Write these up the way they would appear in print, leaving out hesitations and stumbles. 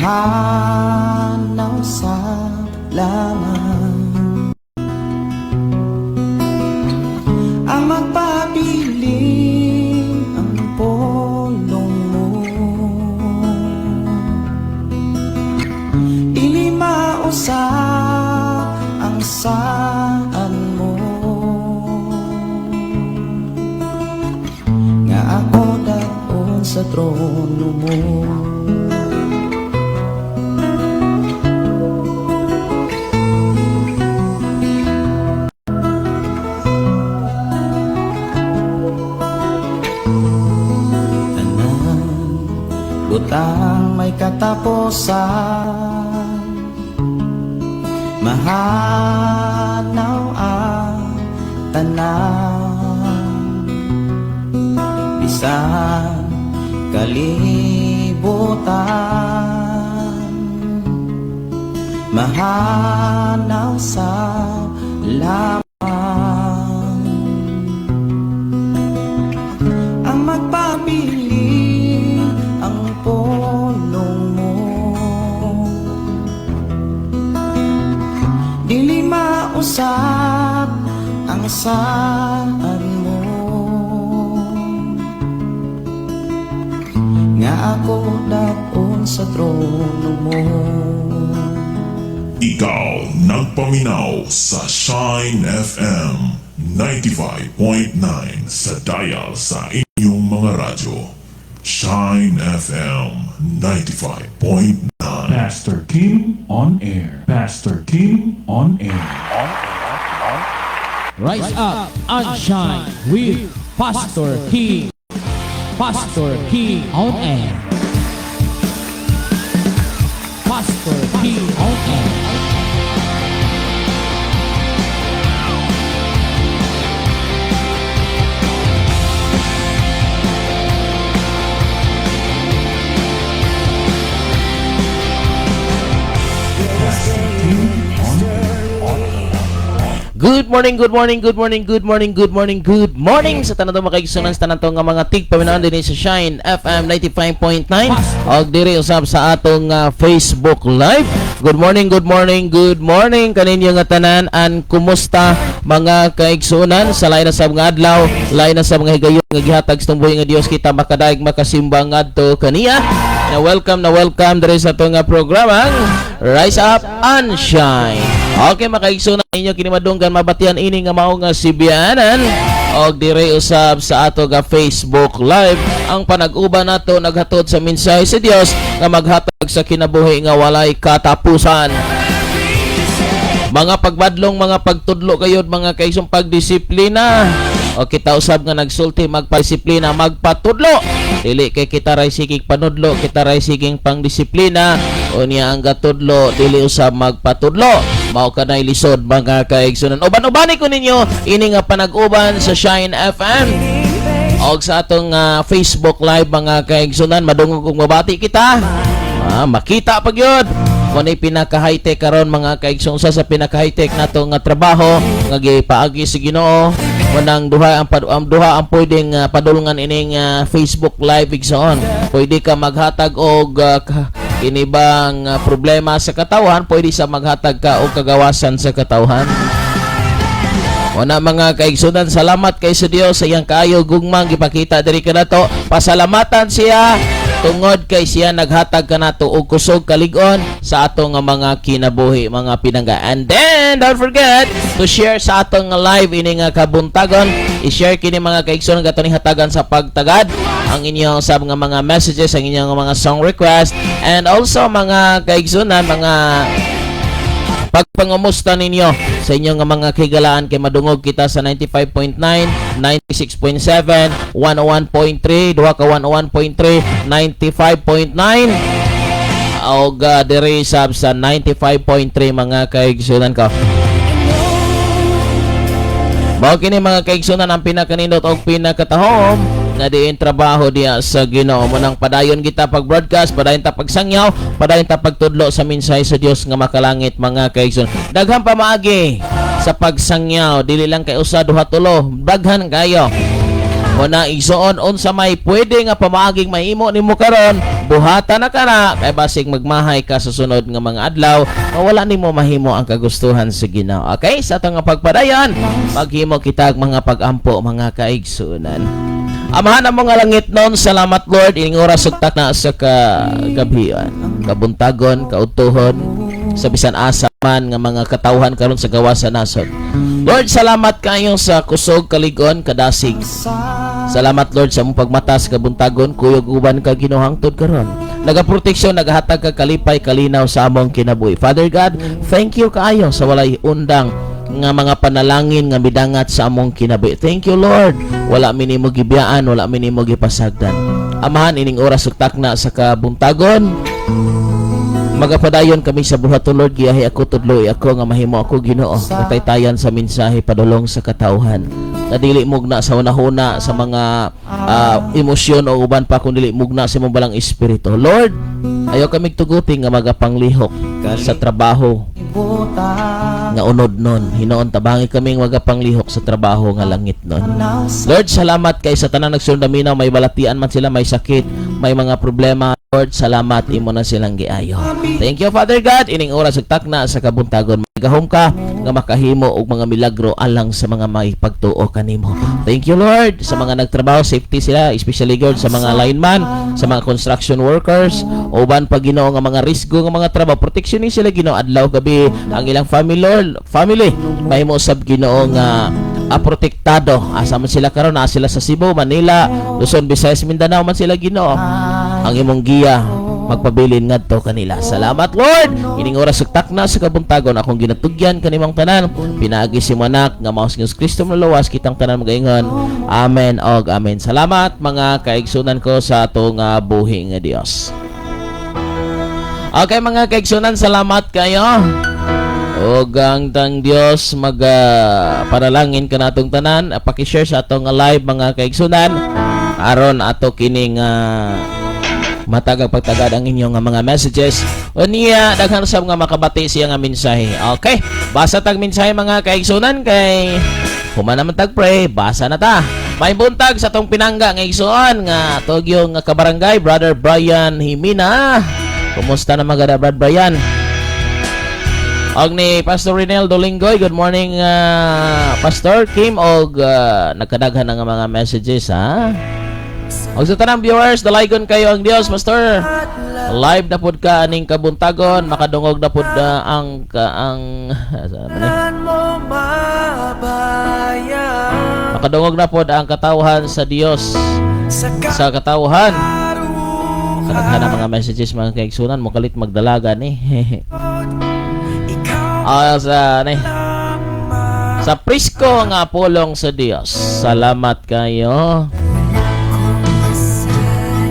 Mahanaw sa lamang ang magpabilin, ang pulong mo. Dili mausab ang saan mo nga ako dad-on sa trono mo. Tanan butang may katapusan, mahanaw ang tanan, bisan kalibutan, mahanaw sa lamang ang magpabilin, ang pulong mo. Dili mausab ang saan mo nga ako dad-on sa trono mo. Ikaw nagpaminaw sa Shine FM 95.9 sa dial sa inyong mga radyo. Shine FM 95.9. Pastor Kim on air. Pastor Kim on air. Rise up and shine with Pastor King. Pastor King on air. Pastor King on air. Pastor Kim on air. Good morning, good morning, good morning, good morning, good morning, good morning sa tanan makaigsunan, sa tanan nga mga tigpaminaw dinhi sa Shine FM 95.9 og diri usab sa atong Facebook Live. Good morning, good morning, good morning kaninyo nga tanan, and kumusta, mga kaigsunan, sa lain na sa mga adlaw, lain na sa mga higayon nga gihatag sa tumbuhi nga Dios, kita makadaig makasimba ngadto kaniya. Na welcome diri sa atong nga programang Rise Up and Shine. Okay, makaigsunan, inyo kini madunggan, mabatian ini nga mao nga sibianan og dire usab sa ato nga Facebook Live. Ang panag-uban nato naghatod sa mensahe sa Dios nga maghatag sa kinabuhi nga walay katapusan. Mga pagbadlong, mga pagtudlo kayod, mga kaisong, pagdisiplina. O kita usab nga nagsulti magpadisiplina, magpatudlo. Dili kay kita ray sigig panudlo, kita ray siging pangdisiplina. Unya ang gatudlo dili usab magpatudlo. Mao kanay lisod, mga kaigsunan. Uban-ubani ko ninyo ini nga panag-uban sa Shine FM og sa atong Facebook Live, mga kaigsunan. Madungog kung mabati kita. Makita pag yun. Kung ano pinaka high-tech karon, mga kaigsoon, usa sa pinaka high-tech nato nga trabaho nga gipaagi sa Ginoo, unang duha ang duha ang pwedeng padulngan ining Facebook Live, igsoon. Pwede ka maghatag og kini bang problema sa katawan, pwede sa maghatag ka og kagawasan sa katawhan. Una, mga kaigsunan, salamat kay sa Dios sa iyang kaayo gugmang gipakita diri kanato. Pasalamatan siya tungod kay siya naghatag kanato og kusog, kalig-on sa atong nga mga kinabuhi, mga pinangga. And then don't forget to share sa atong nga live ini nga kabuntagon. I-share kini, mga kaigsunan, katong hatagan sa pagtagad ang inyong sa mga mga messages, ang inyong mga song request, and also, mga kaigsunan, mga pagpangumusta ninyo sa inyong mga kigalaan kay madungog kita sa 95.9, 96.7, 101.3, duha ka 101.3, 95.9 og diri sab sa 95.3, mga kaigsunan ko. Mao kini, mga kaigsunan, ang pinakanindot og pinakatahom nga diin trabaho diya sa Ginoo. Munang padayon kita pag-broadcast, padayon ta pagsangyaw, padayon ta pagtudlo sa mensahe sa Dios nga makalangit, mga kaigsunan. Daghan pa maagi sa pagsangyaw, dili lang kay usa, duha, tulo, daghan kayo. Mao na, igsoon, unsa may pwede nga pamaaging mahimo nimo karon, buhata na kana kay basig magmahay ka sa sunod nga mga adlaw nga wala nimo mahimo ang kagustuhan sa Ginoo. Okay, sa atong nga pagpadayon, maghimo kita og mga pag-ampo, mga kaigsuonan. Amahan ang mga langitnon, salamat, Lord, ining oras ug takna sa kagabihan, kabuntagon, kaudtuhon, sa bisan asa man nga mga katawhan karon sa gawas sa nasod. Lord, salamat kayo sa kusog, kaligon, kadasig. Salamat, Lord, sa mong pagmata sa kabuntagon, kuyog uban ka, Ginoo, hangtod karon. Nagaproteksyon, nagahatag ka kalipay, kalinaw sa among kinabuhi. Father God, thank you kaayo sa walay undang nga mga panalangin nga midangat sa among kinabuhi. Thank you, Lord. Wala mi nimo gibiyaan, wala mi nimo gipasagdan. Amahan, ining oras ug takna sa kabuntagon, magapadayon kami sa buhaton, Lord. Giyahi ako, tudloi ako nga mahimo ako, Ginoo, kataytayan sa mensahe padulong sa katawhan. Na dili mugna sa hunahuna, sa mga emosyon o uban pa, kun dili mugna sa imong balang espiritu. Lord, ayaw kami tuguti nga magapanglihok sa trabaho nga unod nun. Hinoon, tabangi kami magapanglihok sa trabaho nga langit nun. Lord, salamat kay sa tanang nagsunod naminaw, may balatian man sila, may sakit, may mga problema. Lord, salamat, imo na silang giayo. Thank you, Father God. Ining oras ug takna sa kabuntagon, gahom ka nga makahimo og mga milagro alang sa mga may pagtuo kanimo. Thank you, Lord, sa mga nagtrabaho, safety sila, especially, God, sa mga lineman, sa mga construction workers, uban pa, Ginoo, nga mga risgo nga mga trabaho. Protection ni sila, Ginoo, adlaw gabi, ang ilang family, Lord, family. Mahimo sab, Ginoo, nga protektado. Asa man sila karon, naa sila sa Cebu, Manila, Luzon, Visayas, Mindanao man sila, Ginoo. Ang imong giya magpabilin ngadto kanila. Salamat, Lord. Ining oras ug takna sa kabuntagon, akong ginatugyan kanimong tanan. Pinaagi sa imong anak nga mao si Jesus Kristo maluwas, kitang tanan magaingon. Amen og amen. Salamat, mga kaigsunan ko sa atong buhi nga Dios. Okay, mga kaigsunan, salamat kayo. Og ang tang Dios mag panalangin kanatong tanan. Paki-share sa atong live, mga kaigsunan, aron ato kining matagag pagtagad ang inyong nga mga messages. Unya daghan sab nga makabati siya nga mensahe. Okay, basa tag mensahe, mga kaigsunan, kay human naman tag pray, basa na ta. May buntag sa tong pinangga nga igsuon nga Togyo nga kabarangay, Brother Brian Himina. Kumusta na magada, Brad Brian? Og ni Pastor Rinel Dolingoy, good morning, Pastor Kim, og nagkadaghan na nga mga messages, ha. Og sa tanang viewers, dalaygon kayo ang Dios, Pastor. Live na pud ka aning kabuntagon, makadungog na pud ang ka, ang sa man eh? Makadungog na pod ang katawhan sa Dios sa katawhan. Kadaghan ang mga messages, mga kaigsunan, mo kalit magdalaga ni. Sa ni sa Prisco nga pulong sa Dios. Salamat kayo.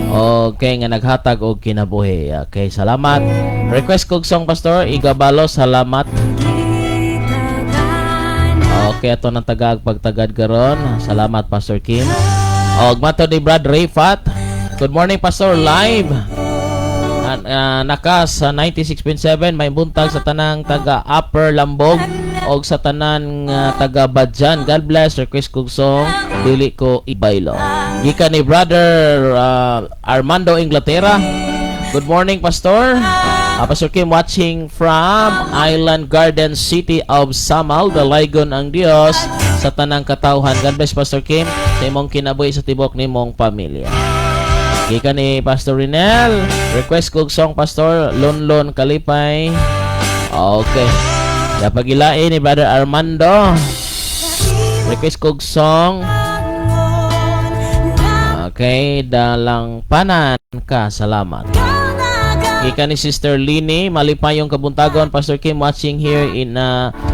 Okay, nga naghatag og kinabuhi. Okay, salamat. Request kog song, Pastor, Igabalo, salamat. Okay, ato ng tagag pagtagad karon. Salamat, Pastor Kim. Og mato ni Brad Rayfat. Good morning, Pastor, live. Naka sa 96.7, may buntag sa tanang taga Upper Lambog og sa tanan nga taga Badjan. God bless. Request kog song, Dili Ko Ibaylo. Gikan ni Brother Armando Inglaterra. Good morning, Pastor. Pastor Kim watching from Island Garden City of Samal, Dalaygon ang Dios sa tanang katawhan. God bless, Pastor Kim, sa imong kinabuhi sa tibok nimong pamilya. Gikan ni Pastor Rinel, request kog song, Pastor, Lonlon Kalipay. Okay. Yapagilain ni Brother Armando. Request kog song. Okay, Dalang Panan Ka. Salamat. Gikan ni Sister Lini, malipayong kabuntagon, Pastor Kim, watching here in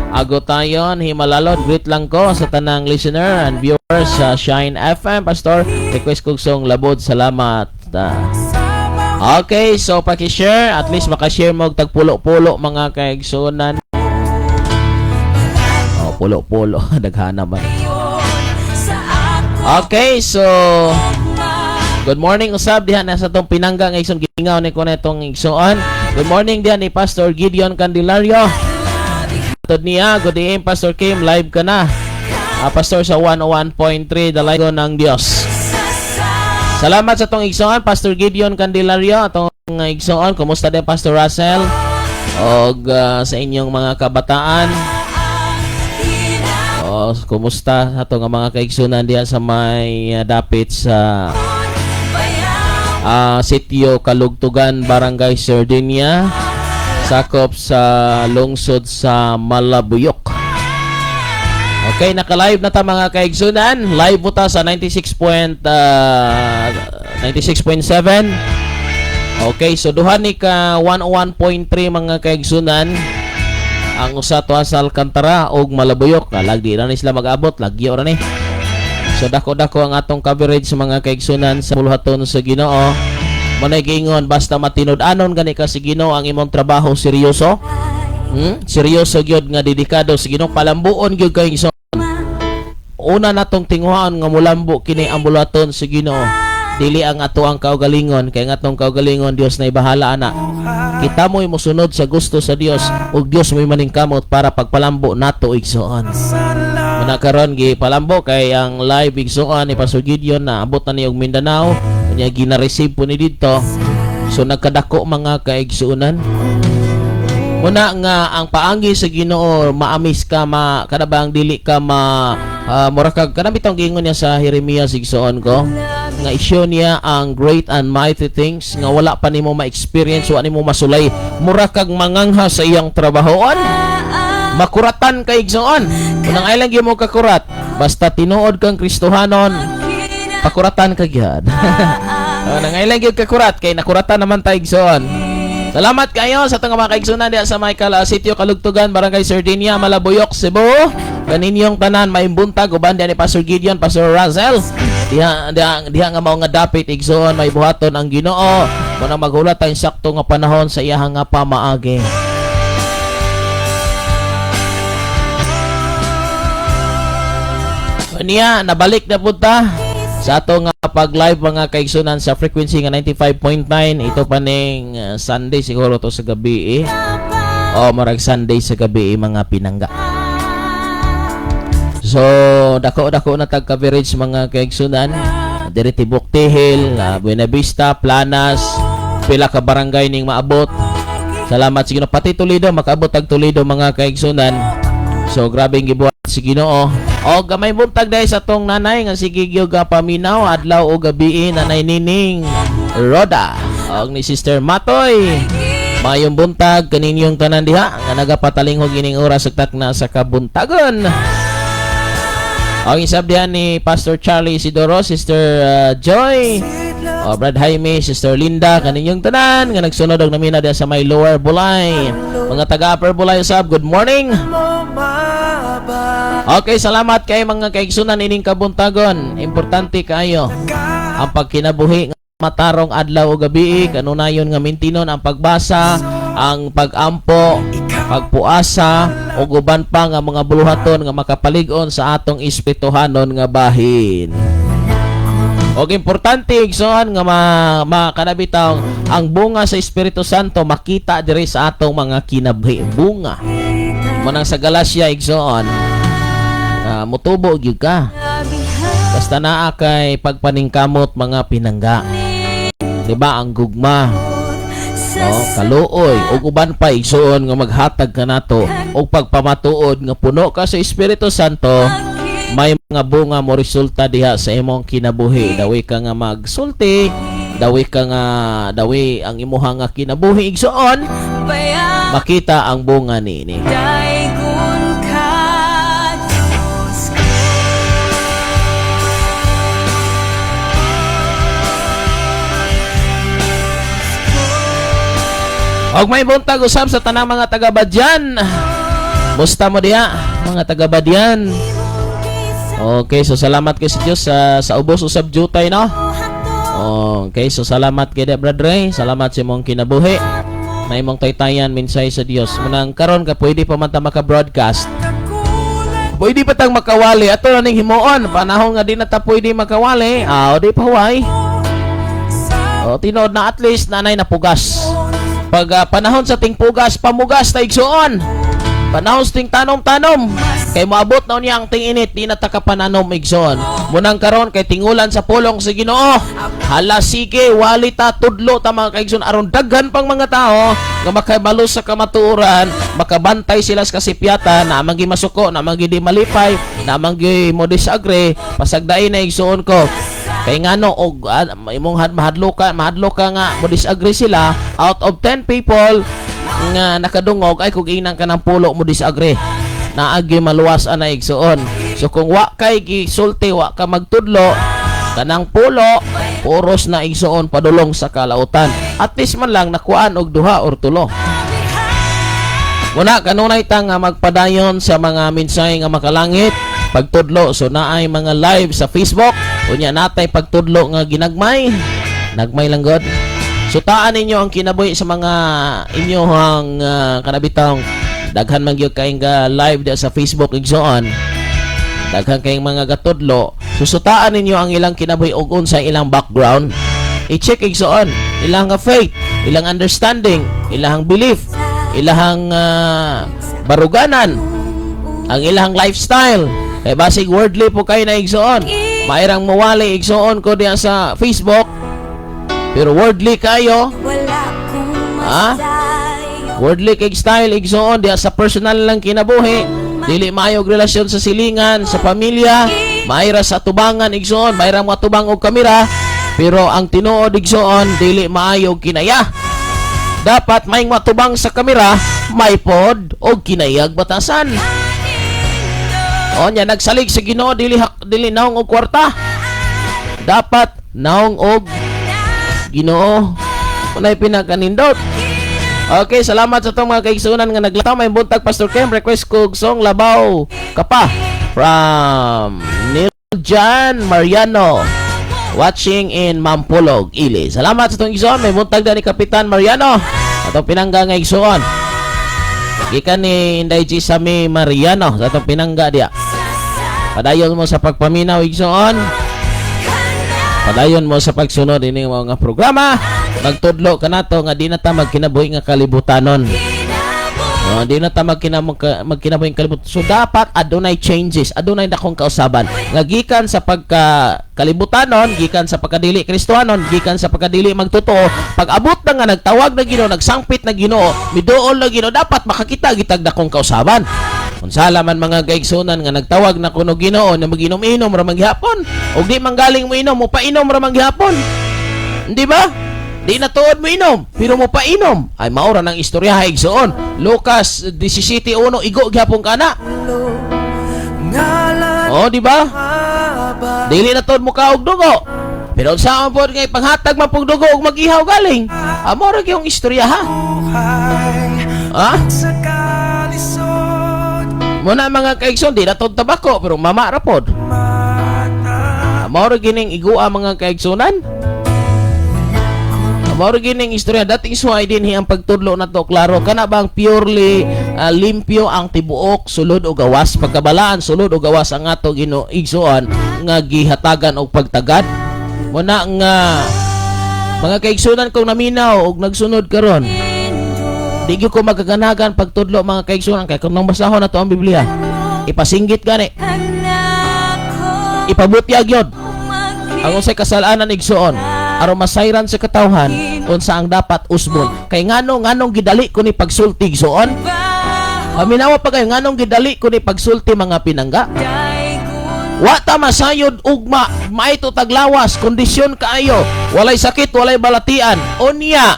Agotayon, Himalalod. Greet lang ko sa tanang listener and viewers sa Shine FM. Pastor, request kog song Labod. Salamat. Okay, so paki-share, at least maka-share mo og tagpulo-pulo, mga kaigsunan. Oh, pulo-pulo, daghan naman. Okay, so good morning usab diha na sa tong pinangga nga igsoon, giingaw ni ko na itong igsoon. Good morning diha ni Pastor Gideon Candelario. Tod niya, good evening, Pastor Kim, live ka na. Pastor sa 101.3, dalaygon ng Dios. Salamat sa atong igsoon, Pastor Gideon Candelario, atong igsoon. Kumusta din, Pastor Russell? Og sa inyong mga kabataan. O, kumusta ato nga mga kaigsunan diha sa may dapit sa Sitio Kalugtugan, Barangay Sardinia, sakop sa lungsod sa Malabuyok. Okay, naka-live na ta, mga kaigsunan. Live po ta sa 96.7. Okay, so duha ni ka 101.3, mga kaigsunan. Ang usa tuwa sa Alcantara ug Malabuyok. Lagdi ra ni sila mag-abot, lagyo ra ni. So dako-dako ang atong coverage sa mga kaigsunan sa buluhaton sa Ginoo. Manay giingon, basta matinud-anon gani ka sa Ginoo, ang imong trabaho seryoso. Seryoso gyud nga dedikado sa Ginoo, palambuon gyud kay igsoon. Una natong tinguhaan nga mulambo kini ang buluhaton sa Ginoo. Dili ang ato ang kaugalingon, kay ang atong kaugalingon, Dios na bahala ana. Kita mo'y mosunod sa gusto sa Dios ug Dios mo'y maningkamot para pagpalambo nato, igsoon. Muna karon gi palambo kay ang live, igsoon, ni Pastor Gideon na abot na ni og Mindanao, unya gina-receive po ni didto. So nagkadako, mga kaigsuonan. Muna nga ang paangi sa Ginoo, maamis ka, ma kada bang dili ka ma mura kag kanang bitong giingon niya sa Jeremias, igsoon ko, nga isyo niya ang great and mighty things nga wala pa nimo ma-experience, wa nimo masulay, mura kag mangangha sa iyang trabahoon, makuratan ka, igsoon. Unang ay lang gyud mo kakurat, basta tinuod kang Kristohanon, pakuratan ka gyud. Oh, nangay lang gyud kakurat kay nakuratan naman ta, igsoon. Salamat kayo sa atong mga kaigsunan diha sa Michael Sitio Kalugtugan, Barangay Sardinia, Malabuyok, Cebu. Kaninyong tanan, maayong buntag uban diha ni Pastor Gideon, Pastor Russell. Diha diha diha nga mao nga dapit, igsoon, may buhaton ang Ginoo. Muna maghulat ang sakto nga panahon sa iyahang nga pamaagi. Niya, nabalik na pud ta sa ato nga pag-live, mga kaigsunan, sa frequency nga 95.9. Ito pa ning Sunday siguro to sa gabi eh. O marag Sunday sa gabi eh, mga pinangga. So dako dako na tag coverage, mga kaigsunan, diri tibok Tihil, Buena Vista, Planas, pila ka barangay ning maabot. Salamat sa Ginoo, pati Toledo, makaabot tag Toledo, mga kaigsunan. So grabe ang gibuhat si Ginoo. O gamay buntag dahil sa tong nanay nga sige gyud ga paminaw adlaw o gabi, Nanay Nining Roda og ni Sister Matoy. Mayong buntag kaninyong tanan diha nga nagapatalinghog ining oras ug takna sa kabuntagon. Ang isab diha ni Pastor Charlie Isidoro, Sister Joy, o Brad Jaime, Sister Linda, kaninyong tanan nga nagsunod og namina diha sa may Lower Bulay. Mga taga Upper Bulay usab, good morning. Okay, salamat kay mga kaigsunan ining kabuntagon. Importante kaayo ang pagkinabuhi nga matarong adlaw o gabi, kanunayon nga mintinon ang pagbasa, ang pagampo, pagpuasa ug uban pa nga mga buluhaton nga makapalig-on sa atong espirituhanon nga bahin. Og importante, igsoon, nga ma, makanabitaw ang bunga sa Espiritu Santo makita diri sa atong mga kinabuhi, bunga. Manang sa Galacia, igsoon, mutubo gyud ka. Basta naa kay pagpaningkamot, mga pinangga. 'Di ba ang gugma, oh, kaluoy ug uban pa, igsoon, nga maghatag kanato og pagpamatuod nga puno ka sa Espiritu Santo, may mga bunga mo resulta diha sa imong kinabuhi. Dawi ka nga magsulti, dawi ka nga dawi ang imuha nga kinabuhi, igsoon, makita ang bunga niini. Daygon ka, Diyos ko. Og may buntag usab sa tanang mga taga-Badyan. Musta mo diha, mga taga-Badyan? Okay, so salamat kay sa Dios sa ubos usab jutay, no. Okay, so salamat kay Brad Ray, salamat sa imong kinabuhi. Na imong taytayan minsay sa Dios. Munang karon ka pwede pa man ta maka-broadcast. Pwede pa tang makawali ato na ning himuon. Panahon nga di na ta pwede makawali, ah, o di pa huway. O tinuod na at least nanay napugas. Pag panahon sa tingpugas, pamugas ta, igsuon. Panahon ting tanom-tanom. Kay moabot na niya ang ting-init, di na ta ka pananom, igsoon. Munang karon kay tingulan sa pulong sa Ginoo. Hala sige, wali ta tudlo ta, mga kaigsoon, aron daghan pang mga tao nga makabalo sa kamatuoran, makabantay sila sa kasipyatan, na manggi masuko, na manggi di malipay, na manggi mo disagree, pasagdain na, igsoon ko. Kay ngano og imong mahadlo ka nga mo disagree sila. Out of 10 people nga nakadungog ay kung inang ka ng pulo mo disagree, naagi maluwas ana, igsoon. So kung wa kay gisulti, wa ka magtudlo, kanang pulo puros na, igsoon, padulong sa kalautan. At least man lang nakuan og duha or tulo. Muna kanunay ta nga magpadayon sa mga mensahe nga makalangit, pagtudlo. So naay mga live sa Facebook unya, natay pagtudlo nga ginagmay nagmay lang god. So taan ninyo ang kinabuhi sa mga inyohang kanabitang daghan man gyud kayong ga live diya sa Facebook, igsoon. Daghan kayong mga gatudlo. Susutaan ninyo ang ilang kinabuhi ug unsa ilang background. I-check, igsoon, ilang nga faith, ilang understanding, ilang belief, ilang baruganan, ang ilang lifestyle. Kay basig worldly po kayo na, igsoon. Mairang mawali, igsoon ko, diya sa Facebook, pero worldly kayo. Wala kong Ha? masayo. Worldly kay style, igsoon, diya sa personal lang kinabuhi. Dili maayo og relasyon sa silingan, sa pamilya, maira sa tubangan, igsoon, maira mga tubang og kamera, pero ang tinuod, igsoon, dili maayo og kinaya. Dapat may matubang sa kamera, may pod og kinayag batasan. O nya nagsalig sa Ginoo, dili dili naong og kwarta. Dapat naong og Ginoo. Unay pinakanindot. Okay, salamat sa itong mga kaigsunan nga naglataw. May buntag, Pastor Kim, request ko og song "Labaw Ka Pa" from Neil John Mariano. Watching in Mampulog, Ili. Salamat sa itong igsuon. May buntag na ni Kapitan Mariano. Atong pinangga nga igsuon. Gikan ni Inday G. Sami Mariano sa atong pinangga diya. Padayon mo sa pagpaminaw, igsuon. Padayon mo sa pagsunod ini mga programa. Magtudlo kanato nga di na ta magkinabuhi nga kalibutanon. Oh, di na ta magkinabuhi nga kalibutan. So dapat adunay changes, adunay dakong kausaban. Nga gikan sa pagka kalibutanon, gikan sa pagkadili Kristohanon, gikan sa pagkadili magtotoo, pag abot na nga nagtawag na Ginoo, nagsangpit na Ginoo, miduol na Ginoo, dapat makakita gitag dakong kausaban. Unsala man, mga kaigsunan, nga nagtawag na kuno Ginoo na maginom-inom ra maghapon. Og di man galing mo inom, mo painom ra maghapon. Di ba? Di na tuod mo inom, pero mo painom. Ay maura ng istorya, igsoon. Lucas 17:1, igo gyapon kana. Oh, di ba? Dili na tuod mo kaog dugo. Pero unsa man pod nga ipanghatag man pug dugo ug magihaw galing. Amo ra gyung istorya ha. Ha? Muna, mga kaigsoon, di na tuod tabako pero mama ra pod. Mao ra gining igua, mga kaigsunan. Mao ra gining istorya, that is why dinhi ang pagtudlo na to klaro kana bang purely limpyo ang tibuok sulod o gawas, pagkabalaan sulod o gawas ang ato Ginoo, igsuon, nga gihatagan og pagtagad. Muna nga mga kaigsunan kong naminaw og nagsunod karon, di gyud ko magkaganagan pagtudlo, mga kaigsunan, kay kung nang basahon na to ang Biblia, ipasinggit gani, ipabutyag yun ang unsay kasalanan, igsuon, aron masayran sa katawhan unsa ang dapat usbon. Kay ngano nganong gidali ko ni pagsulti, igsuon? Paminawa pa kayo, nganong gidali ko ni pagsulti, mga pinangga? Wa ta masayod ugma, maito taglawas, kondisyon kaayo, walay sakit, walay balatian. Unya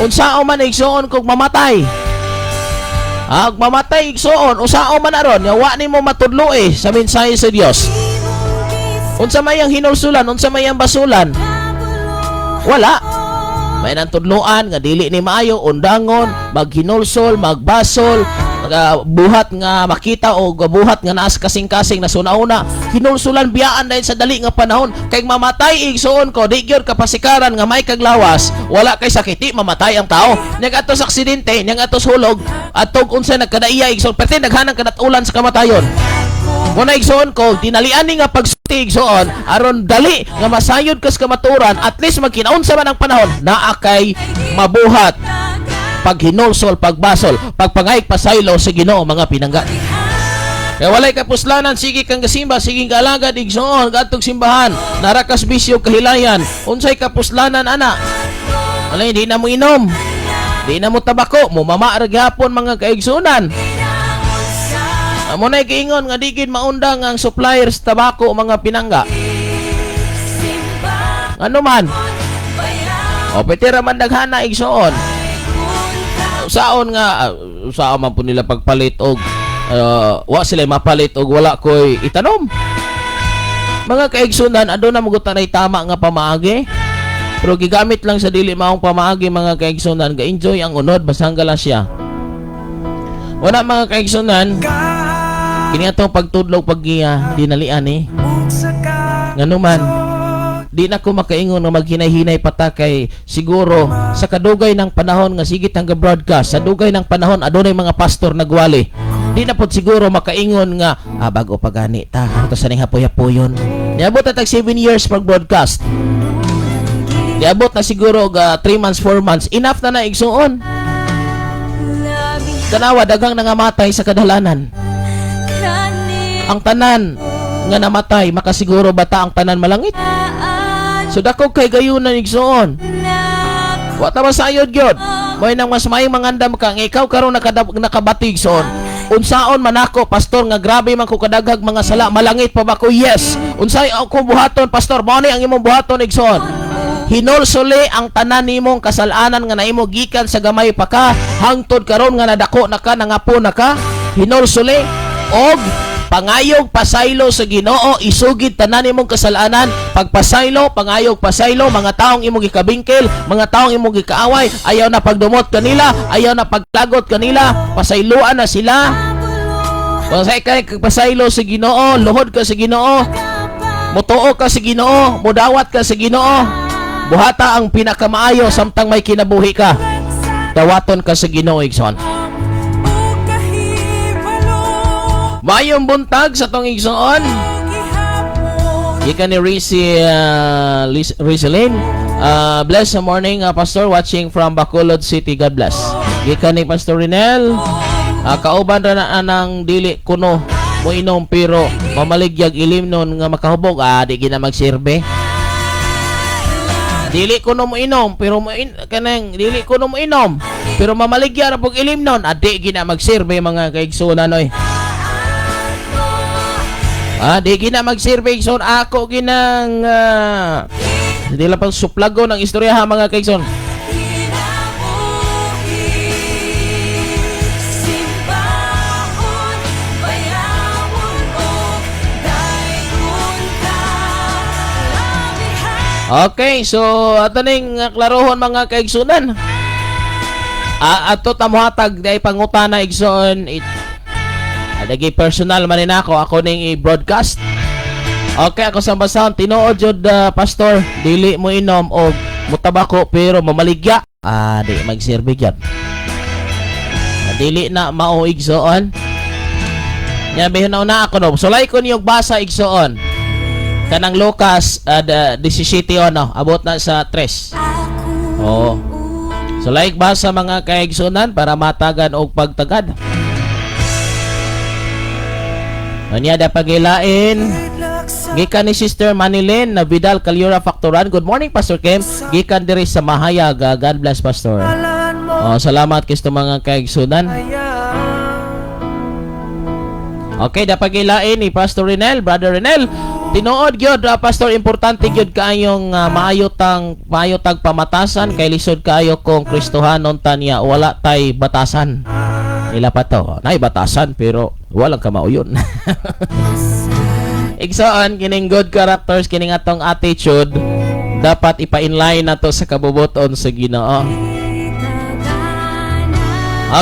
unsao man, igsuon, kung mamatay? Ah, kung mamatay, igsuon, usao man aron nga wa nimo matudlo eh sa mensahe sa Dios? Unsa may ang hinulsulan, unsa may ang basulan? Wala. May nang tudloan nga dili ni maayo, undangon, maghinulsol, magbasol, buhat nga makita o buhat nga naas kasing-kasing na suna-una, hinulsulan, biyaan dahil sa dali nga panahon. Kay mamatay, igsuon ko, di gyud kapasikaran nga may kaglawas, wala kay sakit, di mamatay ang tao. Nya ato sa aksidente, nya ato sa hulog, atog unsa nagkadaiya, igsuon, perti naghanang kanatulan sa kamatayon. Muna, igsuon ko, dinalian ni nga pagsulti, igsuon, aron dali nga masayod kas kamaturan, at least magkinaunsa man ang panahon, naa kay mabuhat. Paghinulsol, pagbasol, pagpangayog pasaylo sa Ginoo, mga pinangga. Kaya walay kapuslanan, sige kang gasimba, sige kang alagad, igsoon, gadtog simbahan, narakas bisyo kahilayan, unsay kapuslanan ana? Wala, hindi na mo inom. Di na mo tabako, mo mama ra gyapon, mga kaigsunan. Amo na giingon nga di gid maundang ang suppliers tabako, mga pinangga. Ano man? O petera man daghana, igsoon. Saon nga saon man po nila pagpalit og wa sila mapalit og wala koy itanom. Mga kaigsunan, aduna mo tanay tama nga pamaagi. Pero gigamit lang sa dili maong pamaagi, mga kaigsunan, ga-enjoy ang unod basang gala siya. Wala, mga kaigsunan, kini atong pagtudlog paggiya dinalian eh. Ngano man, di na ko makaingon nga maghinay-hinay pa ta kay siguro sa kadugay ng panahon nga sigit ang broadcast, sa dugay ng panahon adunay mga pastor nagwali. Di na pod siguro makaingon nga bago pa gani ta ito sa ning hapoy-hapoyon. Niabot na tag 7 years pag broadcast. Niabot na siguro ga 3 months, 4 months, enough na na, igsuon. Tanawa, daghang nangamatay sa kadalanan. Ang tanan nga namatay, makasiguro ba ta ang tanan malangit? So dako kay gayunan, igsuon. Wa ta masayod gyud. Moy nang mas maayong mangandam ka nga ikaw karon nakabati, igsoon. Unsaon man ako, pastor, nga grabe man ko kadaghag mga sala, malangit pa ba ko? Yes. Unsay ako buhaton, pastor? Mao ni ang imong buhaton, igsoon. Hinulsuli ang tanan nimong kasalanan nga naimo gikan sa gamay pa ka hangtod karon nga nadako na ka, nangapo na ka. Hinulsuli og pangayog pasaylo sa Ginoo, isugid tanan nimong kasalanan, pagpasaylo, pangayog pasaylo, mga taong imong gikabingkil, mga taong imong gikaaway, ayaw na pagdumot kanila, ayaw na paglagot kanila, pasayloan na sila. Kung sa kay pasaylo sa Ginoo, luhod ka sa Ginoo, mutuo ka sa Ginoo, mudawat ka sa Ginoo, buhata ang pinakamaayo samtang may kinabuhi ka. Dawaton ka sa Ginoo, igsoon. Mayong buntag sa tong igsoon. Gikan ni Rizzy Rizalyn. Bless the morning, Pastor, watching from Bacolod City. God bless. Gikan ni Pastor Rinel. Kauban ra na anang dili kuno mo inom pero mamaligyag ilimnon nga makahubog, di gina magsilbi. Dili kuno mo inom pero mo in, kanang dili kuno mo inom pero mamaligya ra pog ilimnon, di gina magsilbi, mga kaigsunan oy. Di gina magsilbi, igsoon. Ako ginang di lang pang suplago ng istorya ha, mga kaigsoon. Simbahon, bayawon o daygon ka. Okay, so ato ning klarohon, mga kaigsunan. Ato tamuhatag day pangutana, igsoon. It, adagi personal man ni nako, ako ning i-broadcast. Okay, ako sa basahon tinuod jud, pastor, dili mo inom og mutabako pero mamaligya. Di magsilbi gyud. Dili na mao, igsoon. Nya bihon na ako no. Sulay ko niyog basa, igsoon. Kanang Lucas 17 ono, abot na sa 3. Oo. So like basa, mga kaigsunan, para matagan og pagtagad. Unya da pagilain. Gikan ni Sister Manilyn na Vidal Caliura Factoran. Good morning, Pastor Kim. Gikan diri sa Mahayag. God bless, Pastor. Oh, salamat kisto, mga kaigsunan. Okay, da pagilain ni Pastor Rinel, Brother Rinel. Tinuod gyud, Pastor, importante gyud kaayong maayo tag pamatasan kay lisod kaayo kung Kristohanon tanya wala tay batasan. Ila pa to. Nay batasan pero walang kamauyon. Igsoon, kining good characters, kining atong attitude, dapat ipa-inline na to sa kabubuton sa Ginoo.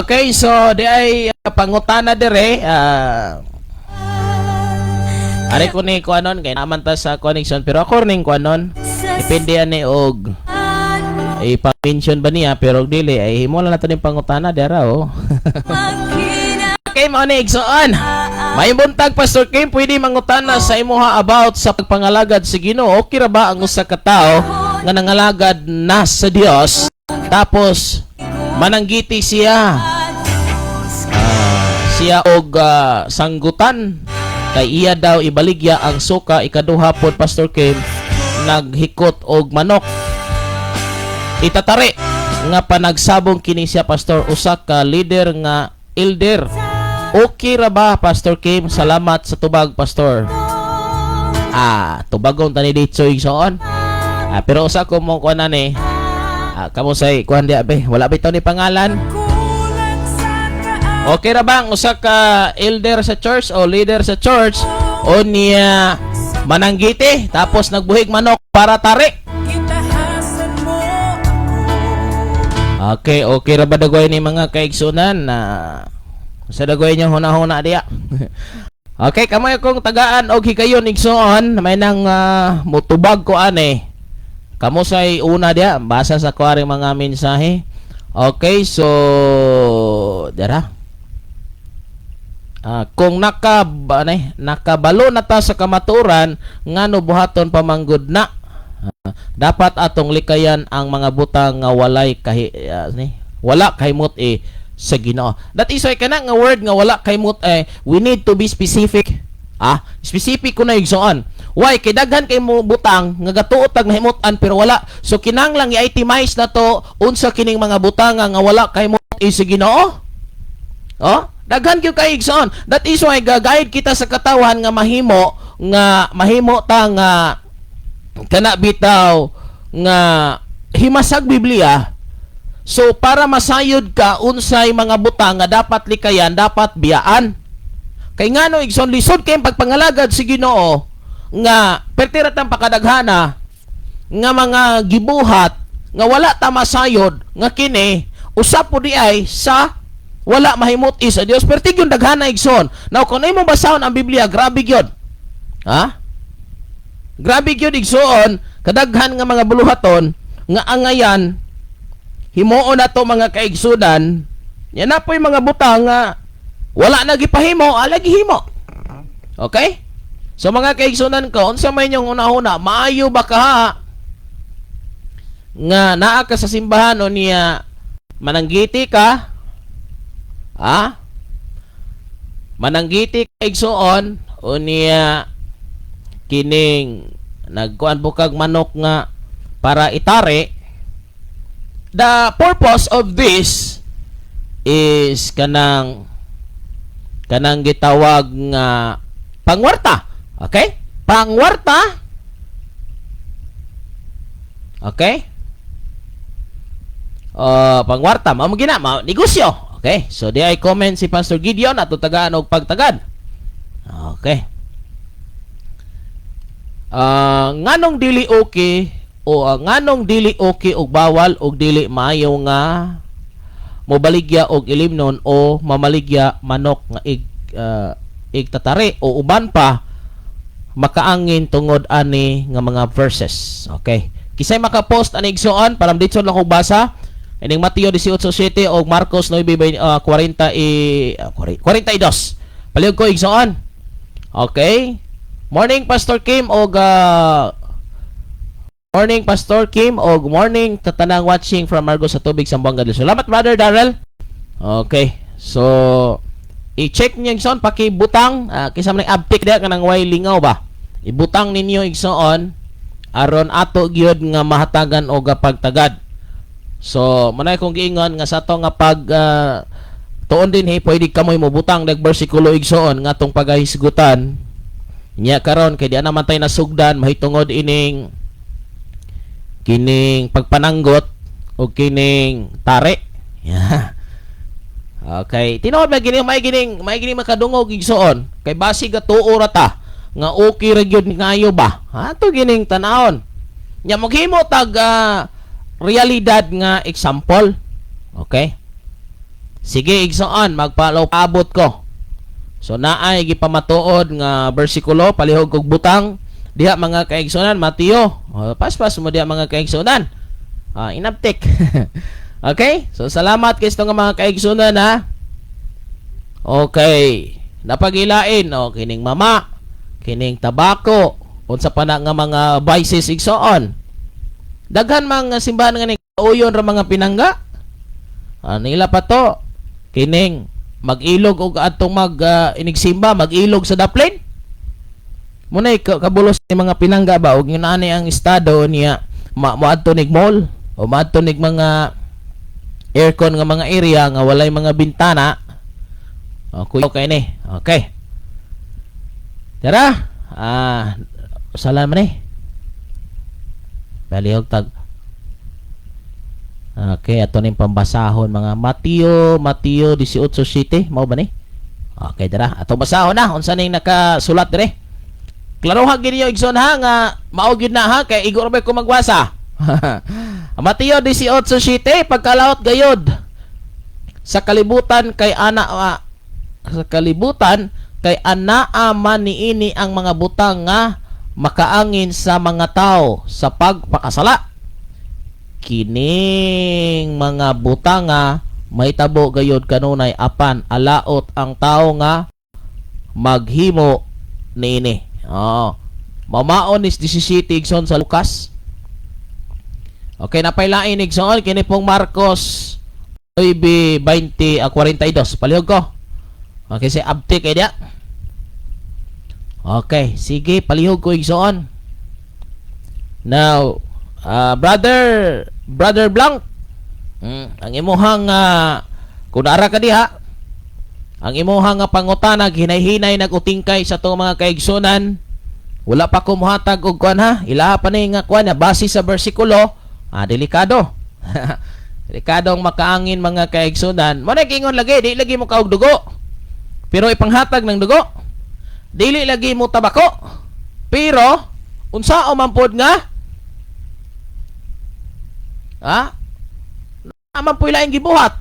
Okay, so di ay pangutana dire, ari ko ni kuanon kay naman ta sa connection pero ako ning kuanon depende ani og ipa-mention ba niya, pero og dili ay himo lang nato ning pangutana dira oh. Okay, mao ni, igsoon. May buntag, Pastor Kim, pwede mangutana sa imuha about sa pagpangalagad sa Ginoo. Okay ra ba ang usa ka tawo nga nangalagad na sa Dios tapos Mananggiti siya. Siya og sanggutan kay iya daw ibaligya ang suka. Ikaduha pod, Pastor Kim, naghikot og manok itatari nga panagsabong kini siya, Pastor, usa ka leader nga elder. Okay ra ba, Pastor Kim? Salamat sa tubag, Pastor. Tubagon tani dito, igsoon. Pero usa ko mo kuan ni kamo say kuan diya be, wala bitaw ni pangalan. Kulang sa kaa. Okay ra ba ang usa ka elder sa church o leader sa church o niya mananggiti tapos nagbuhig manok para tari? Gitahasan mo ako. Okay, okay ra ba dagoy ni mga kaigsunan na sa dagoy niyong huna-huna diya? Okay, kamay akong tagaan og higayon, igsoon, may nang mutubag ko ane. Kamo say una diya, basa sa kuwaring mga mensahe. Okay, so dara. Kung naka ano eh, nakabalo na ta sa kamaturan, ngano buhaton pamanggod na? Dapat atong likayan ang mga butang nga walay kahi ni wala kahimot eh sa Ginoo. That is why kana nga word nga wala kahimot eh, we need to be specific. Specific ko na, igsoon. Why kay daghan kay mo butang nga gatuo tag nahimutan pero wala. So kinahanglang i-itemize na to unsa kining mga butang nga wala kahimot eh sa Ginoo. Oh, daghan gyud kay, igsoon. That is why ga-guide kita sa katawan nga mahimo ta nga kana bitaw nga himasag Biblia. So para masayod ka unsay mga butang nga dapat likayan, dapat biyaan. Kay ngano, igsoon, lisod kay pagpangalagad si Ginoo nga perti ra tang pakadaghana nga mga gibuhat nga wala ta masayod nga kini usap po di ay sa wala mahimut sa Dios. Perti gyud daghana, igsoon. Now kung imo basahon ang Biblia, grabe gyud. Ha? Grabe gyud, igsoon, kadaghan nga mga buluhaton nga angayan himuon nato, mga kaigsunan. Yan na po'y mga butang nga wala na gipahimo, ala gihimo. Okay? So mga kaigsunan ko, unsa may inyong una-una, maayo ba ka nga naa ka sa simbahan o niya mananggiti ka? Ha? Mananggiti ka, igsoon, o niya kining nagkuan bukag manok nga para itari. The purpose of this is kanang gitawag nga pangwarta. Okay? Pangwarta. Okay? Pangwarta, mao gina, mao negosyo. Okay? So di ay comment si Pastor Gideon ato tagaan og pagtagad. Okay. Nganong dili okay o nganong dili okay og bawal og dili maayo nga mobaligya og ilimnon o mamaligya manok nga igtatari o uban pa makaangin tungod ani nga mga verses? Okay. Kisay maka-post ani, igsoon, para dito lang kog basa ining Mateo 18:7 o Marcos 9 40 i 42. Palihog ko, igsoon. Okay. Morning, Pastor Kim, og morning, Pastor Kim, og morning tatanang watching from Marcos sa Tubig, Zamboanga del Sur. Salamat, Brother Darrell. Okay. So i-check niyo, igsoon, pakibutang kinsa man abtik diha kanang way lingaw ba. Ibutang ninyo, igsoon, aron ato gyud nga mahatagan og pagtagad. So manay kong giingon nga sa ato nga pag tuon din he, pwede kamoy mobutang nag bersikulo, igsoon, nga atong pagahisgutan. Nya karon kay di naman tay nasugdan mahitungod ining kining pagpananggot o kining tari. Yeah. Okay, tinuod ba gini may gining makadungog, igsoon, kay basi ga tuo ra ta nga okay ra gyud ngayo ba. Ato gining tanawon. Nya maghimo tag realidad nga example. Okay? Sige, igsoon, magpalaw paabot ko. So naay gipamatuod nga bersikulo, palihog kog butang diha, mga kaigsunan, Mateo. Oh, paspas mo diha, mga kaigsunan. Inabtik. Okay? So salamat kay nga mga kaigsunan ha. Okay. Napagilain oh kining mama, kining tabako, unsa pa na nga mga vices, igsoon. Daghan mga simbahan nga ni uyon ra mga pinangga. Nila pa to kining mag-ilog og atong mag inigsimba, mag-ilog sa daplin. Munay kabulos ni mga pinangga ba og yun ani ang estado niya moadto nig mall o moadto nig mga aircon nga mga area nga walay mga bintana. Okay, okay ni. Okay. Tara. Salamat ni. Palihog tag. Okay, ato ning pambasahon mga Mateo, Mateo 18:7, mao ba ni? Okay, dara. Ato basahon na unsa ning nakasulat dire. Klaroha gid niyo, igsoon, ha, nga mao gyud na ha, kay igo ra ba ko magbasa. Mateo 18:7, pagkalaot gayod sa kalibutan kay ana sa kalibutan kay anaa man niini ang mga butang nga makaangin sa mga tao sa pagpakasala. Kining mga butang nga mahitabo gayod kanunay, apan alaot ang tao nga maghimo niini. Oh. Mamaon is 17, igsoon, sa Lucas. Okay, napaylain, igsoon, kini pong Marcos 9:20 42. Palihog ko. Okay, si Abti kay diya. Okay, sige, palihog ko, igsoon. Now, brother, Brother Blanc, ang imuhang kung ara ka diha, ang imuhang nga pangutana hinay-hinay nag-utingkay sa itong mga kaigsunan. Wala pa ko muhatag og kuan ha. Ilaha pa ni nga kuan na base sa bersikulo, delikado. Delikadong makaangin, mga kaigsunan. Mo na kingon lagi, di lagi mo kaog dugo. Pero ipanghatag ng dugo. Dili lagi mo tabako. Pero unsa man pod nga? Ha? Naman po laing gibuhat.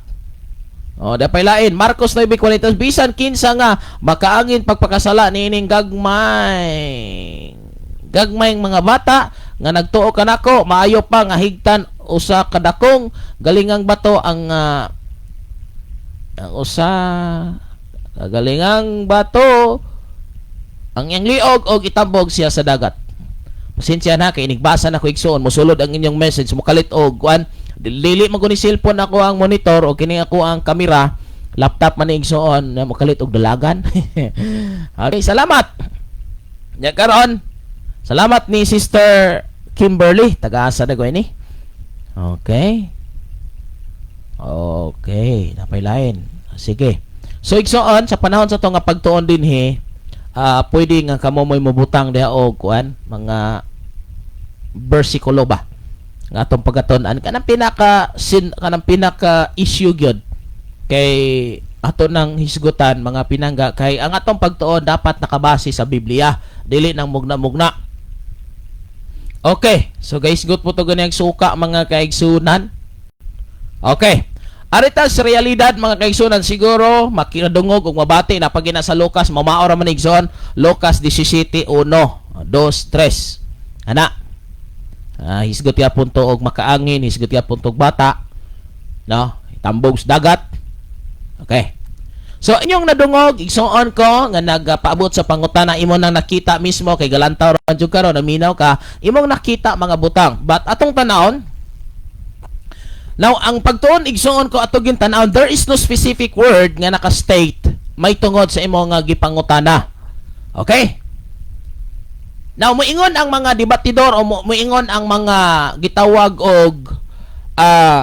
Oh, dapay lain. Marcos 9:42, bisan kinsa nga makaangin pagpakasala niining gagmay gagmayng mga bata nga nagtuo kanako, maayo pa nga higtan usa ka dakong galingang bato ang usa ka galingang bato ang iyang liog og itambog siya sa dagat. Pasensya na kay inigbasa na ko, igsoon, mosulod ang inyong message, mokalit og kuan, dili man ko ni cellphone ako ang monitor o kini ako ang kamera, laptop man ni, igsoon, na mokalit og dalagan. Okay, salamat. Nya karon, salamat ni Sister Kimberly, taga-asa na ko ini. Okay, napay lain. Sige. So igsoon, sa panahon sa to nga pagtuon dinhi, pwede nga kamo mo'y mobutang diha og kuan, mga bersikulo ba nga atong pagkatun-an kanang pinaka issue gyud kay ato nang hisgutan, mga pinangga, kay ang atong pagtuon dapat nakabase sa Biblia, dili nang mugna-mugna. Okay, so guys, good po to ganyang suka, mga kaigsunan. Okay. Arita sa realidad, mga kaigsunan, siguro makinadungog ug mabati na pag sa Lucas, mamao ra man, igsoon, Lucas 17:1 2 3. Ana. Hisgot ya punto og makaangin, hisgot ya punto og bata. No? Tambog sa dagat. Okay. So inyong nadungog, igsuon ko nga nagpaabot sa pangutana, imo nang nakita mismo kay galantaw ra jud karon, naminaw ka, imong nakita mga butang. But atong tanawon. Now, ang pagtuon, igsuon ko, ato tan-awon, there is no specific word nga naka-state may tungod sa imo nga gipangutana. Okay? Now, muingon ang mga debatidor o muingon ang mga gitawag og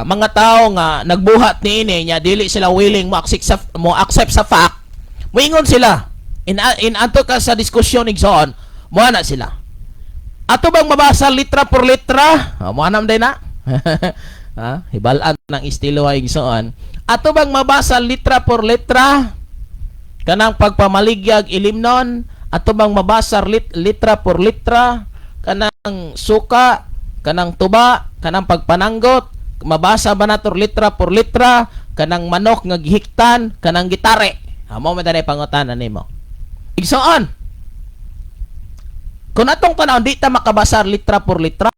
mga tao nga nagbuhat niini nya dili sila willing mo accept sa fact. Muingon sila in ato ka sa diskusyon, igsoon, mo na sila. Ato bang mabasa litra por litra? Oh, mo anam day na. Ha? Hibalan ng estilo ay, igsoon. Ato bang mabasa litra por letra kanang pagpamaligyag ilimnon? Ato bang mabasa litra por litra kanang suka, kanang tuba, kanang pagpananggot? Mabasa ba nato litra por litra kanang manok nga gihiktan, kanang gitare? Ha, mo man tanay pangutana nimo, igsoon. Kung atong panahon, di ta makabasa litra por litra,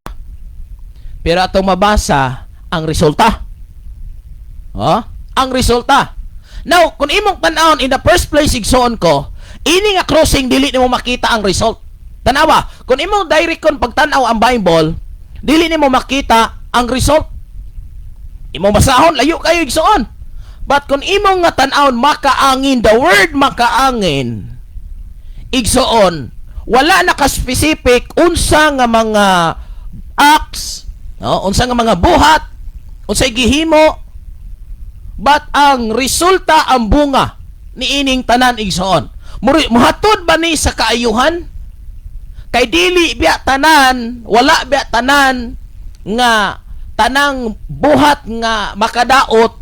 pero atong mabasa ang resulta. Oh, ang resulta. Now, kung imong tan-awon in the first place, igsoon ko, ini nga crossing dili nimo makita ang result. Tanawa, kung imong direct kon pagtan-aw ang Bible, dili nimo makita ang result. Imong basahon, layo kayo, igsoon. But kung imong nga tan-awon makaangin, the word makaangin, igsoon, wala naka-specific unsa nga mga acts, no? Unsa nga mga buhat, unsay gihimo, but ang resulta, ang bunga niining tanan, igsoon. Muri, muhatod ba ni sa kaayuhan? Kay dili biya tanan, wala biya tanan nga tanang buhat nga makadaot,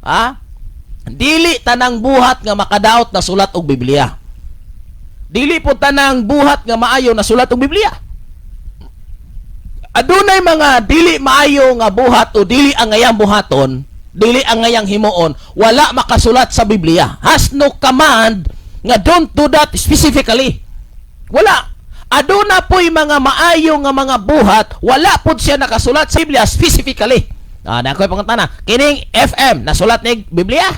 ha? Dili tanang buhat nga makadaot na sulat og Biblia. Dili po tanang buhat nga maayo na sulat og Biblia. Adunay mga dili maayo nga buhat o dili ang ngayang buhaton, dili ang ngayang himuon, wala makasulat sa Biblia. Has no command nga don't do that specifically. Wala. Aduna po'y mga maayo nga mga buhat, wala pod siya nakasulat sa Biblia specifically. Ah, na ako'y pangutana. Kining FM nasulat ni Biblia?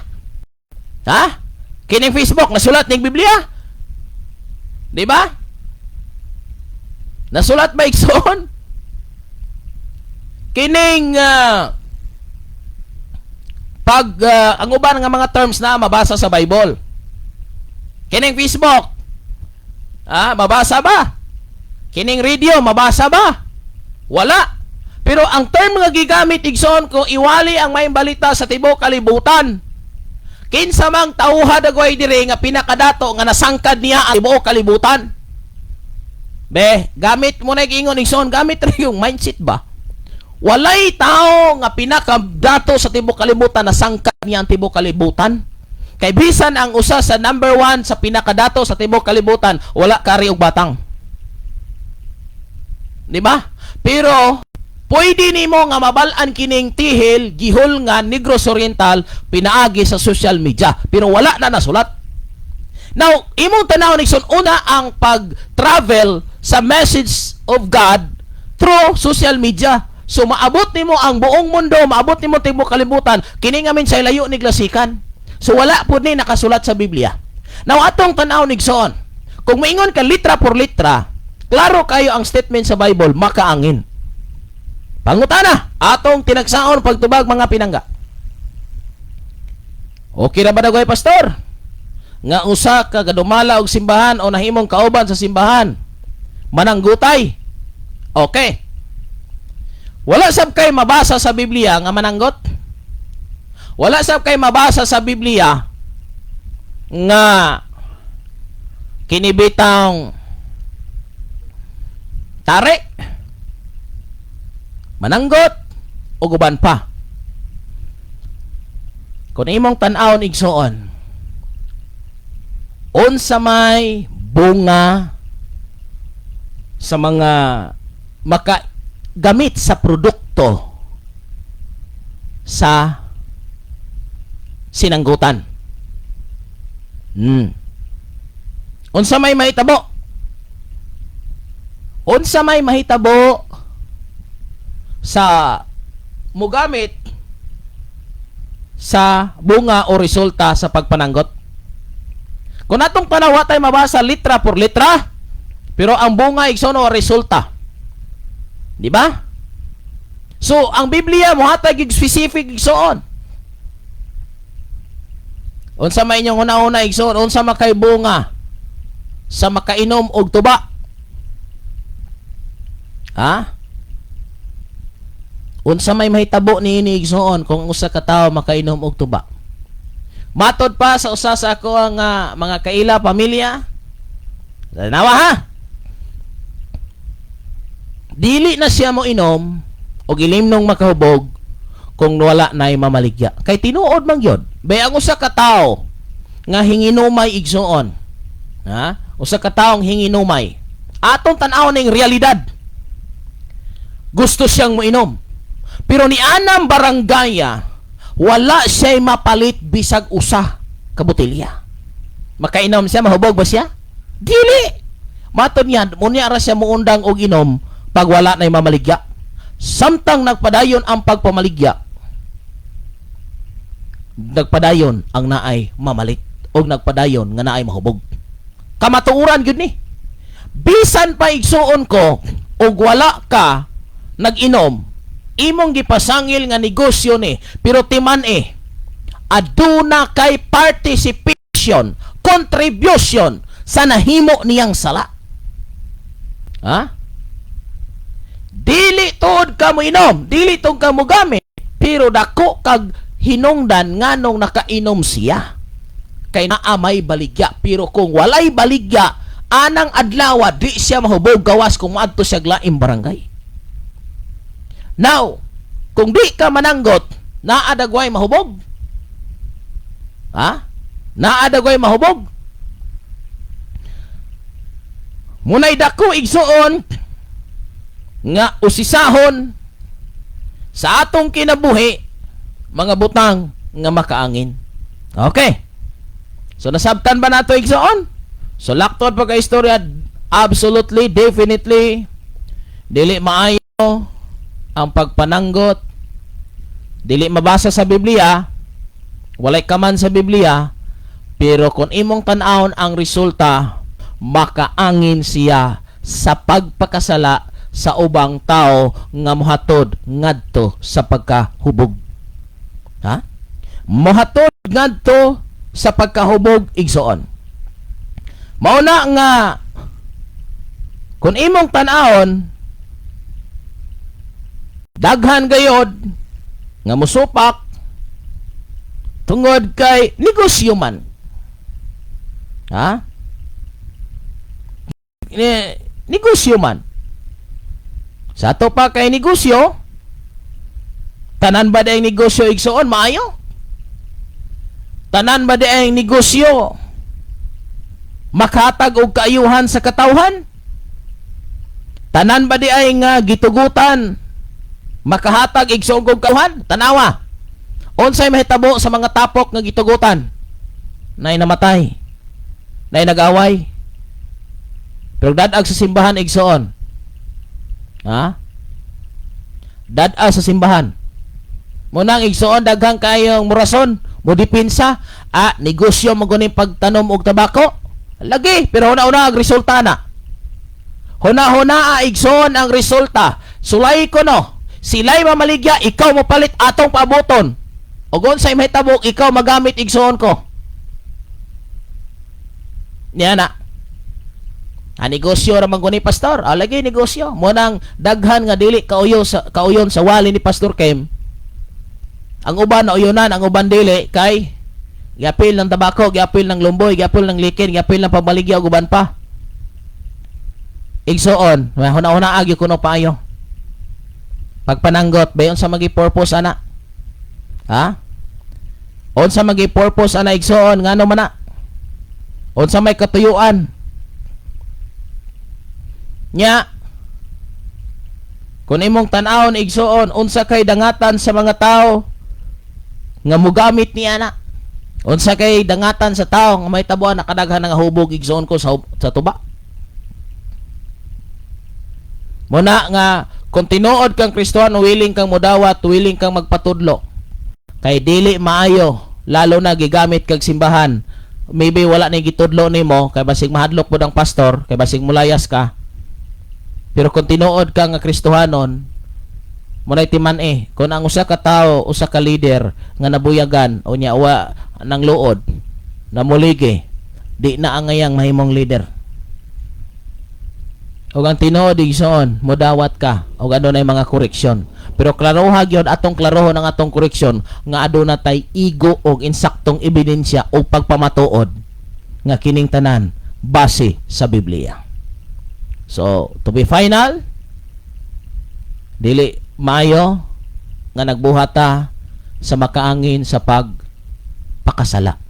Ha? Kining Facebook nasulat ni Biblia? Di ba? Nasulat ba, igsoon? Kining pag ang uban nga mga terms na mabasa sa Bible. Kining Facebook. Ah, mabasa ba? Kining radio mabasa ba? Wala. Pero ang term nga gigamit, igsoon, kung iwali ang may balita sa tibuok kalibutan. Kinsa mang tauha dagway dire nga pinakadato nga nasangkad niya ang tibuok kalibutan? Be, gamit mo na ingon, igsoon, gamit ra yung mindset ba? Walay tao nga pinakadato sa tibuok kalibutan na sangkad niya ang tibuok kalibutan. Kay bisan ang usa sa number one sa pinakadato sa tibuok kalibutan, wala kari og batang. Di ba? Pero pwede nimo nga mabal-an kining tihil gihol nga Negros Oriental pinaagi sa social media, pero wala na nasulat. Now, imong tanaw, igsoon, una ang pag-travel sa message of God through social media. So maabot nimo ang buong mundo, maabot nimo tibuok kalibutan, kini nga sa layo ni glasikan. So wala pud ni nakasulat sa Biblia. Now atong tanaw, igsoon. Kung maingon ka litra por litra, klaro kayo ang statement sa Bible, makaangin. Pangutana, atong tinagsaon pagtubag, mga pinangga. Okay ra ba dagway, pastor? Nga usa ka gadumala og simbahan o nahimong kauban sa simbahan mananggutay. Okay. Wala sab kay mabasa sa Biblia nga mananggot. Wala sab kay mabasa sa Biblia nga kinibitang tari, mananggot o guban pa. Kung imong tan-awon, igsoon, unsa may bunga sa mga makagamit sa produkto sa sinanggutan? Unsa may mahitabo? Unsa may mahitabo sa mugamit sa bunga o resulta sa pagpananggot? Kung atong tanawa tay mabasa litra por litra, pero ang bunga, igsoon, o resulta. Di ba? So, ang Biblia mohatag og specific, igsoon. Unsa may inyong una-una, igsoon, unsa makay bunga sa makainom og tuba? Ha? Unsa may mahitabo niini, igsoon, kung usa ka tawo makainom og tuba? Matod pa sa usa sa ako ang mga kaila pamilya. Tanawa ha. Dili na siya mo inom og ilimnong makahubog kung wala na'y mamaligya. Kay tinuod man gyud. Bay ang usa ka tawo nga hinginumay, igsoon. Ha? Usa ka taong hinginumay. Atong tan-awon ning realidad. Gusto siyang moinom. Pero ni anang barangaya, wala siya'y mapalit bisag usa ka botelya. Makainom siya, mahubog ba siya? Dili. Matod niya, munya ra siya muundang og inom pag wala na'y mamaligya. Samtang nagpadayon ang pagpamaligya, nagpadayon ang naay mamalit og nagpadayon nga naay mahubog. Kamatuoran gyud ni. Bisan pa, igsuon ko, og wala ka nag-inom, imong gipasangil nga negosyo ni, pero timan eh. Aduna kay participation, contribution sa nahimo niyang sala. Ha? Dili tuod ka mo inom, dili tuod ka mo gamit, pero dako kag hinungdan nganong nakainom siya. Kay naa may baligya, pero kung walay baligya, anang adlaw di siya mahubog gawas kung moadto siya laing barangay. Now, kung di ka mananggot, naa dagway mahubog? Ha? Naa dagway mahubog? Munay dako, igsuon, nga usisahon sa atong kinabuhi, mga butang nga makaangin. Okay. So nasabtan ba nato, igsuon? So laktod pagka istorya, absolutely, definitely dili maayo ang pagpananggot, dili mabasa sa Biblia, walay kaman sa Biblia, pero kung imong tan-awon ang resulta, makaangin siya sa pagpakasala sa ubang tao nga mohatod ngadto sa pagkahubog. Ha? Mohatod ngadto sa pagkahubog, igsoon. Mao na nga kung imong tan-awon, daghan gayod nga musupak tungod kay negosyo man. Ha? Negosyo man. Sa ato pa kay negosyo, tanan ba diay negosyo, igsoon, maayo? Tanan ba diay negosyo makatag og kaayuhan sa katawhan? Tanan ba diay nga gitugutan makahatag, igsoon, og kaayuhan? Tanawa. Unsay mahitabo sa mga tapok nga gitugutan? Nay namatay. Nay nag-away. Pero dad-ag sa simbahan, igsoon. Ha? Dad-a sa simbahan. Munang igsoon, daghang kayong murason, mo dipinsa, ah, negosyo mo guning pagtanom og tabako. Lagi, pero huna-huna ang resulta na. Huna-huna, ah, igsoon, ang resulta. Sulay ko no. Sila'y mamaligya, ikaw mo palit atong paabuton. Og unsay mahitabo, ikaw magamit, igsoon ko. Niya na. Ah, negosyo ra man guni, pastor. Ah, lagi negosyo. Mo nang daghan nga dili kauyo sa kauyon sa wali ni Pastor Kim. Ang uban na uyonan, ang uban dili kay giapil ng tabako, giapil ng lumboy, giapil ng likin, giapil ng pamaligya ug uban pa. Igsoon, huna-huna agyo kuno paayo. Pagpananggot, bayon sa magi purpose ana. Ha? Unsa magi purpose ana, igsoon, ngano man na? Unsa may katuyuan? Nya kung imong tan-awon, igsoon, unsa kay dangatan sa mga tao nga mugamit niya na? Unsa kay dangatan sa tao nga may tabuan nakadaghan nga hubog, igsoon ko, sa tuba? Muna nga kung tinuod kang Kristohan, willing kang mudawat, willing kang magpatudlo. Kay dili maayo, lalo na gigamit kag simbahan. Maybe wala ni gitudlo nimo kay basig mahadlok pod ang pastor, kay basig mulayas ka. Pero kung tinuod ka nga Kristohanon, munay timan eh, kung ang usa ka tawo, usa ka leader nga nabuyagan o nya wa nang luod, namuligi, di na angayang mahimong leader. Ug ang tinuod, igsoon, modawat ka og adunay mga koreksyon. Pero klaroha gyud atong klarohon ang atong koreksyon nga aduna tay igo og insaktong ebidensya o pagpamatuod nga kining tanan base sa Biblia. So, to be final, dili maayo nga nagbuhat ta sa makaangin sa pagpakasala.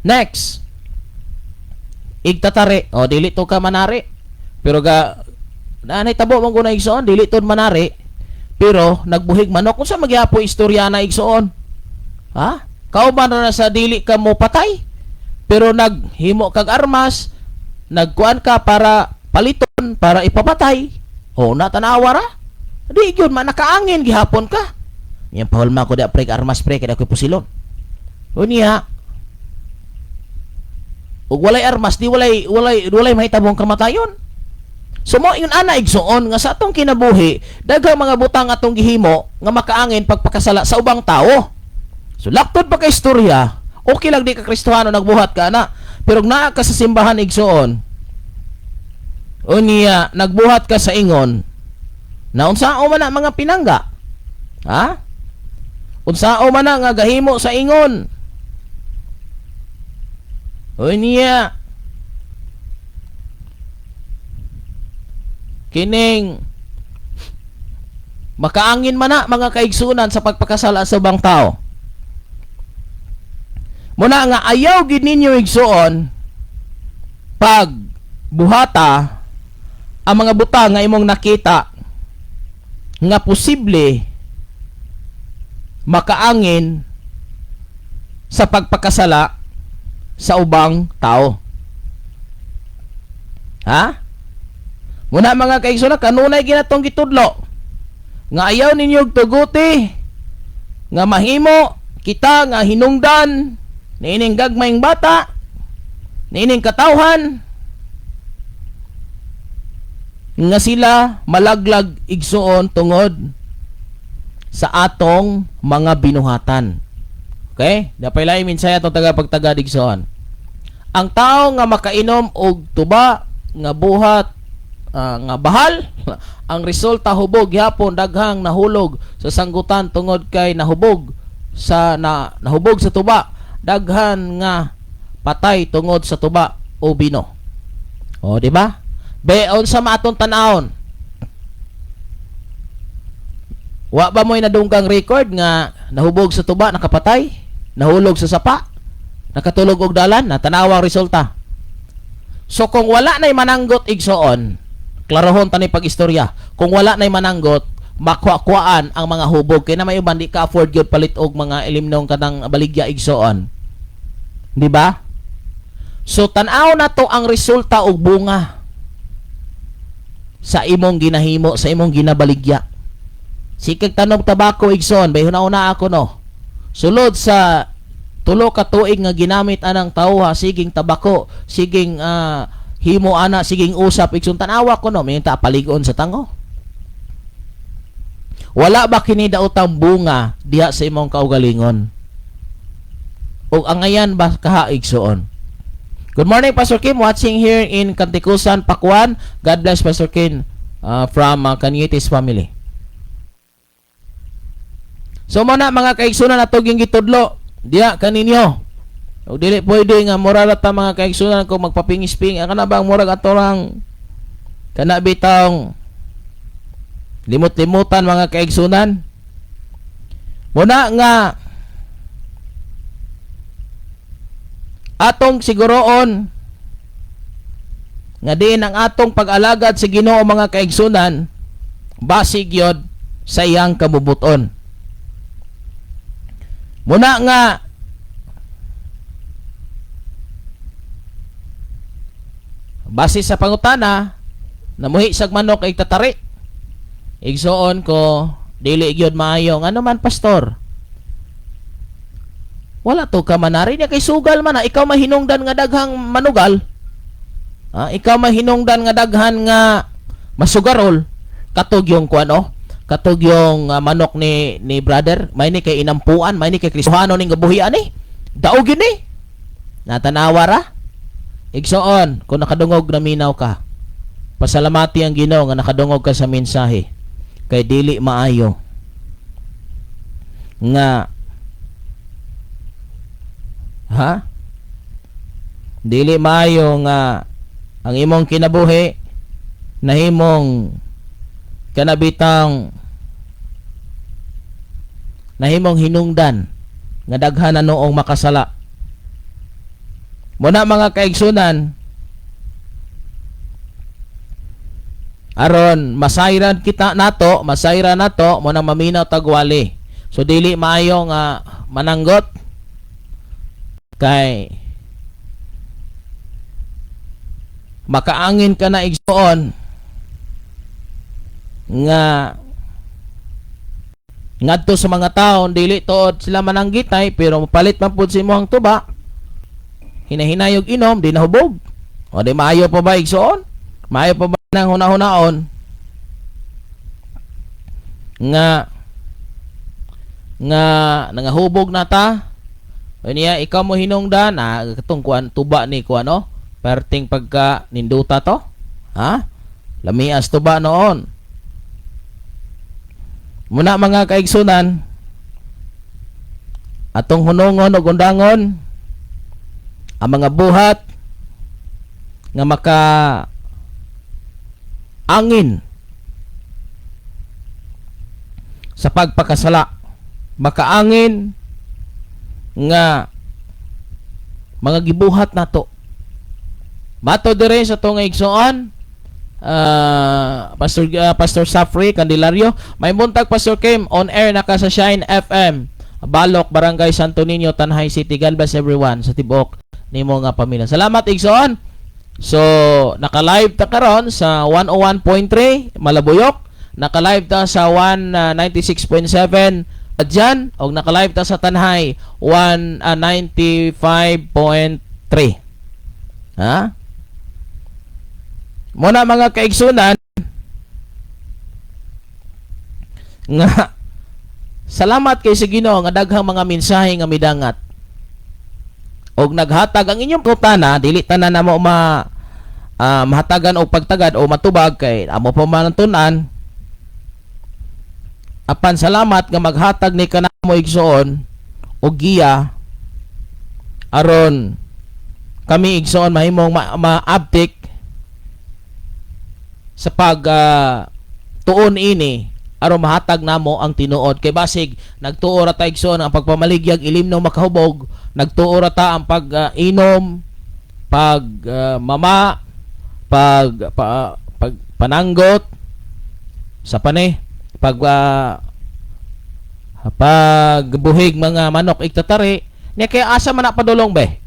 Next, igtatari. O, dili to ka manari. Pero ga, nanay tabo mong guna, igsoon, dili to manari. Pero nagbuhig manok. Kung sa magyapo istorya na, igsoon? Ha? Kauban na sa dili ka mo patay. Pero naghimo kag armas, nagkuan ka para paliton, para ipapatay. O, natanawa ra. Di gyud man nakaangin gihapon ka. Yan pahulma ko da pre armas pre kay ako'y pusilon. Unya, ug walay armas di walay mahitabong kamatayon. So mo yun ana, igsoon, nga sa atong kinabuhi daghang mga butang atong gihimo nga makaangin pagpakasala sa ubang tao. So laktod pa kay istorya, okay lang di ka Kristohano nagbuhat ka na. Pero kung naa ka sa simbahan, igsoon, unya nagbuhat ka sa ingon na unsao man na mga pinangga, ha? Unsao man na nga gahimo sa ingon, unya kining makaangin man na mga kaigsunan sa pagpakasala sa ubang tao. Muna nga ayaw gid ninyo, igsuon, pag buhata ang mga butang nga imong nakita nga posible makaangin sa pagpakasala sa ubang tao. Ha? Muna mga kaigsunan, kanunay ginatong gitudlo nga ayaw ninyo tuguti nga mahimo kita nga hinungdan niining gagmayng bata, niining katawhan, nga sila malaglag, igsuon, tungod sa atong mga binuhatan. Okay? Dapay lahi minsaya atong taga pagtagad, igsuon. Ang tao nga makainom og tuba nga buhat nga bahal, ang resulta hubog gyapon, daghang nahulog sa sanggutan tungod kay nahubog sa tuba, daghan nga patay tungod sa tuba o bino. O, di ba? Be, unsa ma atong tan-awon? Wa ba mo'y nadunggang record nga nahubog sa tuba, nakapatay, nahulog sa sapa, nakatulog og dalan, natanawa ang resulta? So kung wala na'y mananggot, igsoon, klarohon tani pag-istorya. Kung wala na'y mananggot, makuha-kuhaan ang mga hubog kay na may uban di ka afford gyud palit og mga ilimnong kanang baligya, igsoon. Di ba? So tan-aw na to ang resulta og bunga sa imong ginahimo, sa imong ginabaligya. Sikag tanom tabako, igsoon, bay huna-una ako no. Sulod sa 3 ka tuig nga ginamit anang tawha, siging tabako, siging himo ana, siging usap, igsoon, tan-awa ko no, may ta paligon sa tango. Wala ba kini daotang bunga diha sa imong kaugalingon? O angayan ba kaha, igsoon? Good morning, Pastor Kim, watching here in Cantikusan, Pakuan. God bless Pastor Kim from Cañetes family. So mo na mga kaigsunan ato yung gitudlo diha kaninyo. O dili pwede nga moral ta mga kaigsunan kung magpapingis-ping kana bang murag ato lang kana bitong limot-limutan, mga kaigsunan. Muna nga atong siguroon nga diin ang atong pag-alagad sa Ginoo, mga kaigsunan, basig yod sa iyang kabubuton. Muna nga base sa pangutana, namuhi sag manok ay tatari. Igsoon ko, dili gyud maayo. Ngano man, pastor? Wala to ka manari niya kay sugal man na ikaw mahinungdan nga daghang manugal. Ah, ikaw mahinungdan nga daghan nga masugarol katog yung kuan oh. Katog yung manok ni brother, may ni kay inampuan, may ni kay Kristohano ning gabuhian ni. Daog yun eh. Natanawa ra. Igsoon, kung nakadungog na minaw ka, pasalamati ang Ginoo nga nakadungog ka sa mensahe. Kay dili maayo nga, ha? Dili maayo nga ang imong kinabuhi nahimong kanabitang nahimong hinungdan nga daghan na noong makasala. Muna mga kaigsunan, aron masayran kita nato, masayran nato mo nang maminaw tagwali. So dili maayo nga mananggot kay makaangin ka na, igsoon, nga ngadto sa mga taon dili tuod sila mananggitay pero mapalit man pud sa imong tuba, hinahinayog inom, di nahubog. O di maayo pa ba, igsoon? Maayo pa ba nang huna-hunaon nga Nga nangahubog na ta. O niya, ikaw mo hinungdan na katong kuan tuba ni kuan, no? Perting pagka ninduta to. Ha? Lamias tuba noon. Muna, mga kaigsunan, atong hunungon og undangon ang mga buhat nga maka angin sa pagpakasala, makaangin nga mga gibuhat nato. Mato dire sa tong igsoon, Pastor Safri Candelario, "May buntag, Pastor Kim, on air na ka sa Shine FM, Balok, Barangay Santo Niño, Tanjay City. God bless everyone sa tibuok nimo nga pamilya." Salamat, igsoon. So naka-live ta karon sa 101.3 Malabuyok, naka-live ta sa 196.7 Adyan, og naka-live ta sa Tanjay 195.3. Ha? Muna, mga kaigsunan, nga salamat kay sa Ginoo nga daghang mga mensahe nga midangat og naghatag ang inyong putana. Dili tanan namo ma mahatagan og pagtagad o matubag kay amo pa man ang tun-an. Apan salamat nga maghatag ni kanamo, igsoon, og giya aron kami, igsoon, mahimong maabtik sa pag tuon ini aron mahatag namo ang tinuod, kay basig nagtuo ra ta, igsoon, ang pagpamaligyag ilimno makahubog, nagtuo ra ta ang pag-inom, pag mama, pag pananggot sa pane, pagbuhig mga manok igtatari niya, kaya asa man na padulong be?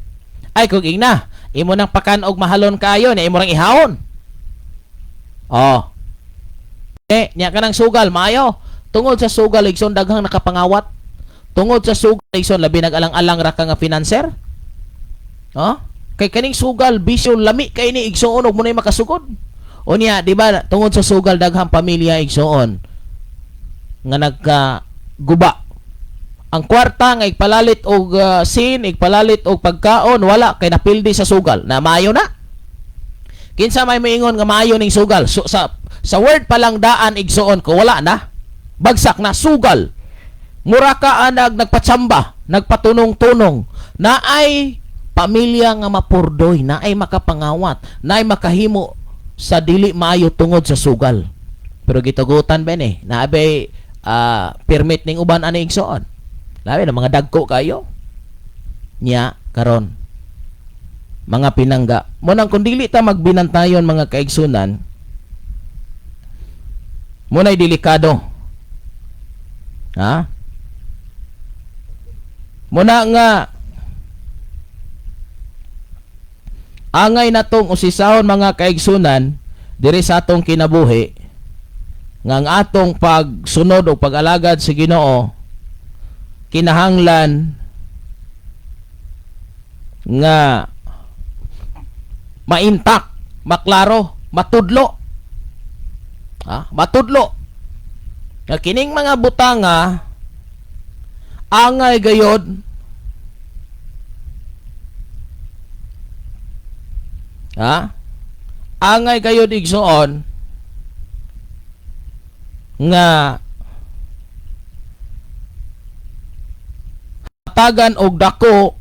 Ay, kung ingna imo nang pakan og mahalon kaayo niya, imo rang ihawon. Oh, eh nya kanang sugal maayo. Tungod sa sugal, igsoon, daghang nakapangawat. Tungod sa sugal, igsoon, labi nag-alang-alang ra ka nga financer. Oh, kay kaning sugal bisyo, lami kay ni, igsoon, og munay makasugod. Unya, di ba, tungod sa sugal daghang pamilya, igsoon, nga nagka guba. Ang kwarta nga igpalalit og sin, igpalalit og pagkaon, wala kay napildi sa sugal. Na maayo na? Kinsa may moingon nga maayo ning sugal? So, sa word pa lang daan, igsoon ko, wala na. Bagsak na sugal. Mura ka anag nagpatsamba, nagpatunong-tunong. Naay pamilya nga mapurdoy, naay makapangawat, naay makahimo sa dili maayo tungod sa sugal. Pero gitugutan ba ni? Naabay permit ning uban ani, igsoon. Labi na mga dagko kayo. Nya karon, mga pinangga. Mo nang kung dili ta magbinantayon, mga kaigsunan, muna'y delikado. Ha? Muna nga angay natong usisahon, mga kaigsunan, diri sa atong kinabuhi nga ang atong pagsunod o pag-alagad sa Ginoo kinahanglan nga maintak, maklaro, matudlo. Ha? Matudlo. Nga kining mga butanga angay gayod, ha? Angay gayod, igsoon, nga hatagan og dako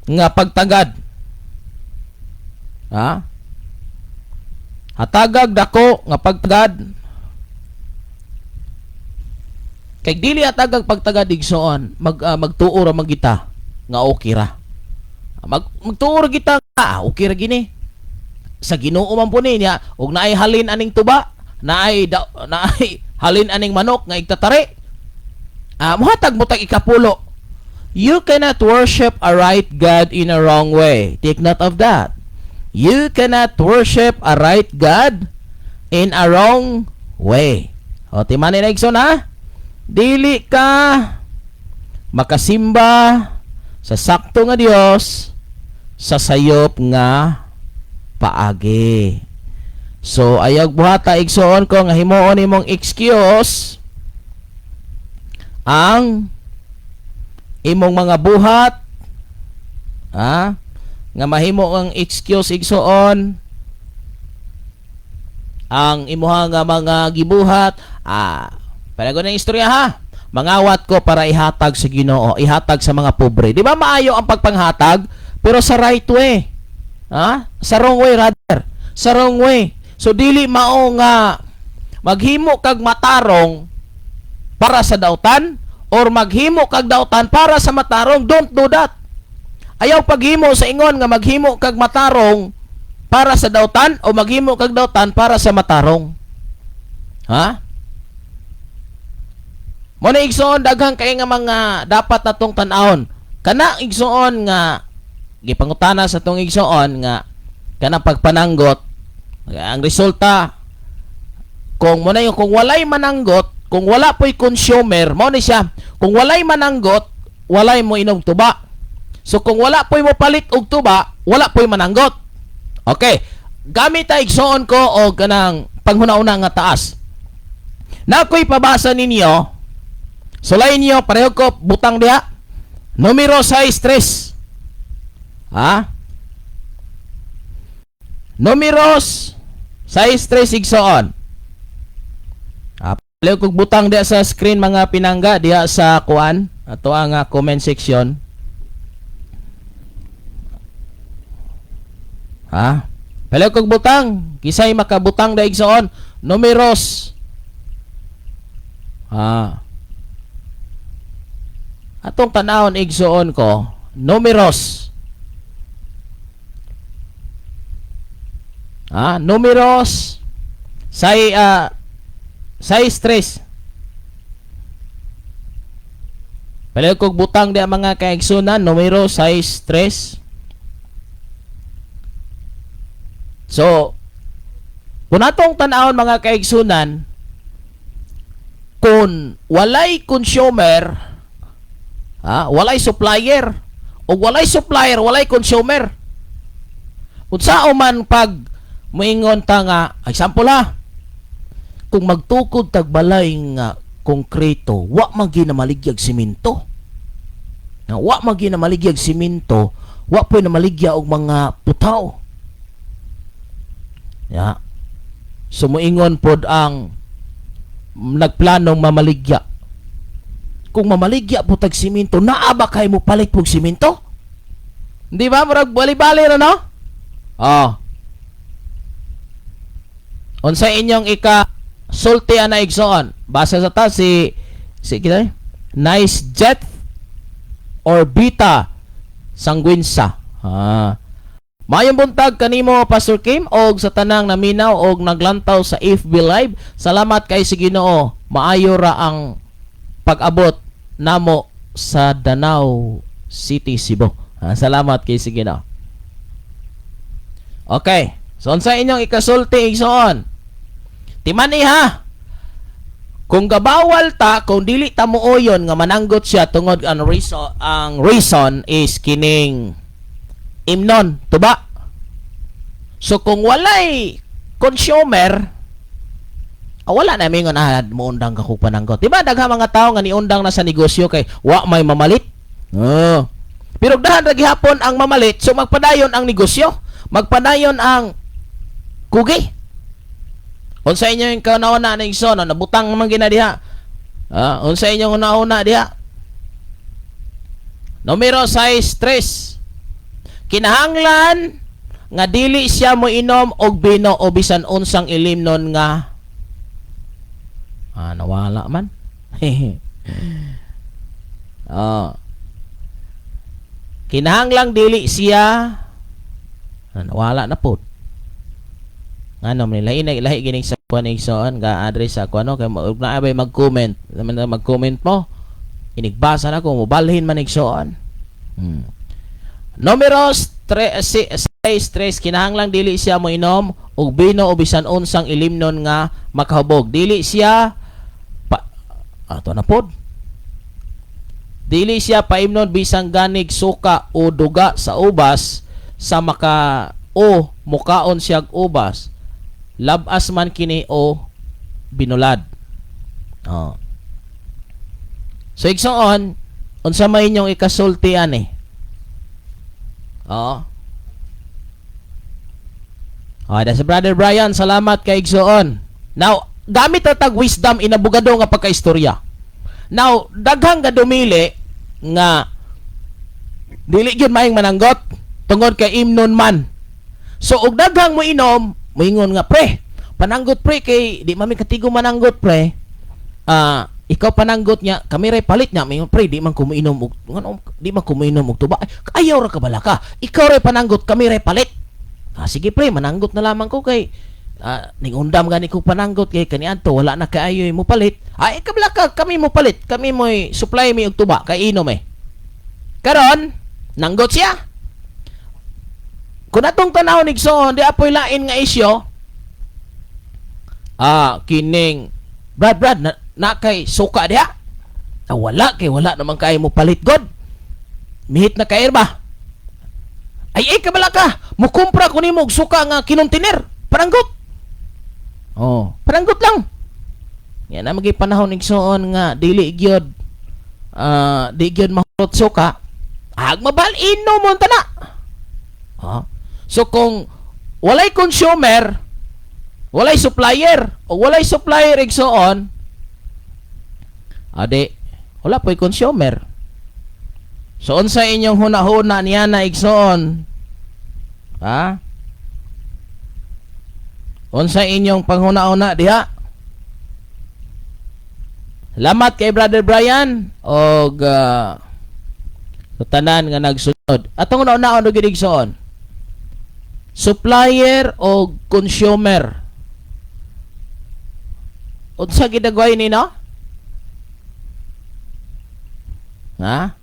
nga pagtagad. Ha? Hatagag dako nga pagtagad. Kay dili hatagag pagtagad, igsoon, magtuo ra man kita nga okay ra. Magtuo ra kita nga okay ra gini. Sa Ginoo man po ni niya og naay halin aning tuba, naay halin aning manok nga igtatari. Muhatag mo tag ikapulo. You cannot worship a right God in a wrong way. Take note of that. You cannot worship a right God in a wrong way. O, timani na, igsoon, ha? Dili ka makasimba sa sakto nga Dios sa sayop nga paagi. So ayaw buhata, igsoon ko, nga himuon nimong excuse. Ang imong mga buhat, ha, nga mahimo ang excuse, igsoon, ang imuha nga mga gibuhat, para ko ng istorya, ha, mangawat ko para ihatag sa Ginoo, ihatag sa mga pobre. Di ba maayo ang pagpanghatag, pero sa right way, ha, sa wrong way rather, sa wrong way. So dili mao nga maghimo kag matarong para sa dautan or maghimo kag dautan para sa matarong. Don't do that. Ayaw paghimo sa ingon nga maghimo kag matarong para sa dautan o maghimo kag dautan para sa matarong, ha. Mo na, igsoon, daghan kay nga mga dapat natong tan-awon. Kana, igsoon, nga gipangutana sa tong igsoon nga kana pagpananggot, ang resulta kung mo na yung kung walay mananggot, kung wala po'y consumer, mo ni siya, kung walay mananggot, walay mo inom tuba. So kung wala po'y mo palit og tuba, wala po'y mananggot. Okay. Gamit ta, igsoon ko, og kanang panghuna-una nga taas. Na ako'y pabasa ninyo. Sulay niyo, pareho ko, butang diha. Numero 6-3. Ha? Numeros 6-3, igsoon. Ah, pareho kog butang diha sa screen, mga pinangga, diha sa kuan, ato ang comment section. Ha? Pareho kog butang, kisay makabutang da, igsoon. Numeros. Ha. Atong tanawon, igsoon ko, Numeros. Ah, Numeros say 6-3. Palayo kog butang di ang mga kaigsunan, numero 6-3. So, kung atong tanawon, mga kaigsunan, kung walay consumer, ha, walay supplier, o walay supplier, walay consumer. Unsa man pag moingon ta nga, example ha, kung magtukod tag balay nga konkreto, wa man gyud na maligyag simento. Nga wa man gyud na maligyag simento, wa po'y namaligya og mga putaw. Ya. So moingon pod ang nagplanong mamaligya. Kung mamaligya po tag simento, naa ba kay mo palit pog simento? Di ba? Murag bali-bali na, no? Oh. Unsa inyong ika sulti ana, igsoon? Basa sa ta si kita eh? Nice Jet or Bita Sanguinsa. Ah. Maayong buntag kanimo, Pastor Kim, og sa tanang naminaw og naglantaw sa FB Live. Salamat kay si Ginoo. Maayo ra ang pag-abot namo sa Danao City, Cebu. Ah, salamat kay si Ginoo. Okay. So unsa inyong ikasulti, igsoon? Timani ha. Kung gabawal ta, kung dili ta mooyon nga mananggot siya tungod ang reason is kining imnon, tuba. So kung walay consumer, wala na mingon, muundang ka kog pananggot. Di ba daghang mga tao nga niundang na sa negosyo kay wa may mamalit? Oh. Pero dahan ra gihapon ang mamalit, so magpadayon ang negosyo, magpadayon ang kugi. Unsa inyo yung kauna-una na, igsoon, no? Nabutang naman gina diha. Ah, unsa inyong una-una diha? Numero 6-3. Kinahanglan nga dili siya mo inom og bino o bisan unsang ilimnon nga nawala man. Oh. Kinahanglang dili siya nawala na po. Ngano man lahi na lahi gining sa kuan, igsoon, ga address sa kuan, no, kay ug naa bay mag-comment naman na mag-comment mo, inigbasa na ko mobalhin man, igsoon. Numeros 3 6 3, kinahanglang dili siya mo inom og bino o bisan unsang ilimnon nga makahubog. Dili siya pa ato na pod. Dili siya paimnon bisan ganig suka o duga sa ubas sa maka o mukaon siyag ubas. Labas man kini o binulad. Oh. So igsoon, unsa may inyong ikasulti ani? Oo. Okay, that's Brother Brian. Salamat kay igsoon. Now, gamit ra tag wisdom inabugado nga pagkaistorya. Now, daghang gadumili nga dili gyud maayong mananggot tungod kay imnon man. So og daghang mo inom, moingon nga, "Pre, pananggot pre, kay di man mi katigo mananggot, pre. Ah, ikaw pananggot niya, kami ray palit niya." Moingon, "Pre, di man ko moinom og ngano, di man ko moinom og tuba." "Ay, ayaw ra ka bala ka. Ikaw ray pananggot, kami ray palit." "Ah, sige pre, mananggot na lamang ko kay ning undam gani ko pananggot kay kaniadto wala na kaayo mo palit." "Ay, kabla ka, kami mo palit, kami mo'y supply mi og tuba kay inom eh." Karon, nanggot siya. Kung atong tanaw igsoon, di apoy lain nga isyo. Ah, kining "Brad, Brad, na kay suka diha?" "Ah, wala kay wala naman kay mo palit god. Mihit na kay ba?" "Ay, ay kabala ka. Mukumpra ko nimo og suka nga kinontiner. Pananggot." Oh, pananggot lang. Yan na magi panahon igsoon nga dili gyud di gyud mahurot suka. Ag mabal inom mo ta na. Ha? So kung walay consumer, walay supplier, o walay supplier igsoon, ade wala po'y consumer. So unsa inyong huna-huna niya na igsoon? Ha? Unsa inyong panghuna-huna diha? Salamat kay Brother Brian og sa tanan nga nagsunod. Atong una-unaon og igsoon. Supplier o consumer. Unsa gidagway nino? Ha?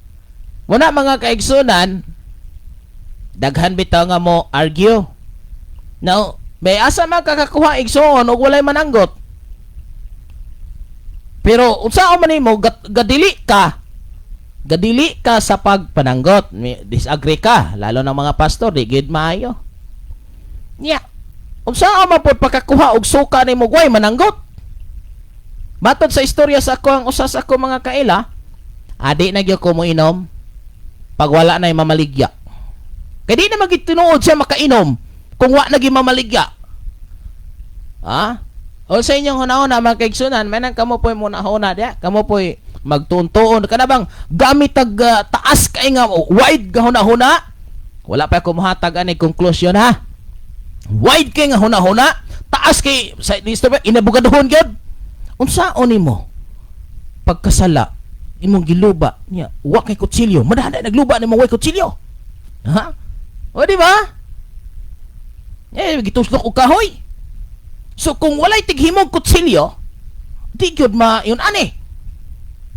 Muna mga kaigsunan, daghan bitaw nga mo argue. Now, may asa man kakakuha igsoon og walay mananggot? Pero unsa man nimo gadili ka. Gadili ka sa pagpananggot. Disagree ka, lalo ng mga pastor, di gid maayo. Nya. Unsa man pod pagkakuha og suka nimo gway mananggot? Matod sa istorya sa ako ang usa sa ako mga kaila, adi na gyud ko mo inom pag wala na mamaligya. Kay di na magitinuod siya makainom kung wa na gyud mamaligya. Ha? O sa inyong hunahuna mga kaigsunan, may nang kamo po'y muna-huna diya. Kamo po'y magtuon-tuon. Kana bang gamit tag taas kay nga wide nga hunahuna? Wala pa ako muhatag ani conclusion ha. Wide kay nga hunahuna, taas kay sa istorya inabugadohon gyud. Unsaon nimo pagkasala imong giluba niya, wa kay kutsilyo, madahana nagluba nimo way kutsilyo, ha? O di ba eh gituslok og kahoy? So kung walay tighimog kutsilyo, di gyud ma yun ani.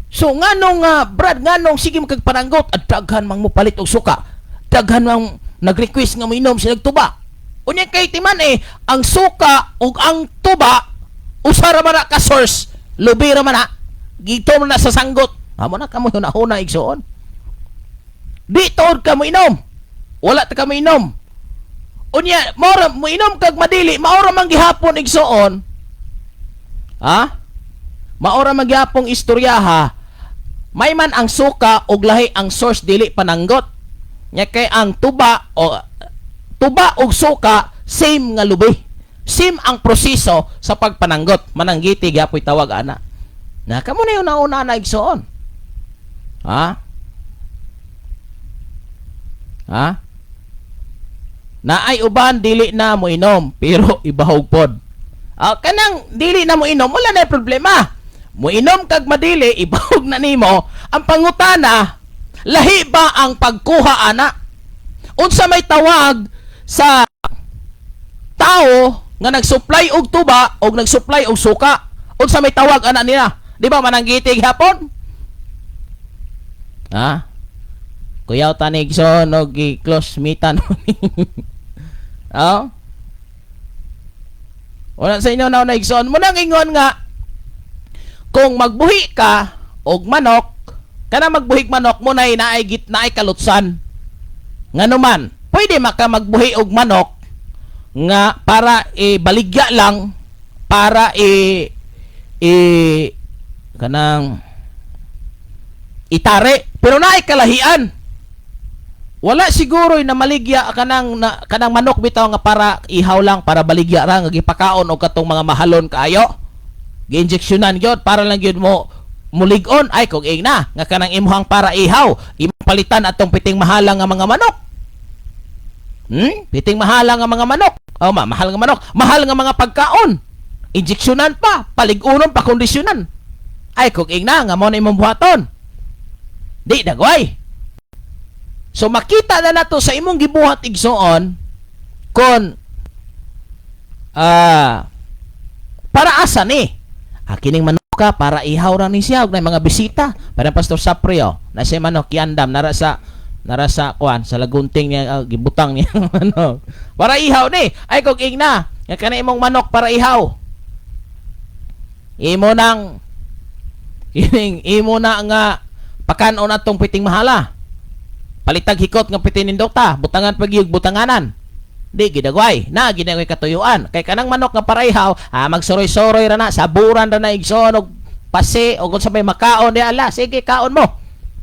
So nganong Brad, nganong sige mo kag pananggot at daghan mang mopalit og suka, daghan mang nag-request nga moinom sila tuba? Unya kay timan eh ang suka ug ang tuba usa ra man na ka source, lubi ra man na, gito man na sa sanggot. Amo na kamo hunahuna igsoon. Di tuod ka mo inom, wala ta ka mo inom. Unya mora mo inom kag madili, maora man gihapon igsoon, ha, maora man gihapong istoryaha. May man ang suka og lahi ang source, dili pananggot nya kay ang tuba o tuba og suka same nga lubi, same ang proseso sa pagpananggot. Mananggiti gyapoy tawag ana na. Kamo na yung nauna na igsoon, ha, ha. Naay uban dili na mo inom pero ibahog pod. Ah, kanang dili na mo inom, wala na problema. Mo inom kag madili, ibahog na nimo. Ang pangutana, lahi ba ang pagkuha ana? Unsa may tawag sa tao nga nag-supply og tuba og nag-supply og suka? Unsa may tawag ana nila? Di ba mananggitig hapon? Ha? Kuyaw tanig so og i-close mitan. Oh? Wala sa inyo na igsoon mo nang ingon nga kung magbuhi ka og manok, kana magbuhig manok mo nay naay gitna ay kalutsan. Ngano man, pwede maka magbuhi og manok nga para ibaligya lang, para i i kanang Itari, pero naay kalahian. Wala siguro na maligya kanang na, kanang manok bitaw nga para ihaw lang, para baligya ra nga gipakaon og katong mga mahalon kaayo. Gi-injeksyonan gyud para lang gyud mo mulig-on. Ay kog ingna nga kanang imuhang para ihaw, imong palitan atong piting mahala nga mga manok. Piting mahala nga mga manok. Oh, mahal nga manok, mahal nga mga pagkaon. Injeksyonan pa, palig-unon pa, kondisyonan. Ay kog ingna nga mo na imong buhaton. Di dagway. So makita na nato sa imong gibuhat, igsoon, kon para asa ni? Ah, kining manok ka para ihaw ra ni siya og na mga bisita. Para Pastor Saprio, na siya manok yandam nara sa kuan sa lagunting niya, gibutang niya ang manok. Para ihaw ni. Ay kog ingna nga kana imong manok para ihaw. Imo nang kining imo na nga pakanon atong piting mahala. Palitag hikot nga piting nindota, butangan pagyug butanganan. Di gidagway, na ginagway katuyuan. Kay kanang manok nga parayhaw, magsuroy-suroy ra na, saburan ra na, igsoon, og pase o kung sa may makaon di ala, sige kaon mo.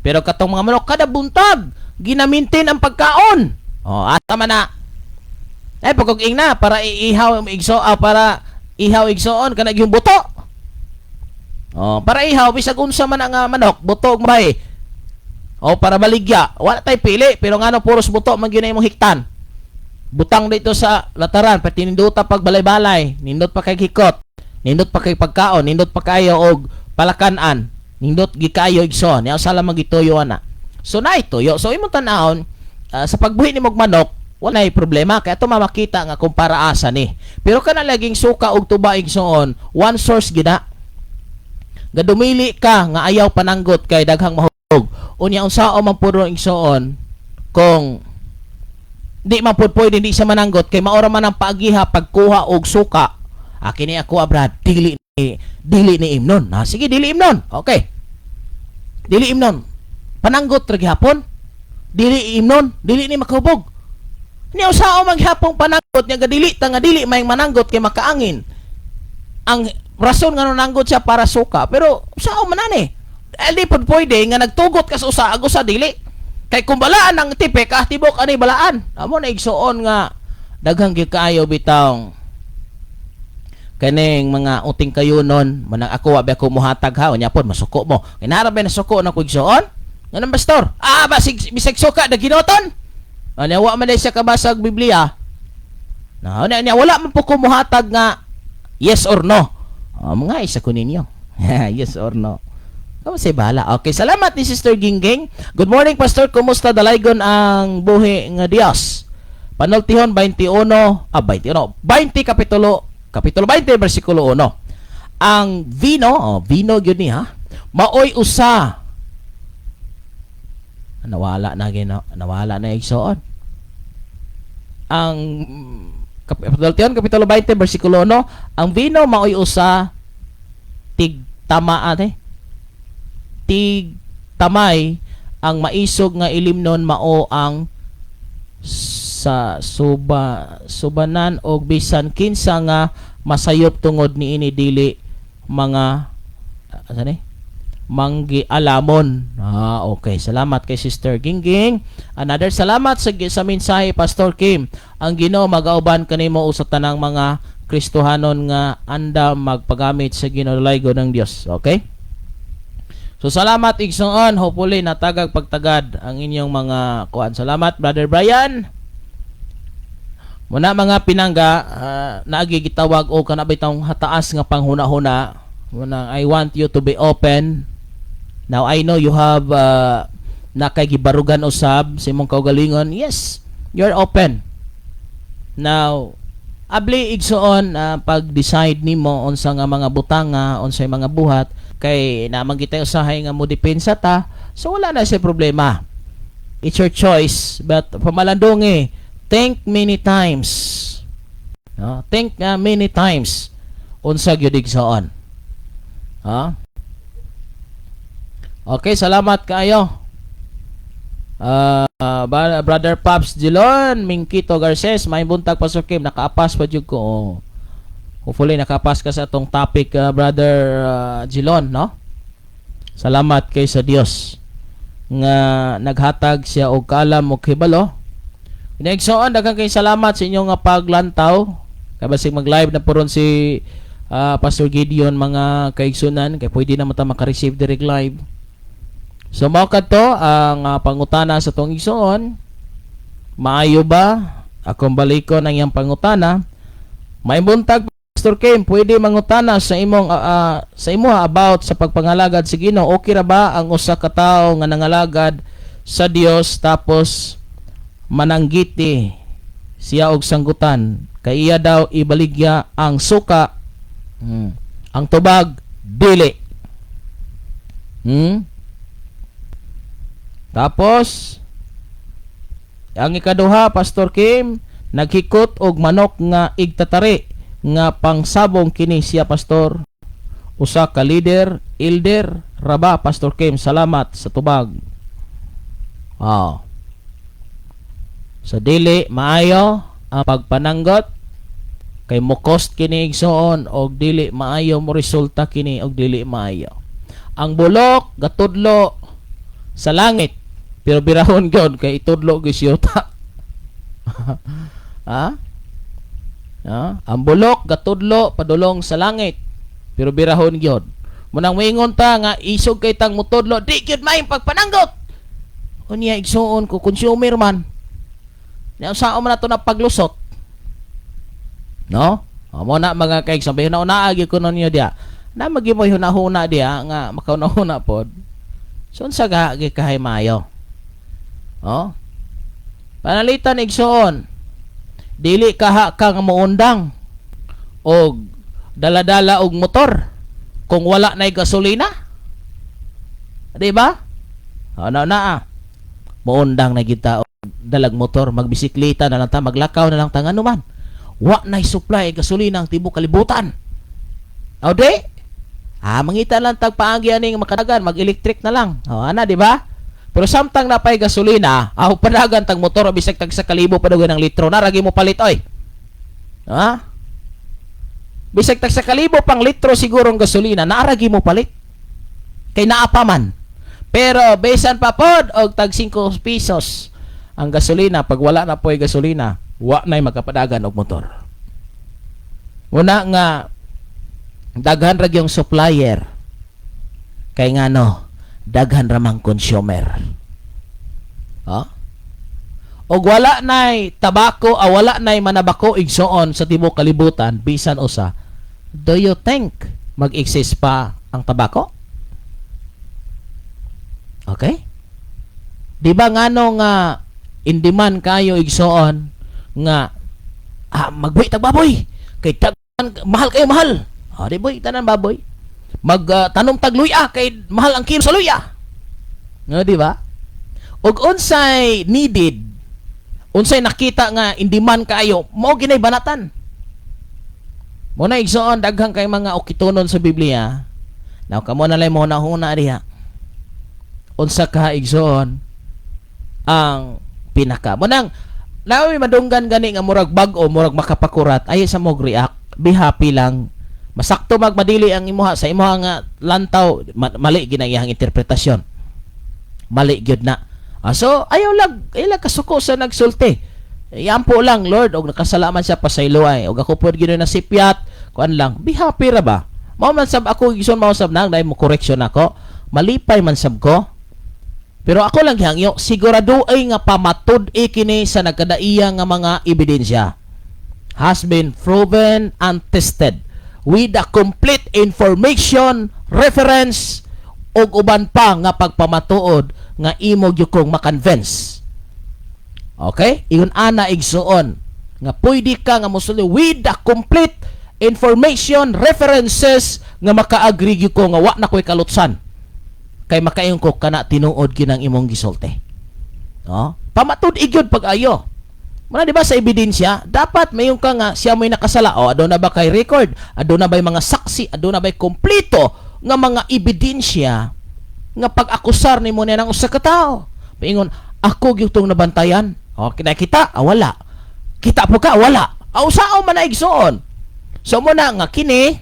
Pero katong mga manok kada buntag, ginamintin ang pagkaon. Oh, ata man na. Ay pagkog ingna para iihaw igso, para ihaw, igsoon, kana yung buto. Oh, para ihaw bisag unsa man ang manok, buto og may. O para baligya, wala tay pili, pero ngano puros buto man gyud na imong hiktan. Butang dito sa lataran, pati ninduta pag balay-balay, nindot pa kay hikot, nindot pa kay pagkaon, nindot pa kayo og palakanan, nindot gikayo, igsoon, niya sala magituyo ana. So na ituyo. So imong tan-awon sa pagbuhi nimo og manok, walay problema kay ato mamakita nga kung para asa ni. Pero kana laging suka og tuba, igsoon, one source gina. Gadumili ka nga ayaw pananggot kay daghang mahulog. Unya unsao man pud igsoon kung di man pud pwede di siya mananggot kay maora man ang paagiha pagkuha og suka? Ah, kini ako, brad, dili ni imnon. Ah, sige, dili imnon. Okay. Dili imnon. Pananggot ra gihapon. Dili imnon, dili ni makahubog. Niya usao maghapong pananggot niya dili ta nga dili may mananggot kay makaangin. Ang rason nga nanggot siya para suka, pero usao man ani. Eh, di pud pwede nga nagtugot ka sa usa ag usa dili. Kay kung balaan ang tipik, tibok ani balaan. Amo na, igsuon, nga daghang gyud kaayo bitawng kaning mga uting kayunon manang ako wa ba ako muhatag ha, unya pod masuko mo. Kay naara ba nasuko na ko, igsuon? Nganong pastor? Ah, basig bisag suka da ginoton. Ano, wa man siya kabasag Biblia. Na, niya, wala man po ko muhatag nga yes or no. Oh, mga isa ko ninyo. Yes or no. Kamu say bahala. Okay, salamat ni Sister Gingging. Good morning, Pastor. Kumusta dalaygon ang buhi nga Dios? Panultihon 21, 21, 20 kapitulo, kapitulo 20 bersikulo 1. Ang vino, oh, vino gyud ni ha. Maoy usa. Nawala na gino, nawala na igsoon. Ang Kapitulo kapitulo 20 bersikulo 1, ang vino maoy usa tig tama ate. Tig tamay, ang maisog nga ilimnon mao ang sa suba subanan og bisan kinsa nga masayop tungod niini dili mga asa ni manggi alamon. Ah, okay. Salamat kay Sister Gingging. Another salamat sa mensahe, Pastor Kim. Ang Ginoo magauban kanimo sa tanang mga Kristohanon nga anda magpagamit sa Ginoo ng Dios. Okay? So salamat, igsoon, hopefully natagag pagtagad ang inyong mga kuan. Salamat, Brother Brian. Muna mga pinangga, naagi gitawag o kana bitawng hataas nga panghuna-huna. Muna I want you to be open. Now I know you have na kay gibarugan usab sa imong kaugalingon. Yes, you're open. Now, abli, igsoon, pag-decide nimo unsa nga mga butanga, unsay mga buhat kay naman kita usahay nga mo depensa ta, so wala na siya problema. It's your choice, but pamalandong think many times. No? Think many times unsa gyud, igsoon. Ha? Okay, salamat kaayo. Brother Pops Gilon, Mingkito Garces, may buntag, Pastor Kim, nakaapas pa jud ko. Oh. Hopefully nakapas ka sa atong topic, Brother Gilon, no? Salamat kay sa Dios. Nga naghatag siya og kaalam og hibalo. Igsoon, daghang kay salamat sa inyong nga paglantaw. Kay basig mag-live na puron si Pastor Gideon, mga kaigsunan, kay pwede na ta maka-receive direct live. So mao kadto ang pangutana sa tong igsoon. Maayo ba? Akong balikon ang iyang pangutana. May buntag, Pastor Kim, pwede mangutana sa imo about sa pagpangalagad sa Ginoo. Okay ra ba ang usa ka tawo nga nangalagad sa Dios tapos mananggiti siya og sanggutan kay iya daw ibaligya ang suka? Ang tubag dili. Tapos ang ikaduha, Pastor Kim, naghikot og manok nga igtatari nga pangsabong kini siya, pastor. Usa ka leader, elder, raba, Pastor Kim? Salamat sa tubag. Oh. So dili maayo ang pagpananggot kay mo cost kini, igsoon, og dili maayo mo resulta kini og dili maayo. Ang bulok gatudlo sa langit pero birahon gyud kay itudlo gyud siyota. Ha? Ha? Ang bulok gatudlo padulong sa langit pero birahon gyud. Munang moingon ta nga isog kay tang mutudlo, di gyud maayong pagpananggot. Unya, igsoon ko, consumer man. Nya unsaon man nato na paglusot? No? O, mo na, mga kaigsoon, una gyud ko ninyo diya. Na magi mo hunahuna diya nga makaunahuna pod. So unsa ga gi kahay maayo? Oh? Panalitan, igsoon. Dili kaha ka nga moundang og dala-dala og motor kung wala na'y gasolina. Di ba? Ano na ah. Moundang na kita og dalag motor, magbisikleta na lang ta, maglakaw na lang ta, ngano man. Wa na'y supply gasolina ang tibuok kalibutan. O di? Ah, mangita lang tag paagi aning makadagan, mag-electric na lang. O ana, di ba? Pero samtang napay gasolina, aw padagan tag motor bisag tag sa kalibo pa ng litro na ragi mo palit oy. Ha? Bisag tag sa kalibo pang litro siguro ang gasolina, naaragi mo palit. Kay naa pa man. Pero besan pa pod og tag 5 pesos ang gasolina, pag wala na po'y gasolina, wa na'y makapadagan og motor. Una nga daghan ra yung supplier kay ngano daghan ra mang consumer. Ha? Og wala nay tabako, ah, wala nay manabako, igsoon, sa tibuok kalibutan bisan usa. Do you think mag-exist pa ang tabako? Okay? Di ba ngano nga in demand kayo, igsoon, nga magbuhi tag baboy kay tag mahal kayo, mahal. Ah, di boy tanan baboy. Mag tanom tag luya kay mahal ang kilo sa luya. Nga di ba? Og unsay needed, unsay nakita nga in demand kayo, mao ginay banatan. Mo na, igsoon, daghang kay mga okitonon sa Biblia. Now kamo na lang mo huna diha. Unsa ka, igsoon, ang pinaka. Mo nang naoy madunggan gani nga murag bag-o, murag makapakurat, ay sa mo react, be happy lang. Masakto magmadili ang imuha sa imuha nga lantaw, mali ginayang interpretasyon. Mali gyud na. Ah, so ayaw lag kasuko sa nagsulti. Iampo lang, "Lord, og nakasala man siya, pasayloay." Og ako pod gyud na sipyat, kuan lang. Be happy ra ba? Mao man sab ako, igsoon, mao sab nang dahil mo correction ako. Malipay man sab ko. Pero ako lang gihangyo, sigurado ay nga pamatud kini sa nagkadaiya nga mga ebidensya. Has been proven and tested with the complete information, reference, ug uban pa nga pagpamatuod nga imo gyud kong ma-convince. Okay? Ingon ana, igsuon, nga pwede ka nga mosulti with the complete information, references nga maka-agree gyud ko nga wa na ko'y kalutsan. Kay makaingon ko kana tinuod ginang imong gisulti. No? Pamatud gyud pag-ayo. Muna di ba sa ebidensya, dapat mayon ka nga siya mo'y nakasala. O, aduna ba kay record? Aduna ba'y mga saksi? Aduna ba'y kompleto nga mga ebidensya nga pag-akusar nimo niya ng usa ka tawo? Paingon, ako gyud tong nabantayan. O, kinakita? Ah, wala. Kita po ka? Wala. Ah, usao man na, igsoon? So mo na nga kini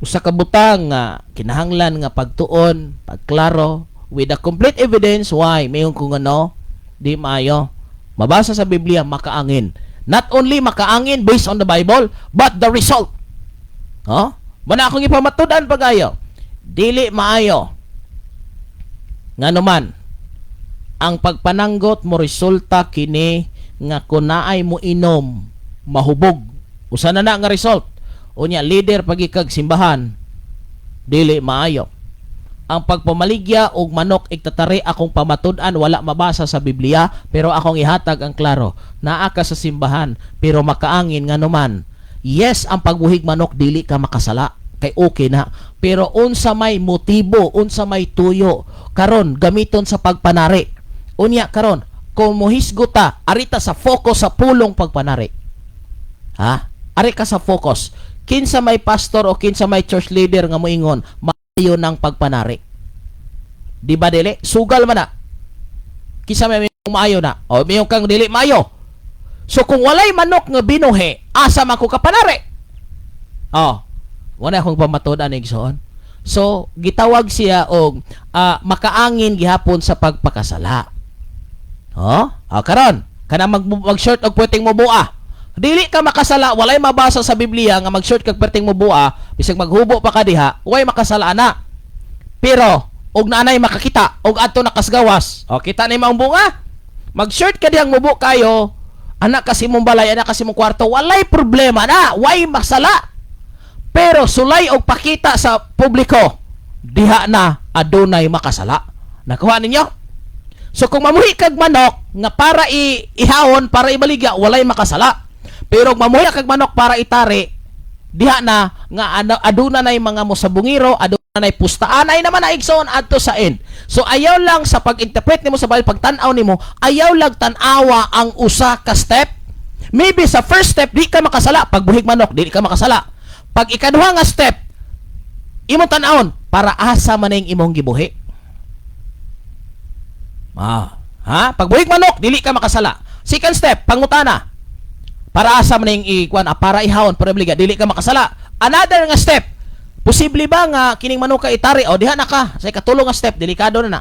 usa ka butang nga kinahanglan nga pagtuon, pagklaro. With the complete evidence why mayon ko nga no, di maayo. Mabasa sa Biblia, makaangin. Not only makaangin based on the Bible, but the result. Oh? Muna akong ipamatud-an pagayo. Dili maayo. Ngano man, ang pagpananggot mo resulta kini nga kung naay mo inom, mahubog. Usa na na nga result. Unya, leader pagikag simbahan, dili maayo. Ang pagpamaligya og manok igtatari, akong pamatud-an, wala mabasa sa Biblia, pero akong ihatag ang klaro. Naa ka sa simbahan pero makaangin, ngano man, yes, ang pagbuhig manok dili ka makasala kay okay na, pero unsa may motibo, unsa may tuyo karon gamiton sa pagpanari? Unya karon kung mohisgot ta, arita sa focus sa pulong pagpanari, ha, ari ka sa focus. Kinsa may pastor o kinsa may church leader nga moingon maayo ng pagpanari? Di ba dili? Sugal man na. Kinsa may maayo na? O mayon kang dili maayo. So kung walay manok nga binuhi, asa man ko kapanari? Oh, wala akong pamatud-an, igsoon. So gitawag siya og makaangin gihapon sa pagpakasala. Oh, ah, karon kana mag short og pweteng mo buha. Dili ka makasala, walay mabasa sa Biblia nga mag-short kag perting mo buha, bisag maghubo pa ka diha, way makasala ana. Pero og naanay makakita og adto nakasgawas, o kita na maong bunga. Mag-short ka dihang mubo kayo, anak kasi mong balay, anak kasi mong kwarto, walay problema na, way masala. Pero sulay og pakita sa publiko, diha na adunay makasala. Nakuha ninyo? So kung mamuhi kag manok nga para ihawon, para ibaligya, walay makasala. Pero kung mamuhi kag manok para itari, diha na nga aduna nay mga mosabungiro, aduna nay pustaan ay naman na, igsoon, adto sa end. So ayaw lang sa pag-interpret nimo sa Bible, pagtan-aw nimo, ayaw lang tan-awa ang usa ka step. Maybe sa first step di ka makasala, pagbuhig manok di ka makasala. Pag ikaduha nga step, imong tan-awon para asa man ning imong gibuhi. Ah, ha? Pagbuhig manok, dili ka makasala. Second step, pangutana. Para asa man ning ikuan, para ihawon, para obliga, dili ka makasala. Another nga step, posible ba nga kining manok ka itari o diha na ka sa ikatulo nga step, delikado na na.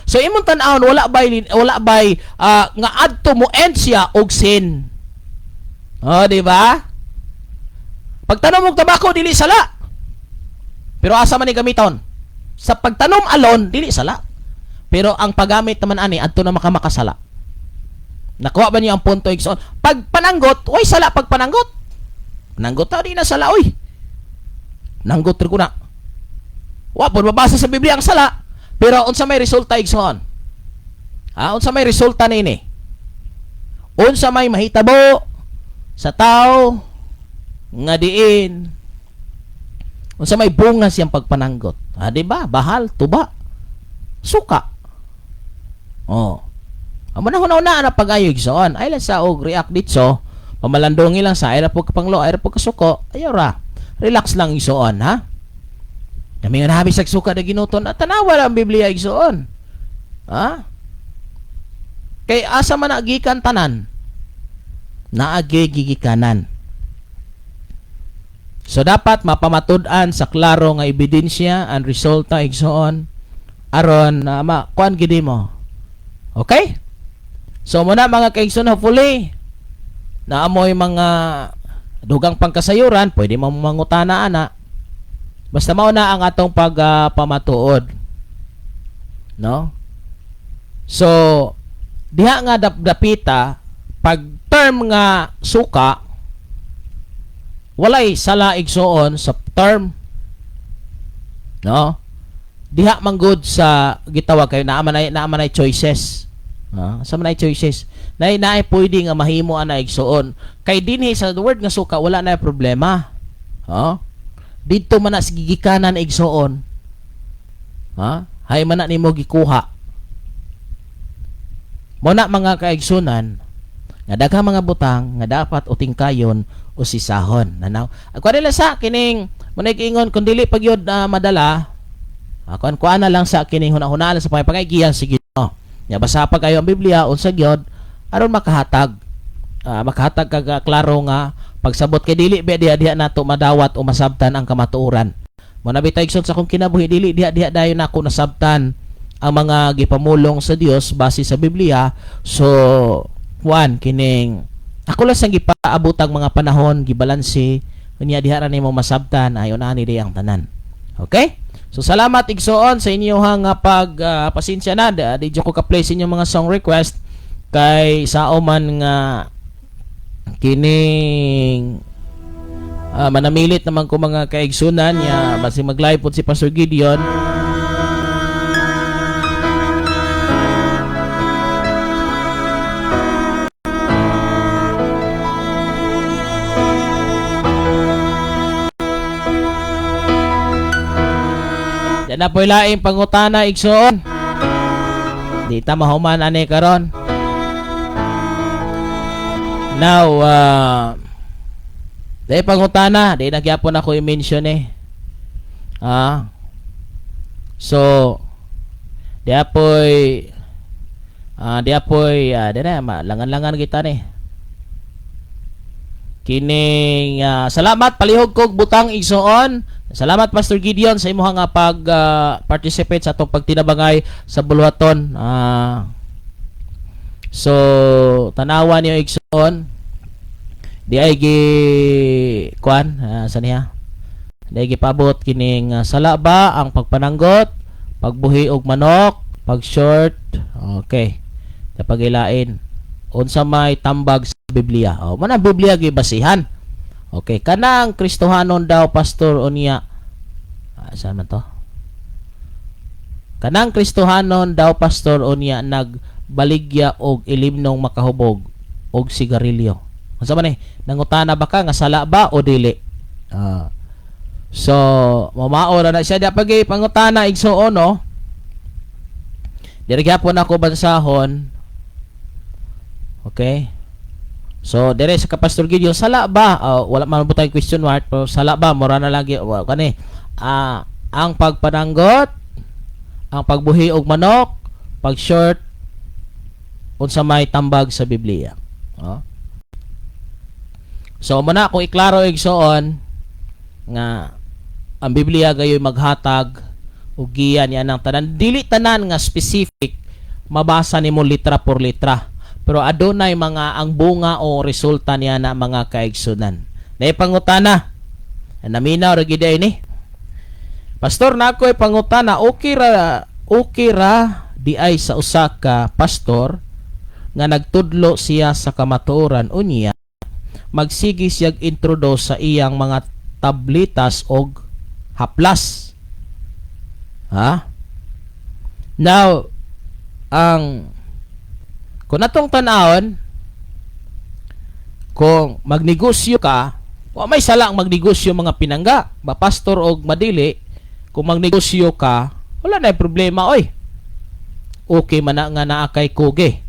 So imong tan-awon, wala bay nga adto mo end siya og sin. Oh, di ba? Pagtanom og tabako, dili sala. Pero asa man ni gamiton? Sa pagtanom alone, dili sala. Pero ang paggamit naman ani adto na makamakasala. Nakuha ba niyo ang punto, igsoon? Pag pananggot, way sala pag pananggot. Nanggot ta, di na sala oy. Nanggot ko na. Wa po mabasa sa Biblia ang sala. Pero unsa may resulta, igsoon? Ha, unsa may resulta nini? Unsa may mahitabo sa tao nga diin? Unsa may bunga siyang pagpananggot? Ha, di ba? Bahal, tuba, suka. Oh. Amo na huna-huna na pag-ayo, igsoon. Ay lang sa og react ditso. Pamalandongi lang sa ay ra po kapanglo, ay ra po kasuko. Ayaw ra. Relax lang, igsoon, ha? Kami nga nahabi sa suka na ginuton at tanawa lang ang Biblia, igsoon. Ha? Kay asa man agikan tanan? Naagi gigikanan. So dapat mapamatud-an sa klaro nga ebidensya ang resulta, igsoon, aron na ma kuan gid mo. Okay? So muna, mga kaigsoon, hopefully naamoy mga dugang pangkasayuran, pwede mo mangutana ana. Basta mao na ang atong pagpamatuod. No? So diha nga dapita pag term nga suka, walay sala, igsoon, sa term, no? Diha manggod sa gitawag kayo naa man ay choices, ha, sa man ay choices nay naay pwede nga mahimo ana, igsoon, kay dinhi sa word nga suka wala na problema, ha? Didto man na sa gigikanan, igsoon, ha, hay man na nimo gikuha mo na, mga kaigsunan, nga daghang mga butang nga dapat utingkayon o sisahon nanaw. Ako nila sa kining munay giingon kung dili pag yun madala kuan kuan na lang sa kining huna-huna lang sa pangaygiyan sige no. Nya basa pa kayo ang Biblia unsa gyud aron makahatag kag klaro nga pagsabot, kay dili ba diha diha nato madawat o masabtan ang kamatuoran mo na bitay. Sa akong kinabuhi, dili diha diha dayon nako nasabtan. Ang mga gipamulong sa Dios base sa Biblia. So kuan, kining ako lang sang gipaabot ang mga panahon, gibalanse unya diha ra nimo masabtan ayon ani di ang tanan. Okay? So salamat, igsoon, sa inyong nga pag pasensya na di jud ko ka-play sa inyong mga song request kay sao man nga kining manamilit naman ko, mga kaigsunan, ya basi mag-live pod si Pastor Gideon. Yan na po'y laing pangutana, igsoon. Di ta mahuman ani karon. Now, di pangutana, di nagyapon ako i-mention eh. So, di apoy, di na, langan-langan kita ni. Kining salamat, palihog kog butang, igsoon. Salamat, Pastor Gideon, sa imuha nga pag participate sa atong pagtinabangay sa buluhaton. So tanawa niyo, igsoon. Di ay gi kuan sa niya. Di ay gipabot kining sala ba ang pagpananggot, pagbuhi og manok, pag short. Okay. Kapagilain unsa may tambag sa Biblia. Oh, man ang Biblia gibasihan. Okay, kanang Kristohanon daw, pastor, unya. Saan man to? Kanang Kristohanon daw, pastor, unya nagbaligya og ilimnong makahubog og sigarilyo. Unsa man eh? Nangutana ba ka nga sala ba o dili? So, mamao ra na siya di pagi pangutana, igsuon, no. Diri gyapon ako bansahon. Okay. So, dire sa ka Pastor Gideon, sala ba? Wala man butang question mark, pero sala ba? Mura na lagi wa kani. Ang pagpananggot, ang pagbuhi og manok, pag short, unsa may tambag sa Biblia. Oh. So, muna kung iklaro, igsoon, nga ang Biblia gayoy maghatag og giya niya ng tanan. Dili tanan nga specific mabasa nimo litra por litra. Pero adunay mga ang bunga o resulta niya na, mga kaigsunan. Naipangutana. Naminaw ra gid ay ni. Pastor, na ako'y pangutana, okay ra di ay sa usa ka pastor nga nagtudlo siya sa kamatuoran unya magsige siyag introduce sa iyang mga tablitas og haplas? Ha? Now, ang kung atong tan-awon, kung magnegosyo ka, wa may sala ang magnegosyo, mga pinangga, ba pastor og madili, kung magnegosyo ka, wala na problema oy. Okay man na nga naa kay kugi.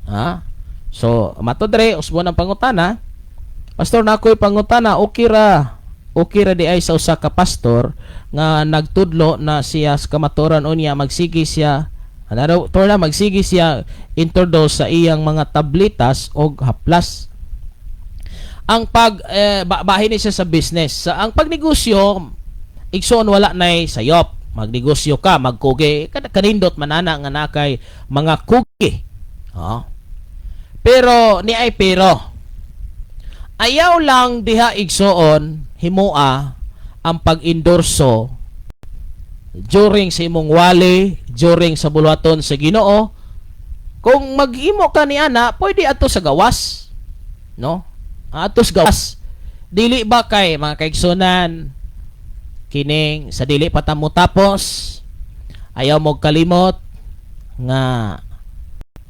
Ha? So, mato dre, usbon ang pangutana. Pastor, na ako'y pangutana, okay ra di ay sa usa ka pastor nga nagtudlo na siya sa kamatuoran unya magsige siya ano na magsige siya introduce sa iyang mga tablitas og haplas? Ang pag bahin ni siya sa business, sa ang pagnegosyo, igsoon, wala nay sayop. Magnegosyo ka, magkugi, kanindot man ana nga naa kay mga kugi, oh. Pero ni ay pero ayaw lang diha, igsoon, himoa ang pag-endorso during sa imong wali, during sa buluhaton sa Ginoo. Kung maghimo ka ni ana, pwede ato sa gawas, no? Ato sa gawas. Dili ba kay, mga kaigsunan, kining sa dili pa ta mo tapos, ayaw mo kalimot nga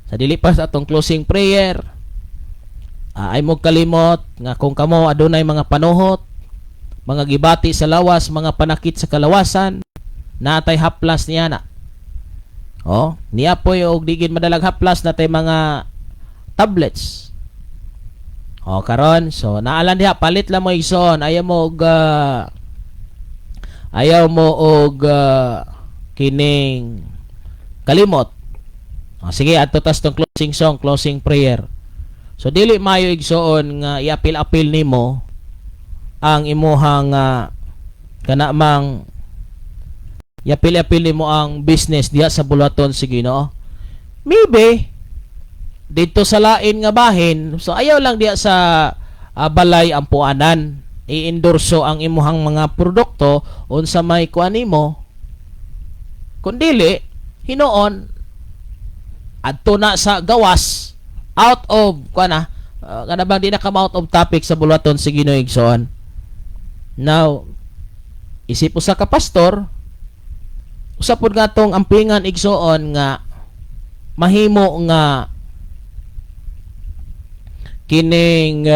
sa dili pa sa atong closing prayer, ay mo kalimot nga kung kamo adunay mga panuhot, mga gibati sa lawas, mga panakit sa kalawasan, natay haplas niya na. Oh, niya poy og digin madalag haplas, natay mga tablets. Oh, karon so naalan diha, palit lang mo, igsoon, ayaw mo og kining kalimot. Oh, sige, adto tas tong closing song, closing prayer. So dili maayo, igsoon, nga iapil-apil nimo ang imuhang kana mang Yapil-yapil mo ang business diha sa buluhaton sa Ginoo. Maybe dito sa lain nga bahin, so ayaw lang diha sa balay ampuanan i-endorso ang imuhang mga produkto unsa may kuan nimo. Kung dili, hinuon adto na sa gawas, out of kuan na, kana bang di na ka out of topic sa buluhaton sa Ginoo, igsoon. Now, isip usa ka pastor, usa pod nga tong ampingan, igsoon, nga mahimo nga kining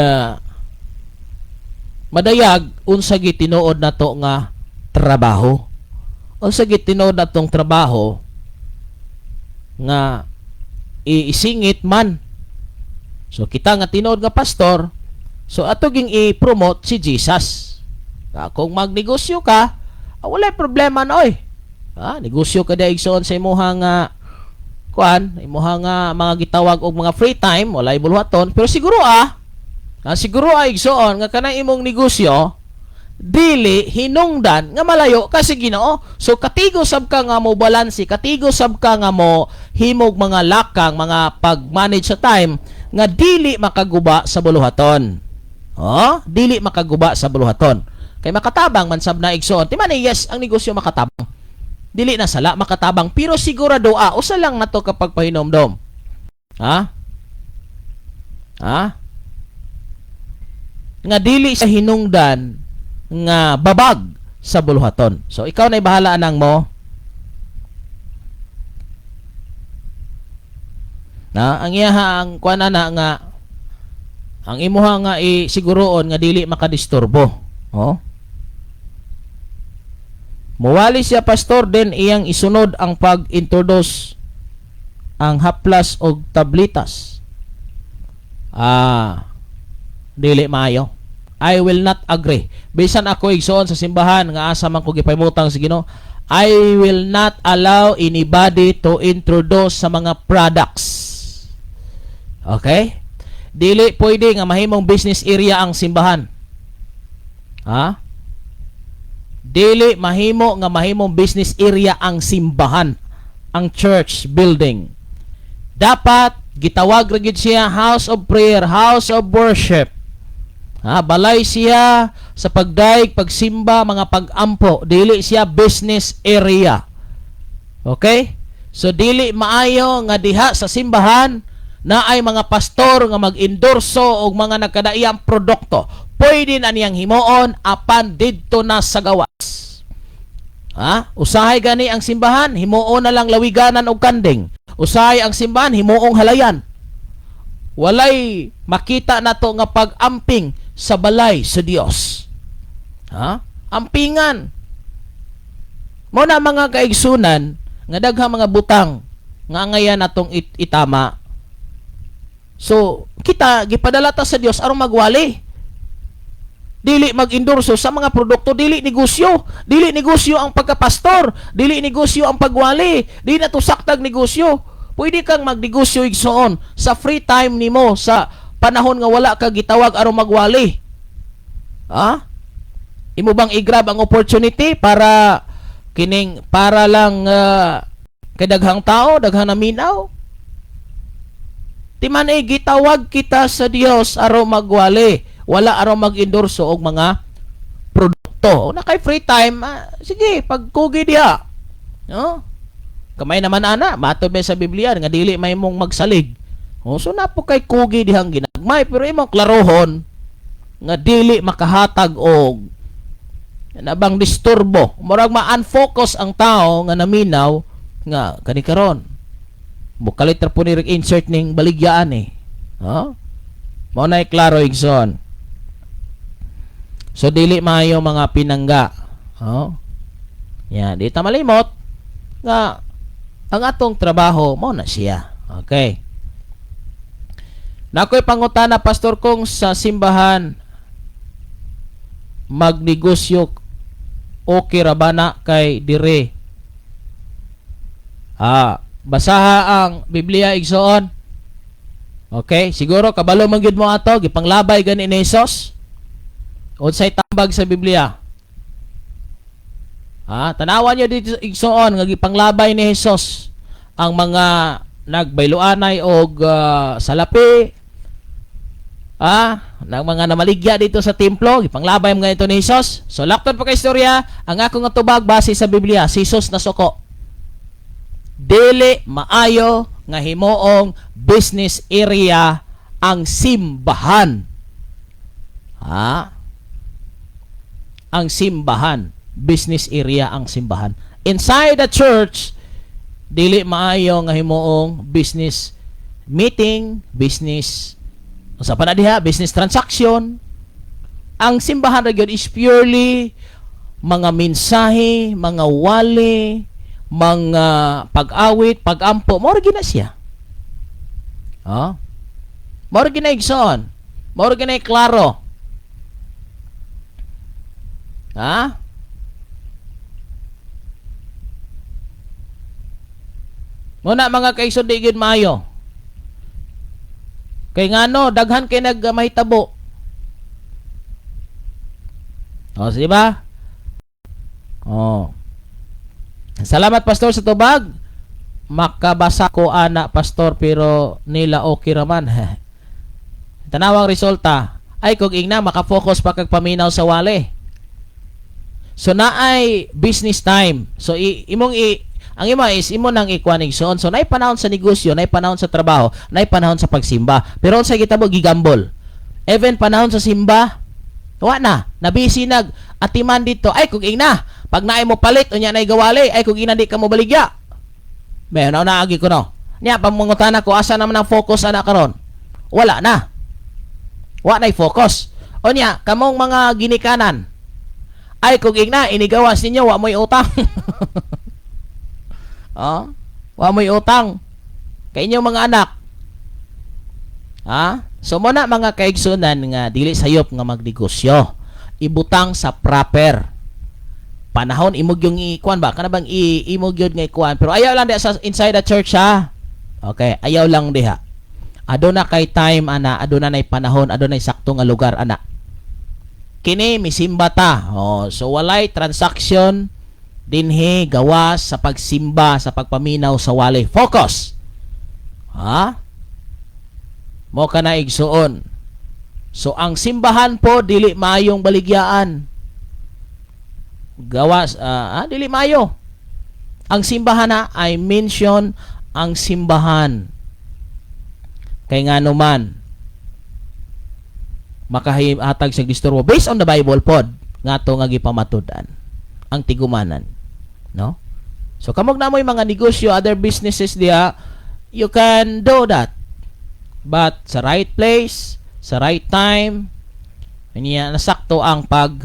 madayag unsa gitinuod nato nga trabaho, unsa gitinuod natong trabaho nga iisingit man. So kita nga tinuod nga pastor, so ato ging i-promote si Jesus. Kung magnegosyo ka, walay problema na oy. Negosyo ka di, igsoon, sa imuhang kuan, imuhang mga gitawag og mga free time, walay buluhaton, pero siguro igsoon nga kanang imong negosyo dili hinungdan nga malayo ka sa Ginoo. So katigo sab ka nga mo balanse, katigo sab ka nga mo himog mga lakang, mga pag-manage sa time nga dili makaguba sa buluhaton. Oh, dili makaguba sa buluhaton. Kay makatabang man sab na, igsoon. Ti man eh, yes, ang negosyo makatabang. Dili na sala, makatabang, pero sigurado usa lang na to kapag pahinomdom. Ha? Ha? Nga dili sa hinungdan nga babag sa buluhaton. So ikaw na bahala anang mo. Na ang iyaha ang kuan na nga ang imuha nga isiguroon nga dili makadisturbo. Oh. Muwali siya, pastor, then iyang isunod ang pag-introduce ang haplas og tablitas. Dili maayo. I will not agree. Bisan ako, igsoon, sa simbahan nga asa man ko gipahimutang sa Ginoo, I will not allow anybody to introduce sa mga products. Okay? Dili pwede nga mahimong business area ang simbahan. Ha? Dili mahimo nga mahimong business area ang simbahan, ang church building. Dapat gitawag ra gid siya house of prayer, house of worship. Ha, balay siya sa pagdaig, pagsimba, mga pagampo, dili siya business area. Okay? So dili maayo nga diha sa simbahan na ay mga pastor nga mag-endorso og mga nagkadaiyang produkto. Pwede na niyang himuon apan didto na sa gawas. Ha? Usahay gani ang simbahan, himuon na lang lawiganan og kanding. Usahay ang simbahan, himuong halayan. Walay makita nato nga pag-amping sa balay sa Dios. Ha? Ampingan. Mo na, mga kaigsunan, nga daghang mga butang nga angayan natong itama. So, kita gipadala ta sa Dios aron magwali. Dili mag-endorso sa mga produkto, dili negosyo. Dili negosyo ang pagkapastor, dili negosyo ang pagwali, dili na to saktag negosyo. Pwede kang magnegosyo, igsoon, sa free time nimo, sa panahon nga wala ka gitawag aron magwali. Ha? Imo bang i-grab ang opportunity para kining para lang kay daghang tao, daghang naminaw? Ti man eh, gitawag kita sa Dios aron magwali, wala aron mag-endorso og mga produkto. Na kay free time, sige, pagkugi diha. No? Kamay naman ana, matod ba sa Biblia nga dili may mong magsalig. Oh, so na po kay kugi dihang ginagmay, pero imong klarohon nga dili makahatag og nabang disturbo. Murag ma-unfocus ang tao nga naminaw nga kani karon. Mukalit ra po ni insert ning baligyaan eh. Ha? Mao na klaro, igsoon. So dili maayo mga pinangga. Oh. Ya, di ta malimot nga ang atong trabaho mao na siya. Okay. Nakoy pangutana, pastor, kung sa simbahan magnegosyo, okay ra ba na kay dire? Basaha ang Biblia, igsoon. Okay, siguro kabalo man gyud mo ato, gipanglabay gani ni Jesus. Unsay tambag sa Biblia? Ha, tanawan niyo dito, igsoon, nga gipanglabay ni Jesus ang mga nagbayloanay og salapi, ng mga namaligya dito sa templo, gipanglabay mga ito ni Jesus. So lakton pa kay istorya, ang ako nga tubag base sa Biblia, si Jesus nasuko. Dili maayo nga himuong business area ang simbahan. Ha? Ang simbahan, business area ang simbahan. Inside the church, dili maayo nga himuong business meeting, business unsa pa na diha, business transaction. Ang simbahan ra gyud is purely mga mensahe, mga wali, mga pag-awit, pag-ampo, mao ra gyud na siya. Oh. Mao ra gyud na, igsoon. Mao ra gyud na klaro. Ha? Muna mga kaigsoon, di gyud maayo. Kay ngano, daghan kay nag mahitabo. O, di ba? Oh. Salamat, pastor, sa tubag. Makabasa ko ana, pastor, pero nila okay raman. Tanawang resulta. Ay kung ingna makafocus pa kag paminaw sa wali. So naay business time. So i, imong i ang imo is imo nang ikuan, igsoon. So naay panahon sa negosyo, naay panahon sa trabaho, naay panahon sa pagsimba. Pero unsay gitabo, gigambol. Even panahon sa simba, wa na. Nabisi nag atiman dito. Ay kung ingna, pag naay mo palit unya nay gawali, ay kung ingna di ka mo baligya. May na naagi ko no. Nya pamungutana ko, asa naman ang focus ana karon? Wala na. Wa na'y focus. Unya, kamong mga ginikanan, ay kung ingna inigawas ninyo wa mo'y utang. Oh, wa mo'y utang kay inyong mga anak. Ha? So mo na mga kaigsunan nga dili sayop nga magnegosyo. Ibutang sa proper panahon imog yung ikuan ba kana bang imog yun nga ikuan, pero ayaw lang diha sa inside the church, ha. Okay, ayaw lang diha. Aduna kay time ana, aduna nay panahon, adunay sakto nga lugar ana. Kini misimba ta. Oh, so walay transaction dinhi gawas sa pagsimba, sa pagpaminaw sa wali. Focus, ha, mo kana, igsuon. So ang simbahan po dili maayong baligyaan gawas, dili maayo ang simbahan na I mention ang simbahan kay ngano man makahatag sa disturbo based on the Bible pod nga to nga gipamatud-an ang tigumanan, no? So kamog na mo'y mga negosyo, other businesses diha, you can do that, but sa right place, sa right time niya, nasakto ang pag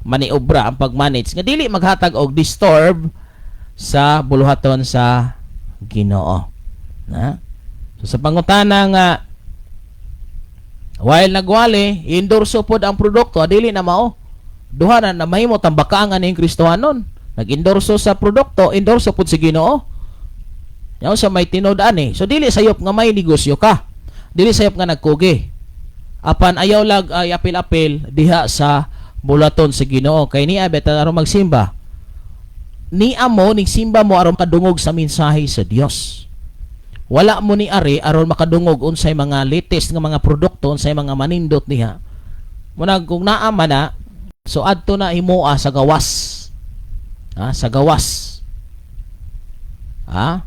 maniobra, ang pag-manage nga dili maghatag og disturb sa buluhaton sa Ginoo na. So sa pangutana nga while nagwali endorso pod ang produkto, dili na mao. Duha na na mahimo tambakaang aning Kristohanon, nag-endorso sa produkto, endorso pod sa Ginoo. Yaw sa may tinud ani. So dili sayop nga may negosyo ka, dili sayop nga nagkugi, apan ayaw lag ay apil-apil diha sa buluhaton sa Ginoo kay niya beta aron magsimba. Ni amo ning simba mo aron makadungog sa mensahe sa Dios. Wala mo ni ari aron makadungog unsay mga latest nga mga produkto, unsay mga manindot niya. Munag kung naa man na, so adto na himoa sa gawas, ha, sa gawas, ha,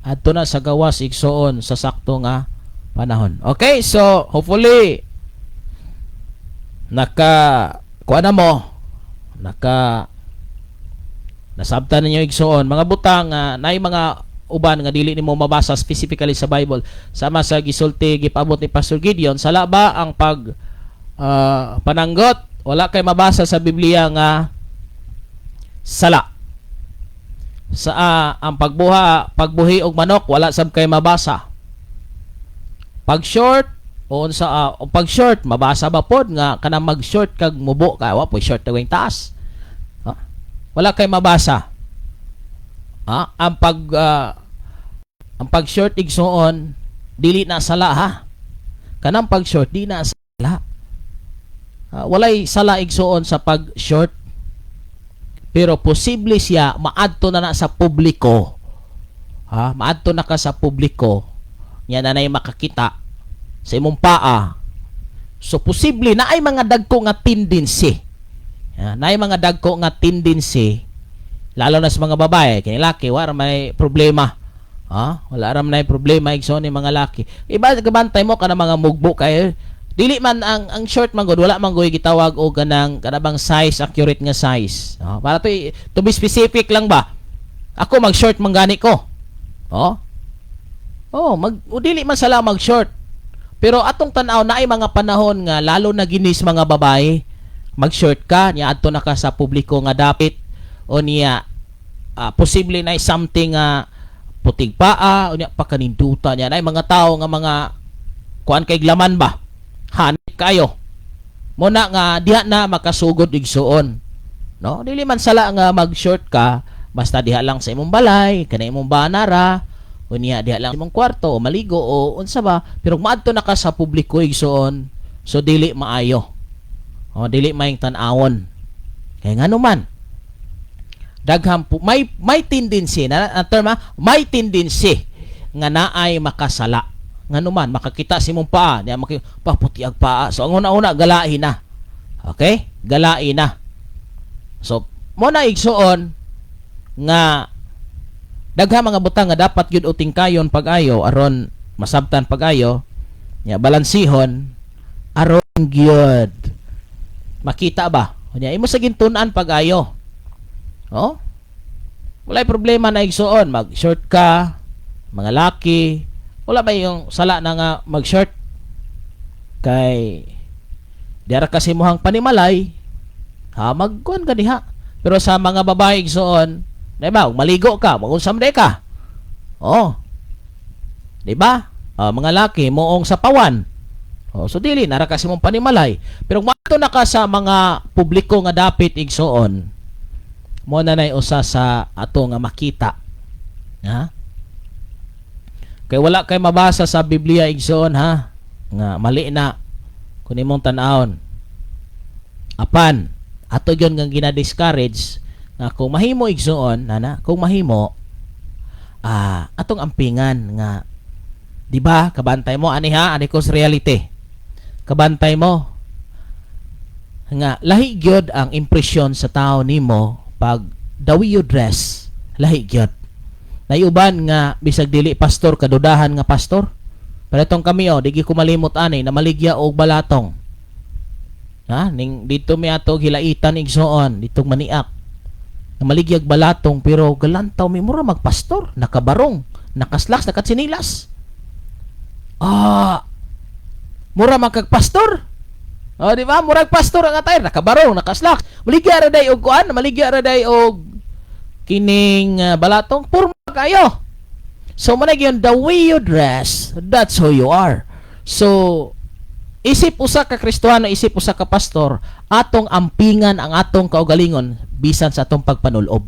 adto na sa gawas, igsoon, sa sakto nga panahon. Okay, so hopefully naka kuha na mo, naka nasabtan ninyo, igsoon, mga butang nga naay mga uban nga dili nimo mabasa specifically sa Bible, sama sa gisulti, gipaabot ni Pastor Gideon, sala ba ang pag pananggot? Wala kay mabasa sa Biblia nga sala sa ang pagbuha, pagbuhi og manok. Wala sab kay mabasa. Pag short o unsa, o pag short, mabasa ba pod nga kanang mag short kag mubo ka, wa po short tawing taas? Ha? Wala kay mabasa. Ang pag short, igsoon, dili na sala, ha. Kanang pag short di na sala. Walay sala, igsoon, sa pag short. Pero posible siya maadto na na sa publiko. Ha? Maadto na ka sa publiko. Nya na nay makakita sa imong paa. So posible na ay mga dagko nga tendency. Ha? Naay mga dagko nga tendency, lalo na sa mga babae. Kini laki, wala may problema. Ha? Wala ra man problema, igsoon, ni mga laki. Iba kabantay mo kana mga mugbo kay dili man ang short man gud, wala man gud gitawag og kanang kanabang size, accurate nga size. Oh, para to be specific lang ba? Ako, mag short man gani ko. Oh. Oh, mag o dili man sala mag short. Pero atong tan-aw na ay mga panahon nga lalo na ginis mga babae, mag-short ka niya, adto na ka sa publiko nga dapit o niya, posible na something nga putig paa o niya pakaninduta niya na mga tao nga mga kuan kay laman ba, hanip kayo mo na nga diha na makasugod, igsuon, no? Dili man sala nga mag-short ka basta diha lang sa imong balay, kana imong banara o niya diha lang imong kwarto o maligo o unsa ba. Pero maadto na ka sa publiko, igsuon, so dili maayo o dili maayong tan-awon kay ngano man daghan po may tendency na term, may tendency nga naay makasala, ngano man makakita sa imong paa niya, maki paputi ang paa. So ang una-una, galain na. Okay, galain na. So mo na, igsuon, nga daghan mga butang nga dapat gyud uting kayon pag-ayo aron masabtan pag-ayo nya, balansihon aron gyud makita ba nya imo sa gintun-an pag-ayo. Oh, walay problema na, igsuon, mag short ka, mga laki. Wala ba yung sala na nga mag short kay diara kasi mohang panimalay, ha, magkuan ka diha. Pero sa mga babae, igsuon, di ba, maligo ka, magunsam ka. Oh. Di ba? Ah, mga laki moong sa pawan. Oh, so dili nara kasi mong panimalay. Pero kung maadto na ka sa mga publiko nga dapit, igsuon, mo na nay usa sa ato nga makita. Ha? Kay wala kay mabasa sa Biblia, igsoon, ha, nga mali na kung imong tan-awon. Apan ato gyud nga gina-discourage nga kung mahimo, igsoon, nana, kung mahimo, atong ampingan nga, di ba, kabantay mo ani, ha, ani ko sa reality. Kabantay mo nga lahi gyud ang impresyon sa tao nimo pag the way you dress, lahi gyud. Nayuban nga bisag dili pastor, kadudahan nga pastor. Pero itong kami, oh, di gyud ko malimot ani namaligya og balatong. Ha, ning dito mi ato hilaitan, igsoon, dito maniak. Namaligyag balatong pero galantaw mi mura magpastor, nakabarong, nakaslacks, nakatsinilas. Ah, mura magkagpastor. Oh, di ba? Murag pastor ang attire, nakabarong, nakaslacks. Maligya ra day og kuan, maligya ra day og kining balatong, purma kayo. So mo na gyud, the way you dress, that's who you are. So isip usa ka Kristohano, isip usa ka pastor, atong ampingan ang atong kaugalingon bisan sa atong pagpanulob.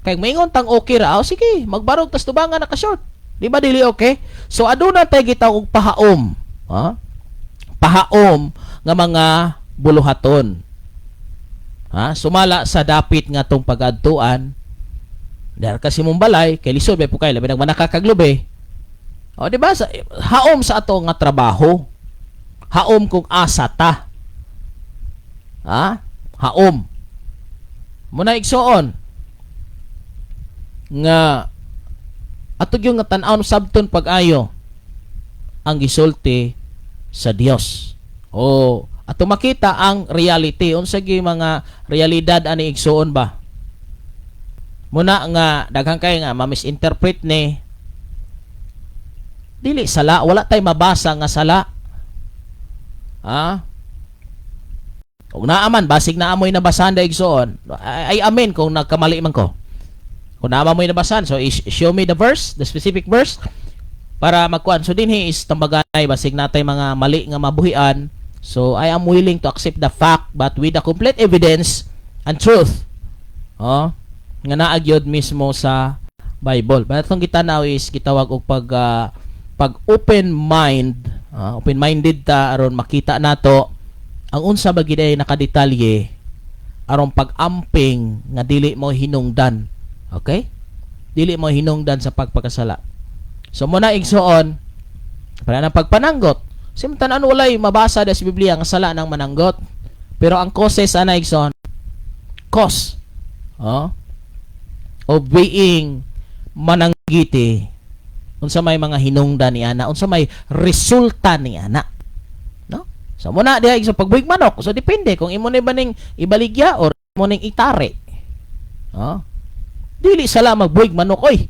Kay maingon tang okay ra, oh, sige, magbarog tas tubangan naka short. Di ba dili okay? So aduna tay gitawag og pahaom. Ha? Pahaom nga mga buluhaton. Ha? Sumala sa dapit nga atong pagadtuan. Dahil kasi mong balay, kay lisod may pukay, labi nang manakakaglubi. O, di ba? Sa, haom sa ato nga trabaho. Haom kung asa ta. Ha? Haom. Muna, igsoon, nga ato yung nga tan-awon sabton pag-ayo ang gisulti sa Dios. O ato makita ang reality, unsa gyud mga realidad ani, igsuon ba? Muna nga daghan kay nga ma-misinterpret ni. Dili sala, wala tay mabasa nga sala. Ha? Kung naaman, basig naa mo'y nabasahan da, igsoon. Ay, amen kung nagkamali man ko. Kung naa mo'y nabasahan, so show me the verse, the specific verse para magkuan. So dinhi is tambaganay, basig natay mga mali nga mabuhian. So I am willing to accept the fact but with the complete evidence and truth. Oh, nga naa gyud mismo sa Bible. But atong gitanaw is gitawag og pag open mind, open minded ta aron makita nato ang unsa ba gid ay nakadetalye. Aron pag-amping nga dili mo hinungdan. Okay? Dili mo hinungdan sa pagpakasala. So muna, igsoon, para ng pagpananggot. Simtan ano, walay mabasa da sa Biblia nga sala ng mananggot. Pero ang causes ana, igsoon, cause, oh, of being mananggiti, unsa may mga hinungdan ni ana, unsa may resulta ni ana, no? So muna diha sa pagbuhig manok, so depende kung imo ni ba ning ibaligya or imo ning itari, oh. Dili sala magbuhig manok oy,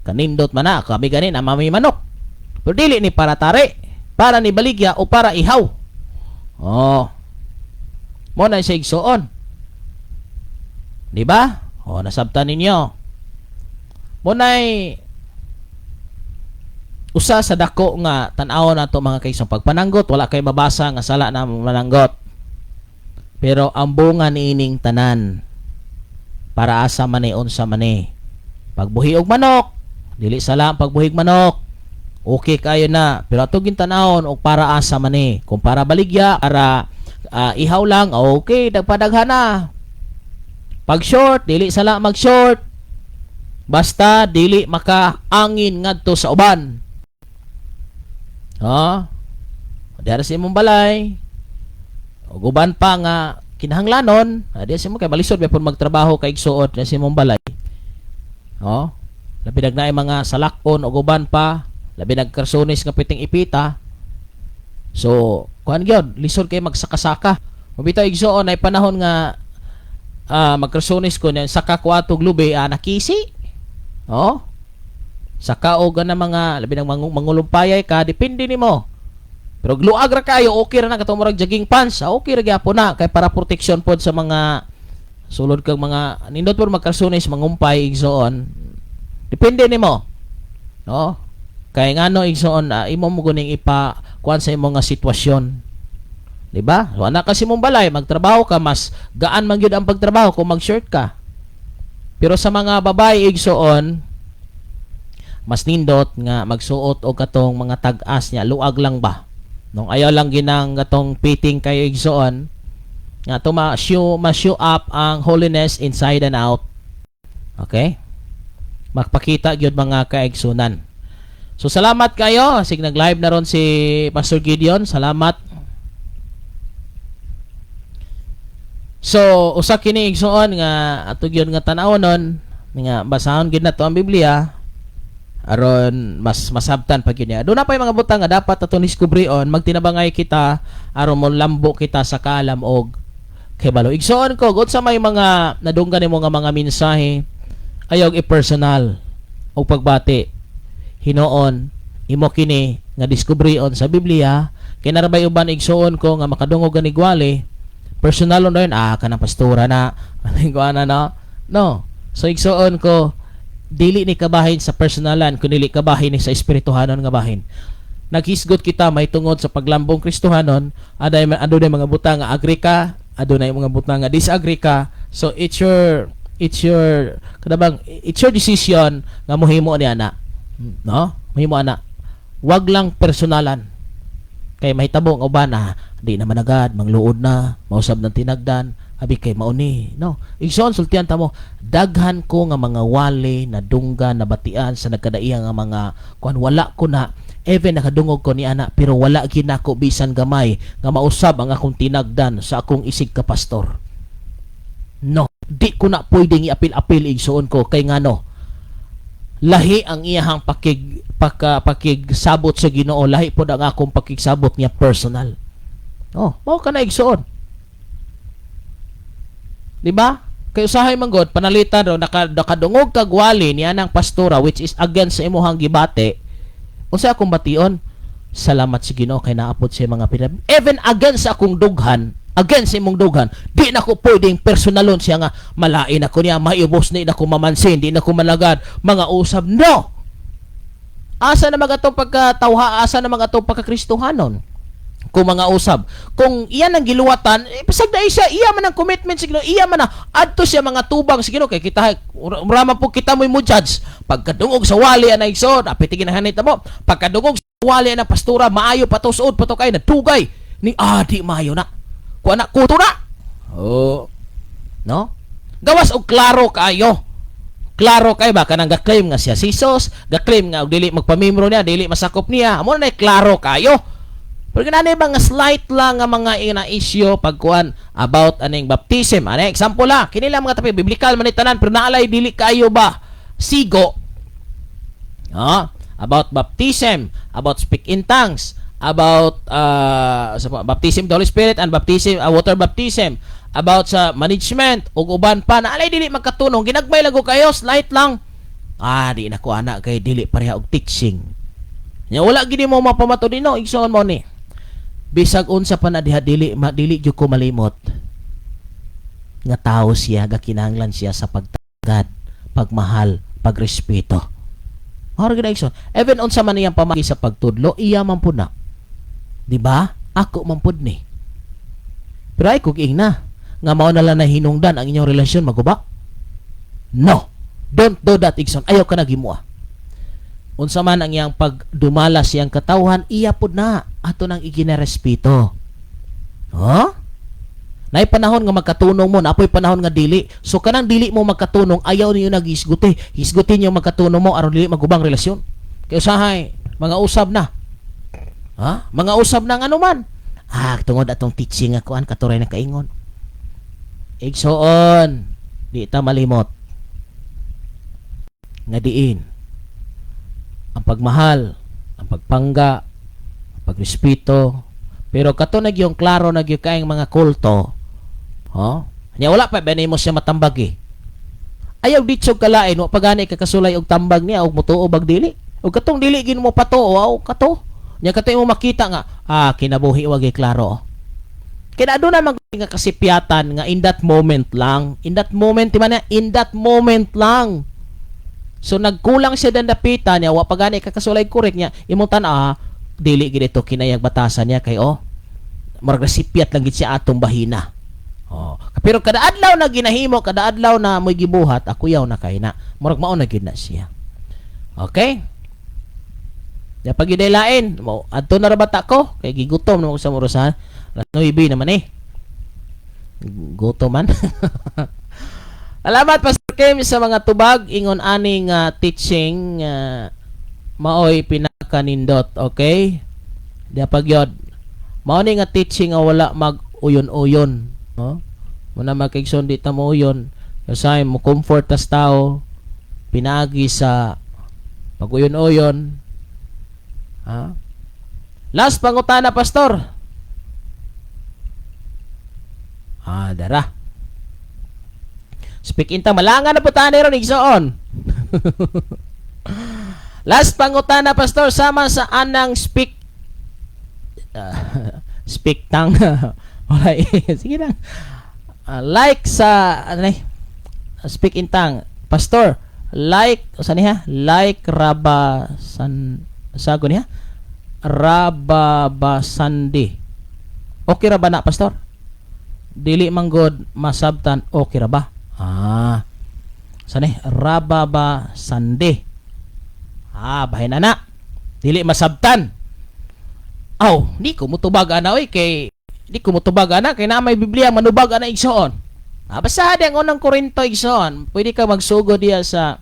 kanindot man na kami ganin ang mami manok, pero dili ni para tari, para ni baligya o para ihaw. Oh, mo na siya, igsuon, di ba? O nasabtan ninyo mo na'y usa sa dako nga tan-awon nato, mga kaisong, pagpananggot. Wala kay mabasa nga sala na mananggot, pero ang bunga niining tanan, para asa man ni, unsa man ni pagbuhi og manok? Dili sala ang pagbuhig manok, okay kayo na, pero ato gintanawon og para asa man ni. Kung para baligya, para ihaw lang, okay, dagpadaghan na. Pag short, dili sala mag short, basta dili makaangin ngadto sa uban. Ha, diha sa imong balay ug uban pa nga kinahanglanon, diha sa imong, kay malisod ba pud magtrabaho kay igsuot sa imong balay. Oh, labi nag naay mga salakon ug uban pa, labi nagkarsonis nga piting ipita. So kuan gyud, lisod kay magsaka-saka. Mabitaw, igsuon, ay panahon nga magkarsonis ko niya, saka ko atog lubi, nakisi. Oh, saka og na mga labi nang mangulumpayay ka, depende nimo. Pero luag ra kayo, okay ra na katong murag jogging pants, okay ra gyapon na kay para protection pod sa mga sulod kag mga nindot pod magkarsonis, mangumpay, igsoon. Depende nimo. No? Kay ngano, igsoon, imo mo guning ipa kuan sa imong nga sitwasyon. Di ba? So, anak kasi mong balay, magtrabaho ka, mas gaan man gyud ang pagtrabaho kung mag-shirt ka. Pero sa mga babae, igsoon, mas nindot nga magsuot og katong mga tag-as niya, luag lang ba? Nung ayaw lang ginang katong fitting kayo, igsoon, nga to ma-show up ang holiness inside and out. Okay? Magpakita gyud, mga kaigsunan. So salamat kayo. Sig nag-live na ron si Pastor Gideon. Salamat. So usa kini, igsuon, nga ato gyud nga tan-awon nga basahon gyud nato ang Biblia aron mas masabtan pa gyud niya. Doon na pa yung mga butang nga dapat ato diskubrion, magtinabangay kita aron mo lambo kita sa kaalam og kahibalo. Igsuon ko, god sa may mga nadunggan nimo nga mga mensahe, ayaw i-personal og pagbati. Hinoon, imo kini nga diskubrion sa Biblia. Kay narabay uban, igsuon ko, nga makadungog gani gwali, personal na yun, kanang pastora na, ko ana na, no. So igsuon ko, dili ni kabahin sa personalan, kun dili kabahin ni sa espirituhanon nga bahin. Naghisgot kita may tungod sa paglambong Kristohanon, aday adunay mga butang nga agree ka, adunay mga butang nga disagree ka. So it's your kadabang it's your decision nga mohimo ni ana. No? Mohimo ana. Wag lang personalan. Kay mahitabo ang uban na di naman agad mangluod na, mausab ng tinagdan, abi kay mauni, no? Igsoon, sultian ta mo, daghan ko nga mga wali na dungga, nabatian sa nagkadaiya nga mga kuan, wala ko na even nakadungog ko ni ana, pero wala ginako bisan gamay nga mausab ang akong tinagdan sa akong isig ka pastor. No, di ko na pwedeng iapil-apil, igsuon ko, kay ngano, lahi ang iyahang pakigsabot sa Ginoo, lahi pod ang akong pakigsabot niya personal. Oh, mao ka na, igsuon. Di ba? Kay usahay man god panalitan raw nakadungog kag wali niya ng pastora which is against sa imuhang gibati. Unsa akong bation? Salamat sa Ginoo kay naapod sa mga pinab. Even against sa akong dughan, against sa imong dughan, di na ko pwedeng personalon siya nga malain ako niya, maiubos ni na ko mamansin, di na ko malagad, mga usab. No! Asa na mga atong pagkatawha, asa na mga atong pagkakristohanon? Kung mga usab, kung iyan ang giluwatan, eh, pasag na siya, iya man ang commitment sa Ginoo, iya man na adto siya mga tubang sa Ginoo, kay kita murama po kita mo'y mo judge. Pagkadungog sa wali ana, igsoon, apit ginahanit na mo. Pagkadungog sa wali ana pastora, maayo pa to, suod pa to kay nadugay ni di maayo na. Kuha na kuto na. Oh. No? Gawas og klaro kaayo. Klaro kay ba kanang ga-claim nga siya si Jesus, ga-claim nga og dili magpamembro niya, dili masakop niya. Amo na klaro kaayo. Pero ginani ba nga slight lang nga mga ina issue pagkuan about aning baptism. Ane example la, kini lang mga tapi biblical man ni tanan, pero naalay dili kaayo ba sigo. Ah, about baptism, about speak in tongues, about sa baptism the Holy Spirit and baptism, water baptism, about sa management ug uban pa na alay dili magkatunong, ginagmay lang ko kayo, slight lang. Ah, di na ko ana kay dili pareha og teaching. Nya wala gini mo mapamato no, igsoon mo ni. Bisag unsa pa na diha, dili ma, dili gyud ko malimot nga tao siya, gakinahanglan siya sa pagtagad, pagmahal, pagrespeto. Mao ra gyud, igsoon. Even unsa man iyang pamagi sa pagtudlo, iya man pud na. Di ba? Ako man pud ni. Pero ay kog ingna nga mao na lang na hinungdan ang inyong relasyon maguba. No. Don't do that, igsoon. Ayaw ka nagimua. Unsa man ang iyang pagdumala siyang katawhan, iya pud na ato nang iginarespeto. Huh? Naay panahon nga magkatunong mo, napoy panahon nga dili. So kanang dili mo magkatunong, ayaw niyo naghisguti. Hisgutin niyo magkatunong mo aron dili magubang relasyon. Kay usahay, mga usab na. Ha? Mga usab na nga man. Ah, tungod atong teaching nga kuan katuray na kaingon. Igsoon, di ta malimot nga diin ang pagmahal, ang pagpangga, ang pagrespeto. Pero kato na yung klaro na gyud kaayong mga kulto. Ho? Nya wala pa ba nimo siya matambag eh. Ayaw ditsog kalain, wa pa gani ka kasulay og tambag niya og mutuo bag dili. Og katong dili gin mo patuo, aw kato. Nya kato mo makita nga kinabuhi wa gyud klaro. Kaya aduna man nga kasipyatan nga in that moment lang. In that moment, di ba na? In that moment lang. So nagkulang siya dan dapita niya, wa pa gani ka kasulay correct niya. Imong tan-a, dili gid ito kinayag batasan niya kay oh. Murag nasipyat lang gid siya atong bahina. Oh. Pero kada adlaw na ginahimo, kada adlaw na mo'y gibuhat, akuyaw na kay na. Murag mao na gid na siya. Okay? Ya pag lain, mo adto na ra bata ko kay gigutom na mo sa orasan. Alas 9 naman eh. Gutom man. Salamat, Pastor Kim, sa mga tubag ingon aning teaching, maoy pinakanindot, okay? Di pagyod. Mao ni nga teaching nga wala mag uyon-uyon, no? Muna makigson di ta mo uyon. Kasi mo comfort tas tao pinaagi sa pag-uyon-uyon. Ha? Last pangutana, Pastor. Ah, dara. Speak in tongue. Malanga na po tayo ron, igsoon. Last pangutana, Pastor, sama sa anang speak speak tongue. Wala eh. Sige lang. Ah, like sa ano eh? Speak in tongue. Pastor, like sa niya? Like raba san sago niya? Rababasandi. Okay ra ba na, Pastor? Dili man god masabtan, okay ra ba? Ah. Sani rababasandi. Ah, bahin na na. Dili masabtan. Aw, di ko mutubag ana oy, kay di ko mutubag ana kay na may Biblia manubag ana, igsoon. Ah, basta di ang unang Korinto, igsoon. Pwede ka magsugod diya sa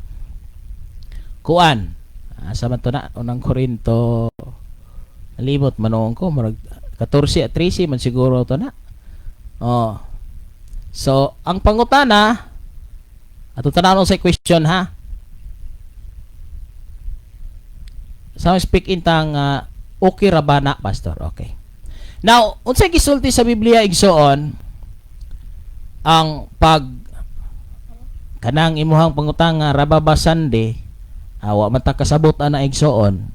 kuan. Ah, sa man to na unang Korinto, limot manoon ko, murag 14 at 13 man siguro to na. Oh. So, ang pangutana ato tan-awon sa question ha. Sa speak in tongue, okay ra ba na, Pastor? Okay. Now, unsay gisulti sa Biblia, igsoon, ang pag kanang imuhang pangutang nga rababa Sunday, awa man ta kasabot ana, igsoon.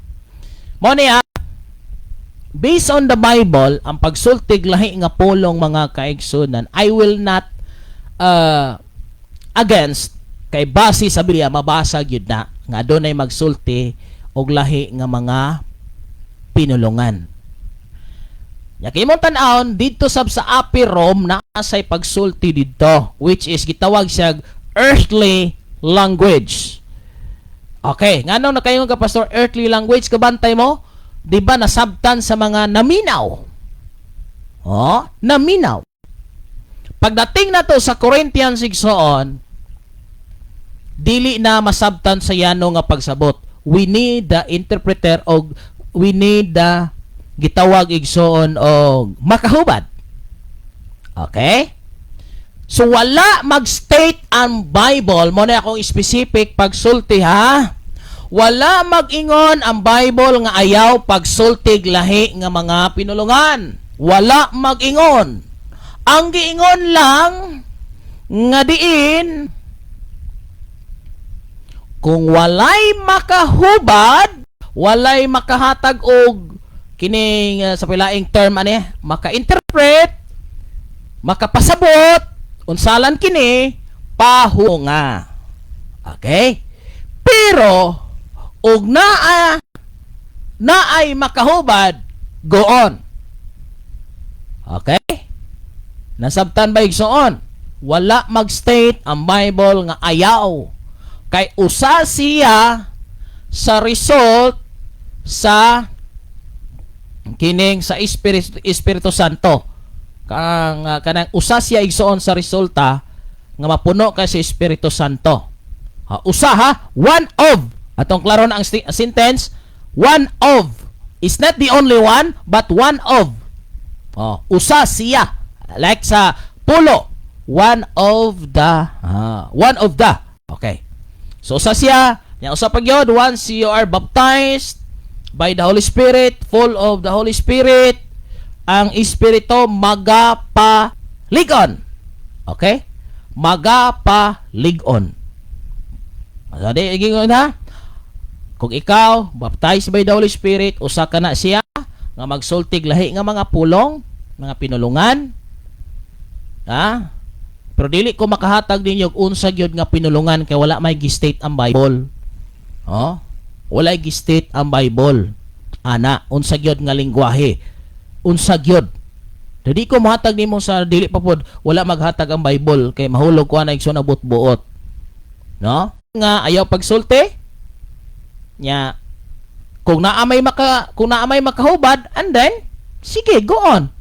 Mo ni based on the Bible, ang pagsultig lahi nga pulong, mga kaigsunan, I will not against kay base sa Biblia mabasa gyud na nga adunay magsulti og lahi nga mga pinulungan. Nya kay imong tan-awon didto sab sa Upper Rome naa say pagsulti didto, which is gitawag siya earthly language. Okay, ngano nakaingon ka, Pastor, earthly language? Kabantay mo, 'di ba nasabtan sa mga naminaw? Oh, naminaw. Pagdating nato sa Corinthians, igsoon, dili na masabtan sa yano nga pagsabot. We need the interpreter og we need the gitawag, igsoon, og makahubad. Okay? So wala mag-state ang Bible, mo na akong specific pagsulti ha. Wala mag-ingon ang Bible nga ayaw pagsultig lahi nga mga pinulungan. Wala mag-ingon. Ang giingon lang nga diin kung walay makahubad, walay makahatag og kining sa pilaing term ani, maka-interpret, makapasabot, unsalan kini, pahunga. Okay? Pero og naa naay makahubad, go on. Okay? Nasabtan ba, igsoon? Wala mag-state ang Bible nga ayaw. Kay usa siya sa result sa kining sa Espiritu Santo. Kang kanang usa siya, igsoon, sa resulta nga mapuno ka sa Espiritu Santo. Ha, usa ha, one of. Atong klaro na ang sentence, one of. It's not the only one, but one of. Oh, usa siya. Like sa pulo, one of the one of the. Okay. So usa siya, nya usa pa gyud, once you are baptized by the Holy Spirit, full of the Holy Spirit, ang Espiritu magapaligon. Okay? Magapaligon. Sabi, gingon ha? Kung ikaw baptized by the Holy Spirit, usa ka na siya nga magsultig lahi nga mga pulong, mga pinulungan. Ha? Pero dili ko makahatag ninyo og unsa gyud nga pinulungan kay wala may gi-state ang Bible. Oh? Wala gi-state ang Bible. Ana, unsa gyud nga lingwahe? Unsa gyud? Dili ko mohatag nimo sa dili pa pod, wala maghatag ang Bible kay mahulog ko ana, igsoon, buot-buot. No? Nga ayaw pagsulti nya kung naa may makahubad, and then sige, go on.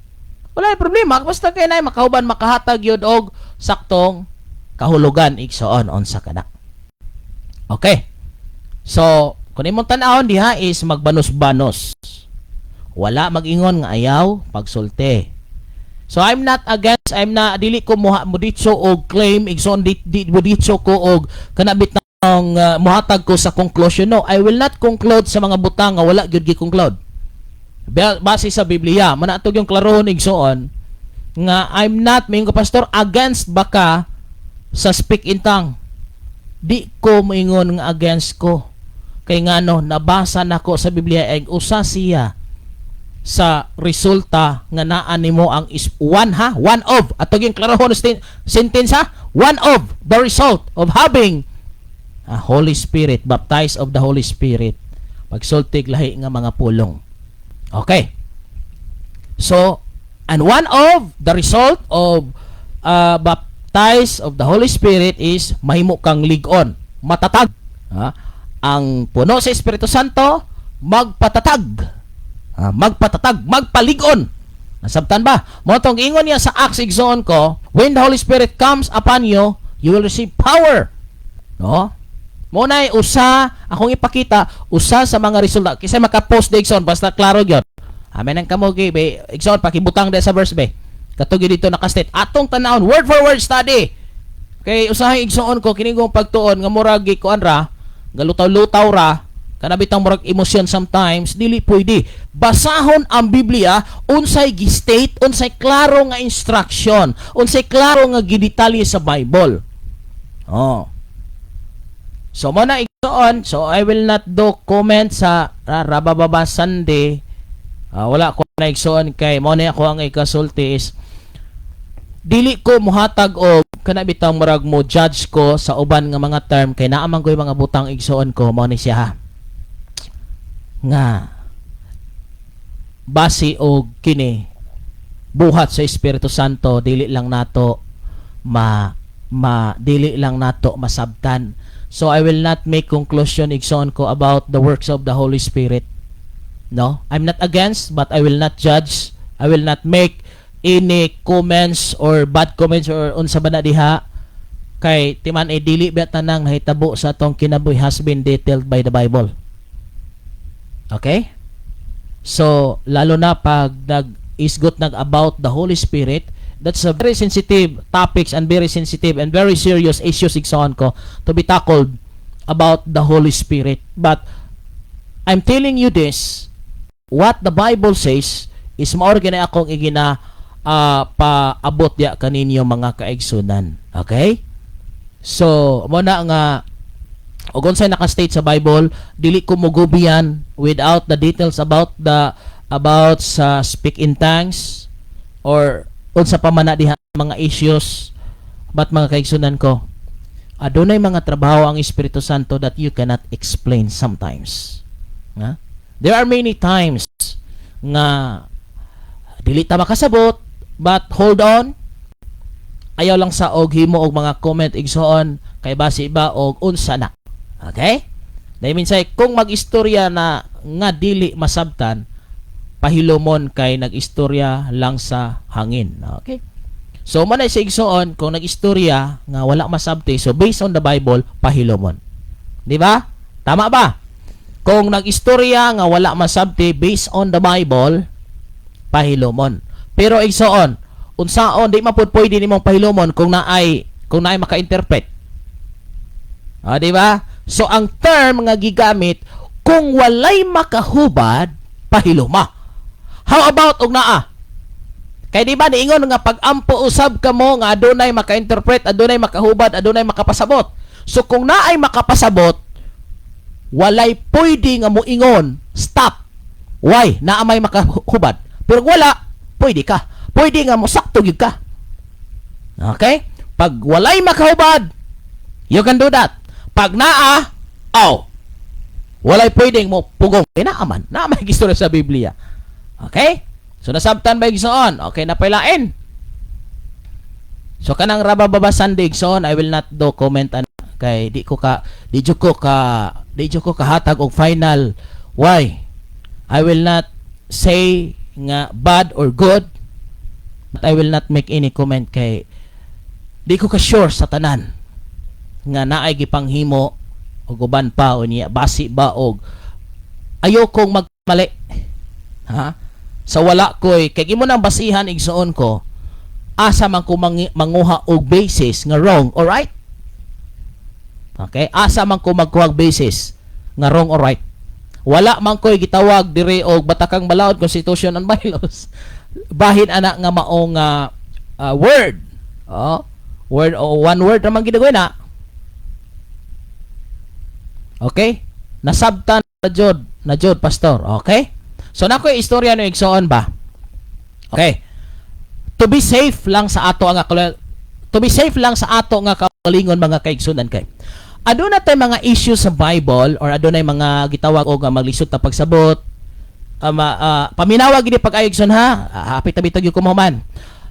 Wala problema basta kay naay makahubad, makahatag yun og saktong kahulugan, igsoon, unsa kana. Okay. So, kung imong tan-awon diha is magbanos-banos. Wala mag-ingon nga ayaw pagsulti. So I'm not against, I'm na dili ko mo moditso og claim, igsoon, di moditso ko og kana bitang muhatag ko sa conclusion. No, I will not conclude sa mga butang nga wala gyud gi-conclude. Base sa Biblia, manatog yung klarohon, igsoon, nga I'm not, moingon ko, "Pastor, against ba ka sa speak in tongue?" Di ko moingon nga against ko. Kay ngano, nabasa nako sa Biblia ay usa siya sa resulta nga naa nimo ang is one ha, one of, ato yung klarohon sentence ha, one of the result of having a Holy Spirit, baptized of the Holy Spirit, pagsultig lahi nga mga pulong. Okay, so and one of the result of baptized of the Holy Spirit is mahimo kang lig-on, matatag ha? Ang puno sa Espiritu Santo magpatatag. Ah, magpatatag, magpalig-on. Nasabtan ba? Mo tong ingon niya sa Acts, igsoon ko, when the Holy Spirit comes upon you, you will receive power. No? Mo na usa akong ipakita, usa sa mga resulta. Kaysa maka-post de, igsoon, basta klaro gyud. Amen ang kamo be, igsoon, pakibutang de sa verse be. Katong dito naka-state. Atong tanawon word for word study. Kay usahay, igsoon ko, kini kong pagtuon nga murag gikuan ra, galutaw-lutaw ra, kana bitang murag emosyon sometimes, dili pwede. Basahon ang Biblia, unsay gi-state, unsay klaro nga instruction, unsay klaro nga gidetalye sa Bible. Oh. So mo na, igsoon, so I will not do comment sa Rabababa Sunday. Ah, wala ko na, igsoon, kay mo na ako ang ikasulti is dili ko muhatag og kana bitang murag mo judge ko sa uban nga mga term kay naa man ko'y mga butang, igsoon ko, mo ni siya ha, nga base og kini buhat sa Espiritu Santo, dili lang nato ma ma dili lang nato masabtan. So I will not make conclusion, igsoon ko, about the works of the Holy Spirit. No, I'm not against, but I will not judge. I will not make Any comments or bad comments or unsa ba na diha, kay timan ay dili ba tanang nahitabo sa atong kinabuhi has been detailed by the Bible. Okay? So, lalo na pag nag-isgot nag about the Holy Spirit, that's a very sensitive topics and very sensitive and very serious issues, igsoon ko, to be tackled about the Holy Spirit. But I'm telling you this, what the Bible says is mao gani akong igina paabot diya kaninyo, mga kaigsunan. Okay? So, mo na nga og unsay naka-state sa Bible, dili ko mogubiyan without the details about sa speak in tongues or unsa pa man na diha mga issues. But mga kaigsunan ko, adunay mga trabaho ang Espiritu Santo that you cannot explain sometimes. Nga? There are many times nga dili ta makasabot, but hold on, ayaw lang sa og himo og mga comment, igsoon, kay basi ba og unsa na. Okay? Dahil minsay kung mag-istorya na nga dili masabtan, pahilumon kay nag-istorya lang sa hangin. Okay? So man sa igsoon, kung nag-istorya nga wala masabti, so based on the Bible, pahilumon. Di ba? Tama ba? Kung nag-istorya nga wala masabti based on the Bible, pahilumon. Pero igsoon, unsaon di man pud pwede nimong pahilumon kung naay maka-interpret. Ah, di ba? So ang term nga gigamit, kung walay makahubad, pahiluma. How about og naa? Kay di ba niingon nga pag-ampo usab kamo nga adunay maka-interpret, adunay makahubad, adunay makapasabot. So kung naay makapasabot, walay pwede nga moingon, "Stop." Why? Naa may makahubad. Pero kung wala, pwede ka. Pwede nga mo sakto gyud ka. Okay? Pag walay makahubad, you can do that. Pag naa, oh, walay pwedeng mo pugong. Eh, naa man. Naa may istorya sa Biblia. Okay? So, nasabtan ba, igsoon? Okay, napailain. So, kanang rabababa Sunday, igsoon, I will not do comment an kay di jud ko kahatag og final. Why? I will not say nga bad or good, but I will not make any comment kay di ko ka sure sa tanan nga naay gipanghimo og uban pa o niya, basi ba og ayokong magmali ha sa wala koy kay imo nang basihan, igsoon ko, asa man ko manguha og basis nga wrong or right? Okay, asa man ko magkuha og basis nga wrong or right? Wala man ko'y gitawag diri og batakang balaod, constitution and bylaws, bahin ana nga maong word, oh, word o one word raman gid na. Okay, nasabtan na jud, pastor. Okay, so nako istorya no, igsoon ba. Okay, to be safe lang sa ato nga kaugalingon, mga kaigsunan, kay aduna tay mga issues sa Bible or adunay mga gitawag og maglisod ta pagsabot. Paminawa gid pag igsoon ha. Hapit tabi tag ko man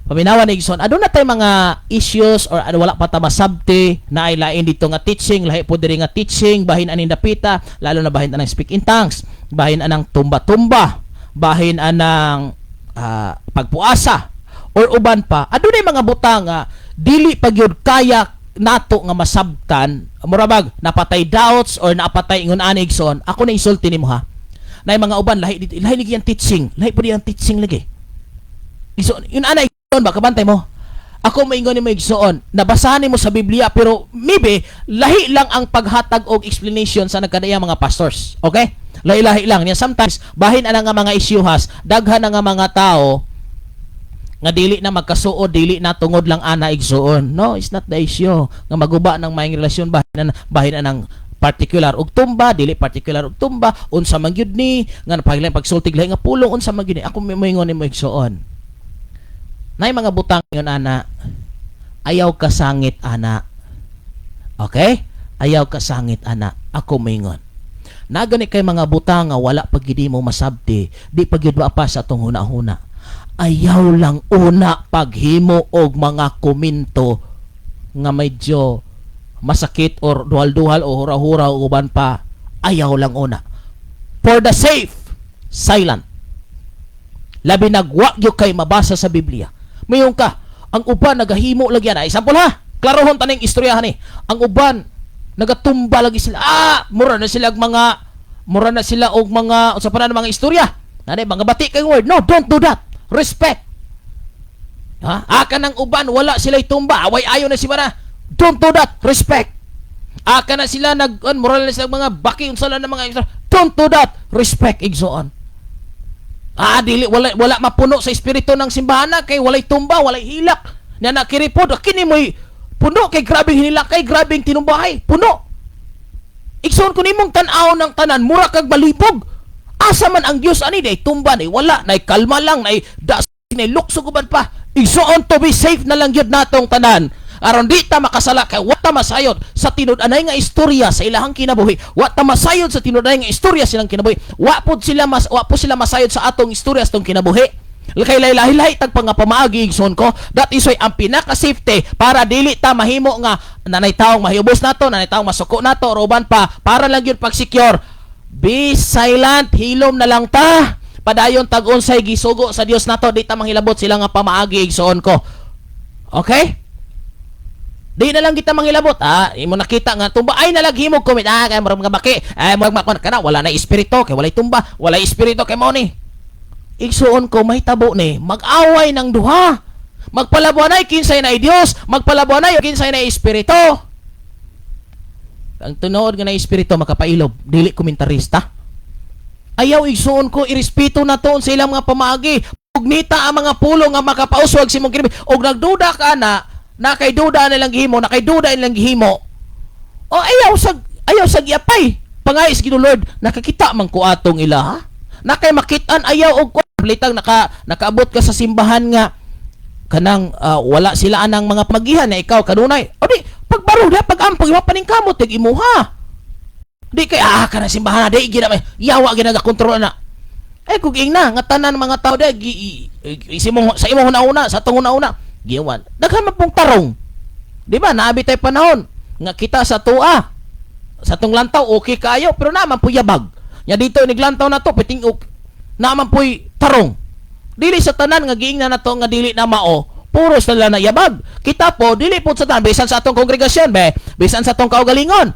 paminawa ni igsoon, aduna tay mga issues or ano, wala pa ta masabti na ay lain dito nga teaching, lahi po diri nga teaching, bahin aning dapita, lalo na bahin anang speak in tongues, bahin anang tumba-tumba, bahin anang pagpuasa or uban pa. Adunay mga butang nga dili pa gyud kaya nato nga masabtan, mura bag napatay doubts or napatay ingon ani, igsoon. Ako na isulti nimo ha, na mga uban lahi dito, lahi lagi ang teaching, lahi pud ang teaching lagi, igsoon. Yun ana, igsoon ba, kabantay mo ako, maingon nimo, igsoon, nabasahan nimo sa Biblia, pero maybe lahi lang ang paghatag og explanation sa nagkadaya mga pastors. Okay, lahi-lahi lang niya. Sometimes bahin ana nga mga isyuhas, daghan na nga mga tao nga dili na magkasuod, dili na tungod lang ana, igsuon. No, it's not the issue nga maguba ng maayong relasyon bahin anang particular og tumba, dili particular og tumba, unsa man gyud ni nga paglain pagsultig lahi nga pulong, unsa man gyud ni. Ako moingon nimo, igsuon, nay mga butang yun ana, ayaw kasangit ana. Okay, ayaw kasangit ana. Ako moingon na gani kay mga butang nga wala pa gid mo masabti, di pa gyud pa sa atong huna-huna, ayaw lang una paghimo og mga komento nga medyo masakit or duhal-duhal o hura-hura o uban pa. Ayaw lang una, for the safe, silent, labi nagwa gyud kay mabasa sa Biblia. Mayon ka, ang uban nagahimo lagi ana. Example ha, klarohon taning istoryahan ni. Ang uban nagatumba lagi sila. Ah, mura na sila og mga unsa pa na mga istorya. Nani mga bati kay word. No, don't do that. Respect. Ha? Aka ng uban wala sila tumba, away ayo na si bara. Don't do that. Respect. Aka na sila nag an, moral na sila mga baki unsa lang na mga istorya. Don't do that. Respect, igsoon. Ah, dili wala wala mapuno sa espiritu ng simbahan na kay walay tumba, walay hilak. Na nakiripod, kini mo'y puno kay grabeng hinilak kay grabeng tinumbahay, puno. Igsoon kun imong tan-aw ng tanan, mura kag balibog. Asa man ang Dios ani day tumba nay wala, nay kalma lang, nay das nay luksog uban pa. Igsoon, to be safe na lang gyud natong tanan. Aron di ta makasala kay wa ta masayod sa tinud-anay nga istorya sa ilahang kinabuhi. Wa ta masayod sa tinud-anay nga istorya silang kinabuhi. Wa po sila masayod sa atong istorya sa atong kinabuhi. Kay lahi-lahi tag nga pamaagi, igsoon ko. That is why ang pinaka safety para dili ta mahimo nga nanay taong mahibos nato, nanay taong masuko nato or uban pa, para lang yun pag-secure. Be silent, hilom na lang ta. Padayon tag unsay gisugo sa Dios nato, di ta manghilabot sila nga pamaagi, igsoon ko. Okay? Di na lang kita manghilabot. Ah, imo nakita nga tumba ay nalag himog comment. Ah, kay murag mga baki. Ay murag makon kana wala na espiritu kay walay tumba, wala espiritu kay mao ni. Igsuon ko, mahitabo ni mag-away ng duha. Magpalabuanay kinsay na Dios, magpalabuanay kinsay na espiritu. Ang tinuod nga na espiritu makapailob, dili komentarista. Ayaw, igsuon ko, irespeto na to sa ilang mga pamaagi. Pugnita ang mga pulong nga makapauswag sa imong kinabuhi. Og nagduda ka na, na kay duda na lang gihimo, na kay duda na lang gihimo. O ayaw sag iapay. Pangayis Ginoo, Lord, nakakita man ko atong ila ha. Na kay makitaan ayaw og litang nakaabot ka sa simbahan nga kanang wala sila anang mga pamagihan na ikaw kanunay. O di pagbaro da pag-ampag imo paningkamot tig imuha. Di kay kana simbahan na di gina may yawa gina kontrol na. Eh kung ingna nga tanan mga tao di gi, i, sa imong una sa atong una giwan. Daghan man pong tarong. Di ba? Naabi tay panahon nga kita sa tua sa tong lantaw okay kayo pero naman po yabag. Nya dito niglantaw na to piting ok naman po'y tarong. Dili sa tanan nga giingnan na to nga dili na mao, puro sa na yabag. Kita po, dili po sa tanan, bisan sa atong kongregasyon, be, bisan sa atong kaugalingon.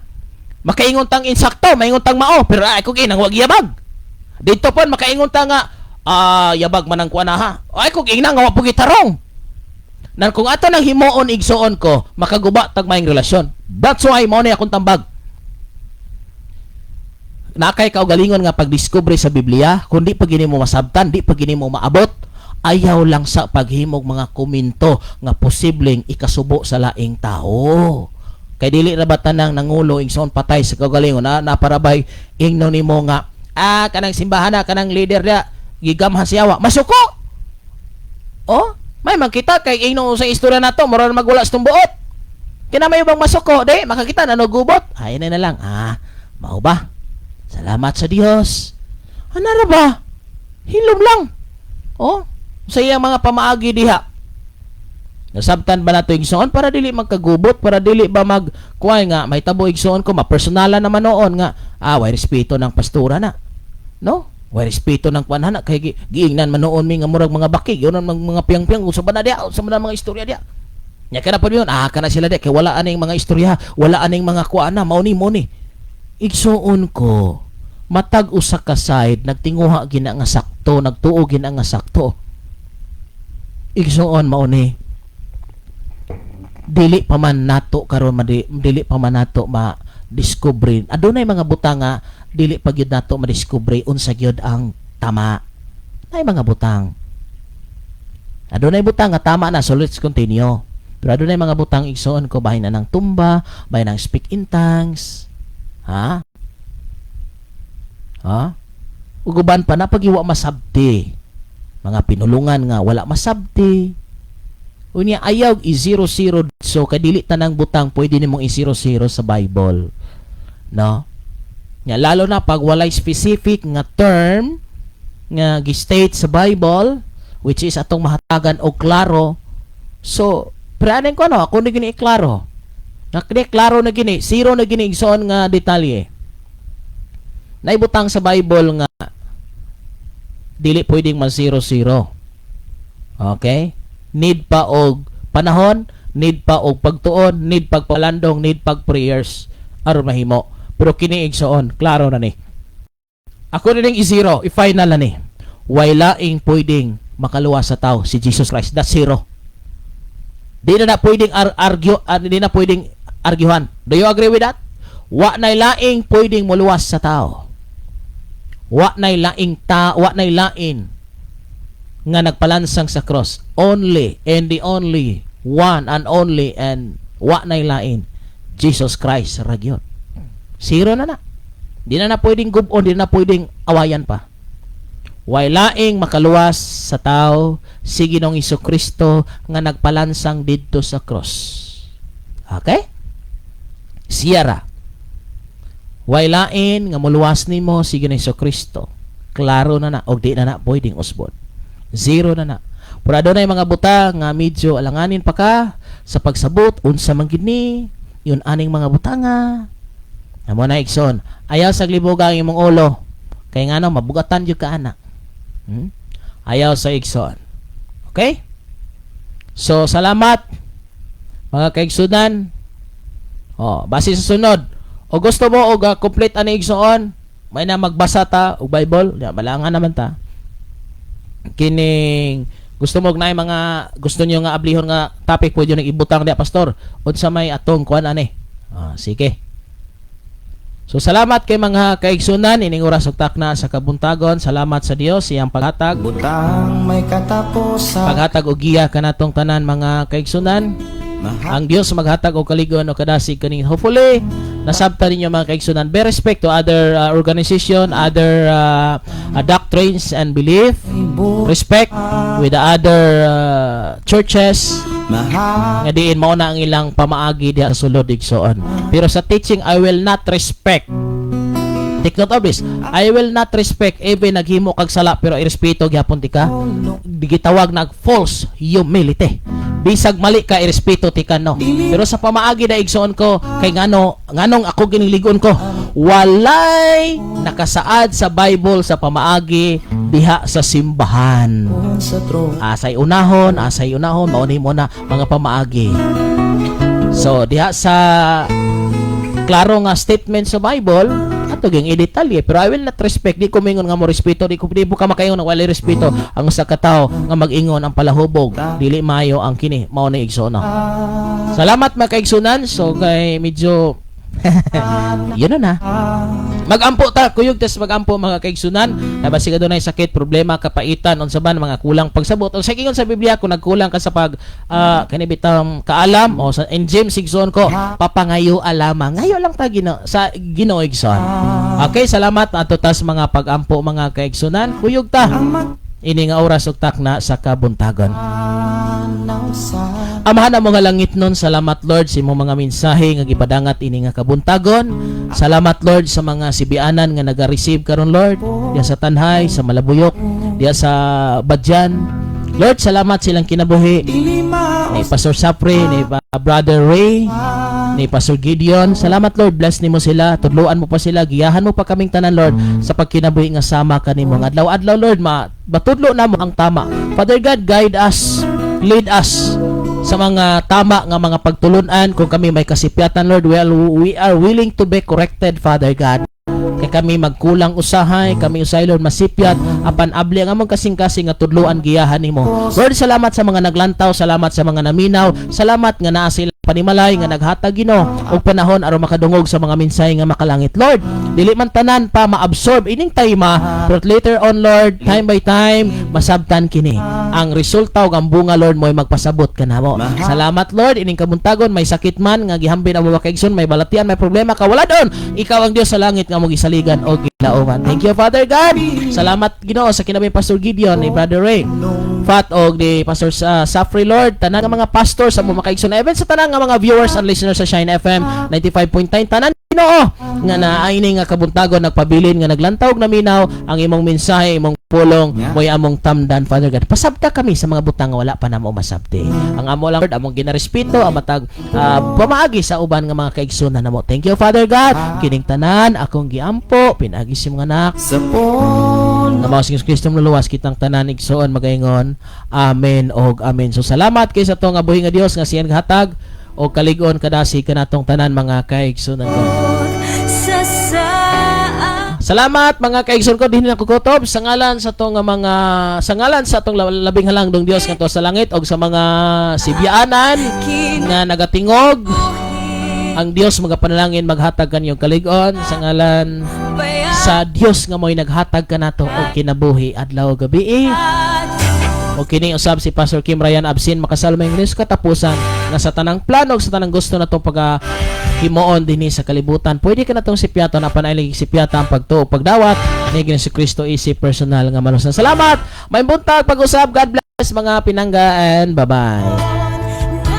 Makaingon tang insakto, maingon tang mao, pero ay kung inang wag yabag. Dito po, makaingon ta nga, yabag man ang kuan na ha. Ay kung inang nga wa po gitarong. Nan kung ato nang himuon, igsuon ko, makaguba tag maayong relasyon. That's why mao ni akong tambag. Nakay kaugalingon nga pagdiskubre sa Biblia, kung di pa gini mo masabtan, di pa gini mo maabot, ayaw lang sa paghimog mga komento nga posibleng ikasubo sa laing tao. Kay dili ra ba tanang nangulo, igsoon, patay sa kaugalingon na naparabay ingno nimo nga kanang simbahan na kanang leader na gigamhan siya masuko. Oh, may makita kay ingno sa istorya nato mura na magwala sa tumbuot. Kina may ubang masuko, di makakita na gubot. Ay na na lang. Ah, mao ba? Salamat sa Dios. Ano ra ba? Hilom lang. Oh, sa iyang mga pamaagi diha. Nasabtan ba nato, igsoon, para dili magkagubot, para dili ba mag kuay nga may tabo, igsoon ko, mapersonalan naman noon nga way respeto ng pastora na. No? Way respeto ng kuan na kay giingnan man noon mi nga murag mga baki, yun ang mga piyang-piyang usa ba na diha, usa ba na mga istorya diha. Nya kana pa yun, kana sila diha kay wala aning mga istorya, wala aning mga kuan na, mao ni mo ni. Igsuon ko, matag usa ka side nagtinguha gina nga sakto, nagtuo gina nga sakto. Igsuon, mao ni dili pa man nato karon dili pa man nato ma-discover. Adunay mga butang nga dili pa gyud nato ma-discover unsa gyud ang tama. Nay mga butang. Adunay butang nga tama na, so let's continue. Pero adunay mga butang, igsuon ko, bahin na ng tumba, bahin ng speak in tongues. Ha? Ha? Uguban pa na pagiwa masabti. Mga pinulungan nga wala masabti. Unya ayaw i-0-0 so kay dili tanang butang pwede nimong i-0-0 sa Bible. No? Nya lalo na pag walay specific nga term nga gi-state sa Bible which is atong mahatagan og klaro. So, pre ko ano, ako na gini klaro. Nakini klaro na gini, zero na gini, igsoon, nga detalye. Naibutang sa Bible nga dili pwedeng ma 0-0. Okay? Need pa og panahon, need pa og pagtuon, need pagpalandong, need pag prayers aron mahimo. Pero kini, igsoon, klaro na ni. Ako na ning i-zero, i-final na ni. Way laing pwedeng makaluwas sa tao, si Jesus Christ. That's zero. Di na na pwedeng argue, di na pwedeng arguhan. Do you agree with that? Wa nay laing pwedeng muluwas sa tao. Wa nay laing ta, wa nay lain nga nagpalansang sa cross. Only and the only one and only and wa nay lain. Jesus Christ ra gyud. Zero na na. Di na na pwedeng gubon, di na na pwedeng awayan pa. Way laing makaluwas sa tao, si Ginoong Kristo nga nagpalansang didto sa cross. Okay? Siya ra. Way lain nga muluwas nimo, si Ginoong Kristo. Klaro na na og di na na pwedeng usbon. Zero na na. Pero adunay mga butang nga medyo alanganin pa ka sa pagsabot, unsa man gid ni yun aning mga butanga. Amo na, igsoon. Ayaw sa libuga ang imong ulo. Kay ngano mabugatan jud ka ana. Ayaw sa, igsoon. Okay? So salamat, mga kaigsunan. Oh, base sa sunod. O gusto mo og complete ani, igsoon, may na magbasa ta og Bible, ya, balangan naman ta. Kining gusto mo og naay mga gusto niyo nga ablihon nga topic, pwede nyo ibutang diya, "Pastor, unsa may atong kuan ani?" Ah, sige. So salamat kay mga kaigsunan ining oras ug takna sa kabuntagon. Salamat sa Dios iyang paghatag. Butang may katapusan. Paghatag og giya kanatong tanan, mga kaigsunan. Ang Dios maghatag og kaligon o kadasig kaning. Hopefully nasabtan ninyo, mga kaigsunan. Be respect to other organization, other doctrines and belief. Respect with the other churches Mahal nga diin mao na ang ilang pamaagi diha sa sulod, igsoon. Pero sa teaching, I will not respect. Take note of this. I will not respect even naghimo kag sala pero irespeto gyapon tika. Gitawag nag false humility. Bisag mali ka, irespeto tika, no. Pero sa pamaagi na, igsoon ko, kay ngano nganong ako giniligon ko, walay nakasaad sa Bible sa pamaagi diha sa simbahan. Sa trono. Asay unahon, mao ni mo na mga pamaagi. So diha sa klaro nga statement sa Bible ato ging i-detalye, pero I will not respect. Di ko mingon nga mo respeto, di ko ka makaingon nga walay respeto ang usa ka tawo nga mag-ingon ang palahubog dili maayo ang kini. Mao ni, igsoon. Salamat, mga kaigsunan. So kay medyo yun na na. Magampo ta, kuyog tas magampo, mga kaigsunan. Na basig adunay sakit, problema, kapaitan, unsa man mga kulang pagsabot. O sa ingon sa Biblia, kung nagkulang ka sa pag kani bitang kaalam o sa in James, igsoon ko, papangayo alamang. Ngayo lang ta Ginoo sa Ginoo, igsoon. Okay, salamat ato tas mga pagampo, mga kaigsunan. Kuyog ta. Ini nga oras ug takna sa kabuntagon. Amahan amo nga langit nun, salamat, Lord, sa imong mga mensahe nga gipadangat ini nga kabuntagon. Salamat, Lord, sa mga sibianan nga naga-receive karon, Lord, diya sa Tanjay, sa Malabuyok, diya sa Badyan. Lord, salamat silang kinabuhi ni Pastor Sapre, ni Brother Ray, ni Pastor Gideon. Salamat, Lord, bless nimo sila, tudluan mo pa sila, giyahan mo pa kaming tanan, Lord, sa pagkinabuhi nga sama kanimo. Adlaw-adlaw, Lord, ma matudlo namo ang tama. Father God, guide us, lead us sa mga tama nga mga pagtulunan. Kung kami may kasipyatan, Lord, well, we are willing to be corrected, Father God, kay kami magkulang usahay, kami usahay, Lord, masipyat, apan abli ang among kasing-kasing nga tudluan, giyahan nimo. Lord, salamat sa mga naglantaw, salamat sa mga naminaw, salamat nga naa sila panimalay nga naghatag, Ginoo, og panahon aron makadungog sa mga mensahe nga makalangit. Lord, dili man tanan pa maabsorb ining time, but later on, Lord, time by time masabtan kini. Ang resulta ug ang bunga, Lord, mo'y magpasabot kanamo. Salamat, Lord, ining kabuntagon. May sakit man nga gihambin ang mga kaigsoon, may balatian, may problema ka, wala doon. Ikaw ang Dios sa langit nga mo gisaligan og gilauman. Thank you, Father God. Salamat, Ginoo, sa kinabuhi Pastor Gideon, ni Brother Ray Fat og ni Pastor sa Safri, Lord, tanan nga mga pastor sa mga kaigsoon, even sa tanan nga mga viewers and listeners sa Shine FM 95.9, tanan. Ginoo, nga naay ni nga kabuntagon nagpabilin nga naglantaw og naminaw ang imong mensahe, imong pulong mo'y among tamdan, Father God. Pasabta kami sa mga butang nga wala pa namo masabti. Ang amo lang, Lord, among ginarespeto ang matag pamaagi sa uban nga mga kaigsunan namo. Thank you, Father God. Kining tanan akong giampo pinaagi sa mga anak Sa pon nga mao si Jesus Kristo luwas kitang tanan igsoon magaingon amen og amen. So salamat kay sa to nga buhi nga Dios nga siyang hatag og kalig-on kadasi kanatong tanan, mga kaigsunan ko. Sa saan Salamat, mga kaigsoon ko, dinhi na ko kutob sa ngalan sa tong nga mga sa ngalan sa atong labing halangdong Dios ngadto sa langit og sa mga sibyaanan nga nagatingog. Ang Dios magapanalangin maghatag kaninyong kalig-on sa ngalan sa Dios nga mo'y naghatag kanato og kinabuhi adlaw gabi. O kini usab si Pastor Kim Ryan Absin makasalmay ng katapusan nga sa tanang plano ug sa tanang gusto natong pagka himuon dinhi sa kalibutan, pwede ka natong sipyaton apan ay sipyata ang pagtuo, pagdawat ni Ginoong Kristo isip personal nga malusan. Salamat, may buntag pag-usab. God bless, mga pinangga, and bye bye.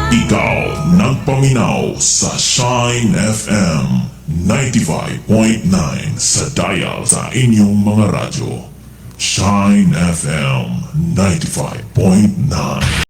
Ikaw nagpaminaw sa Shine FM 95.9 sa dial sa inyong mga radyo. Shine FM 95.9.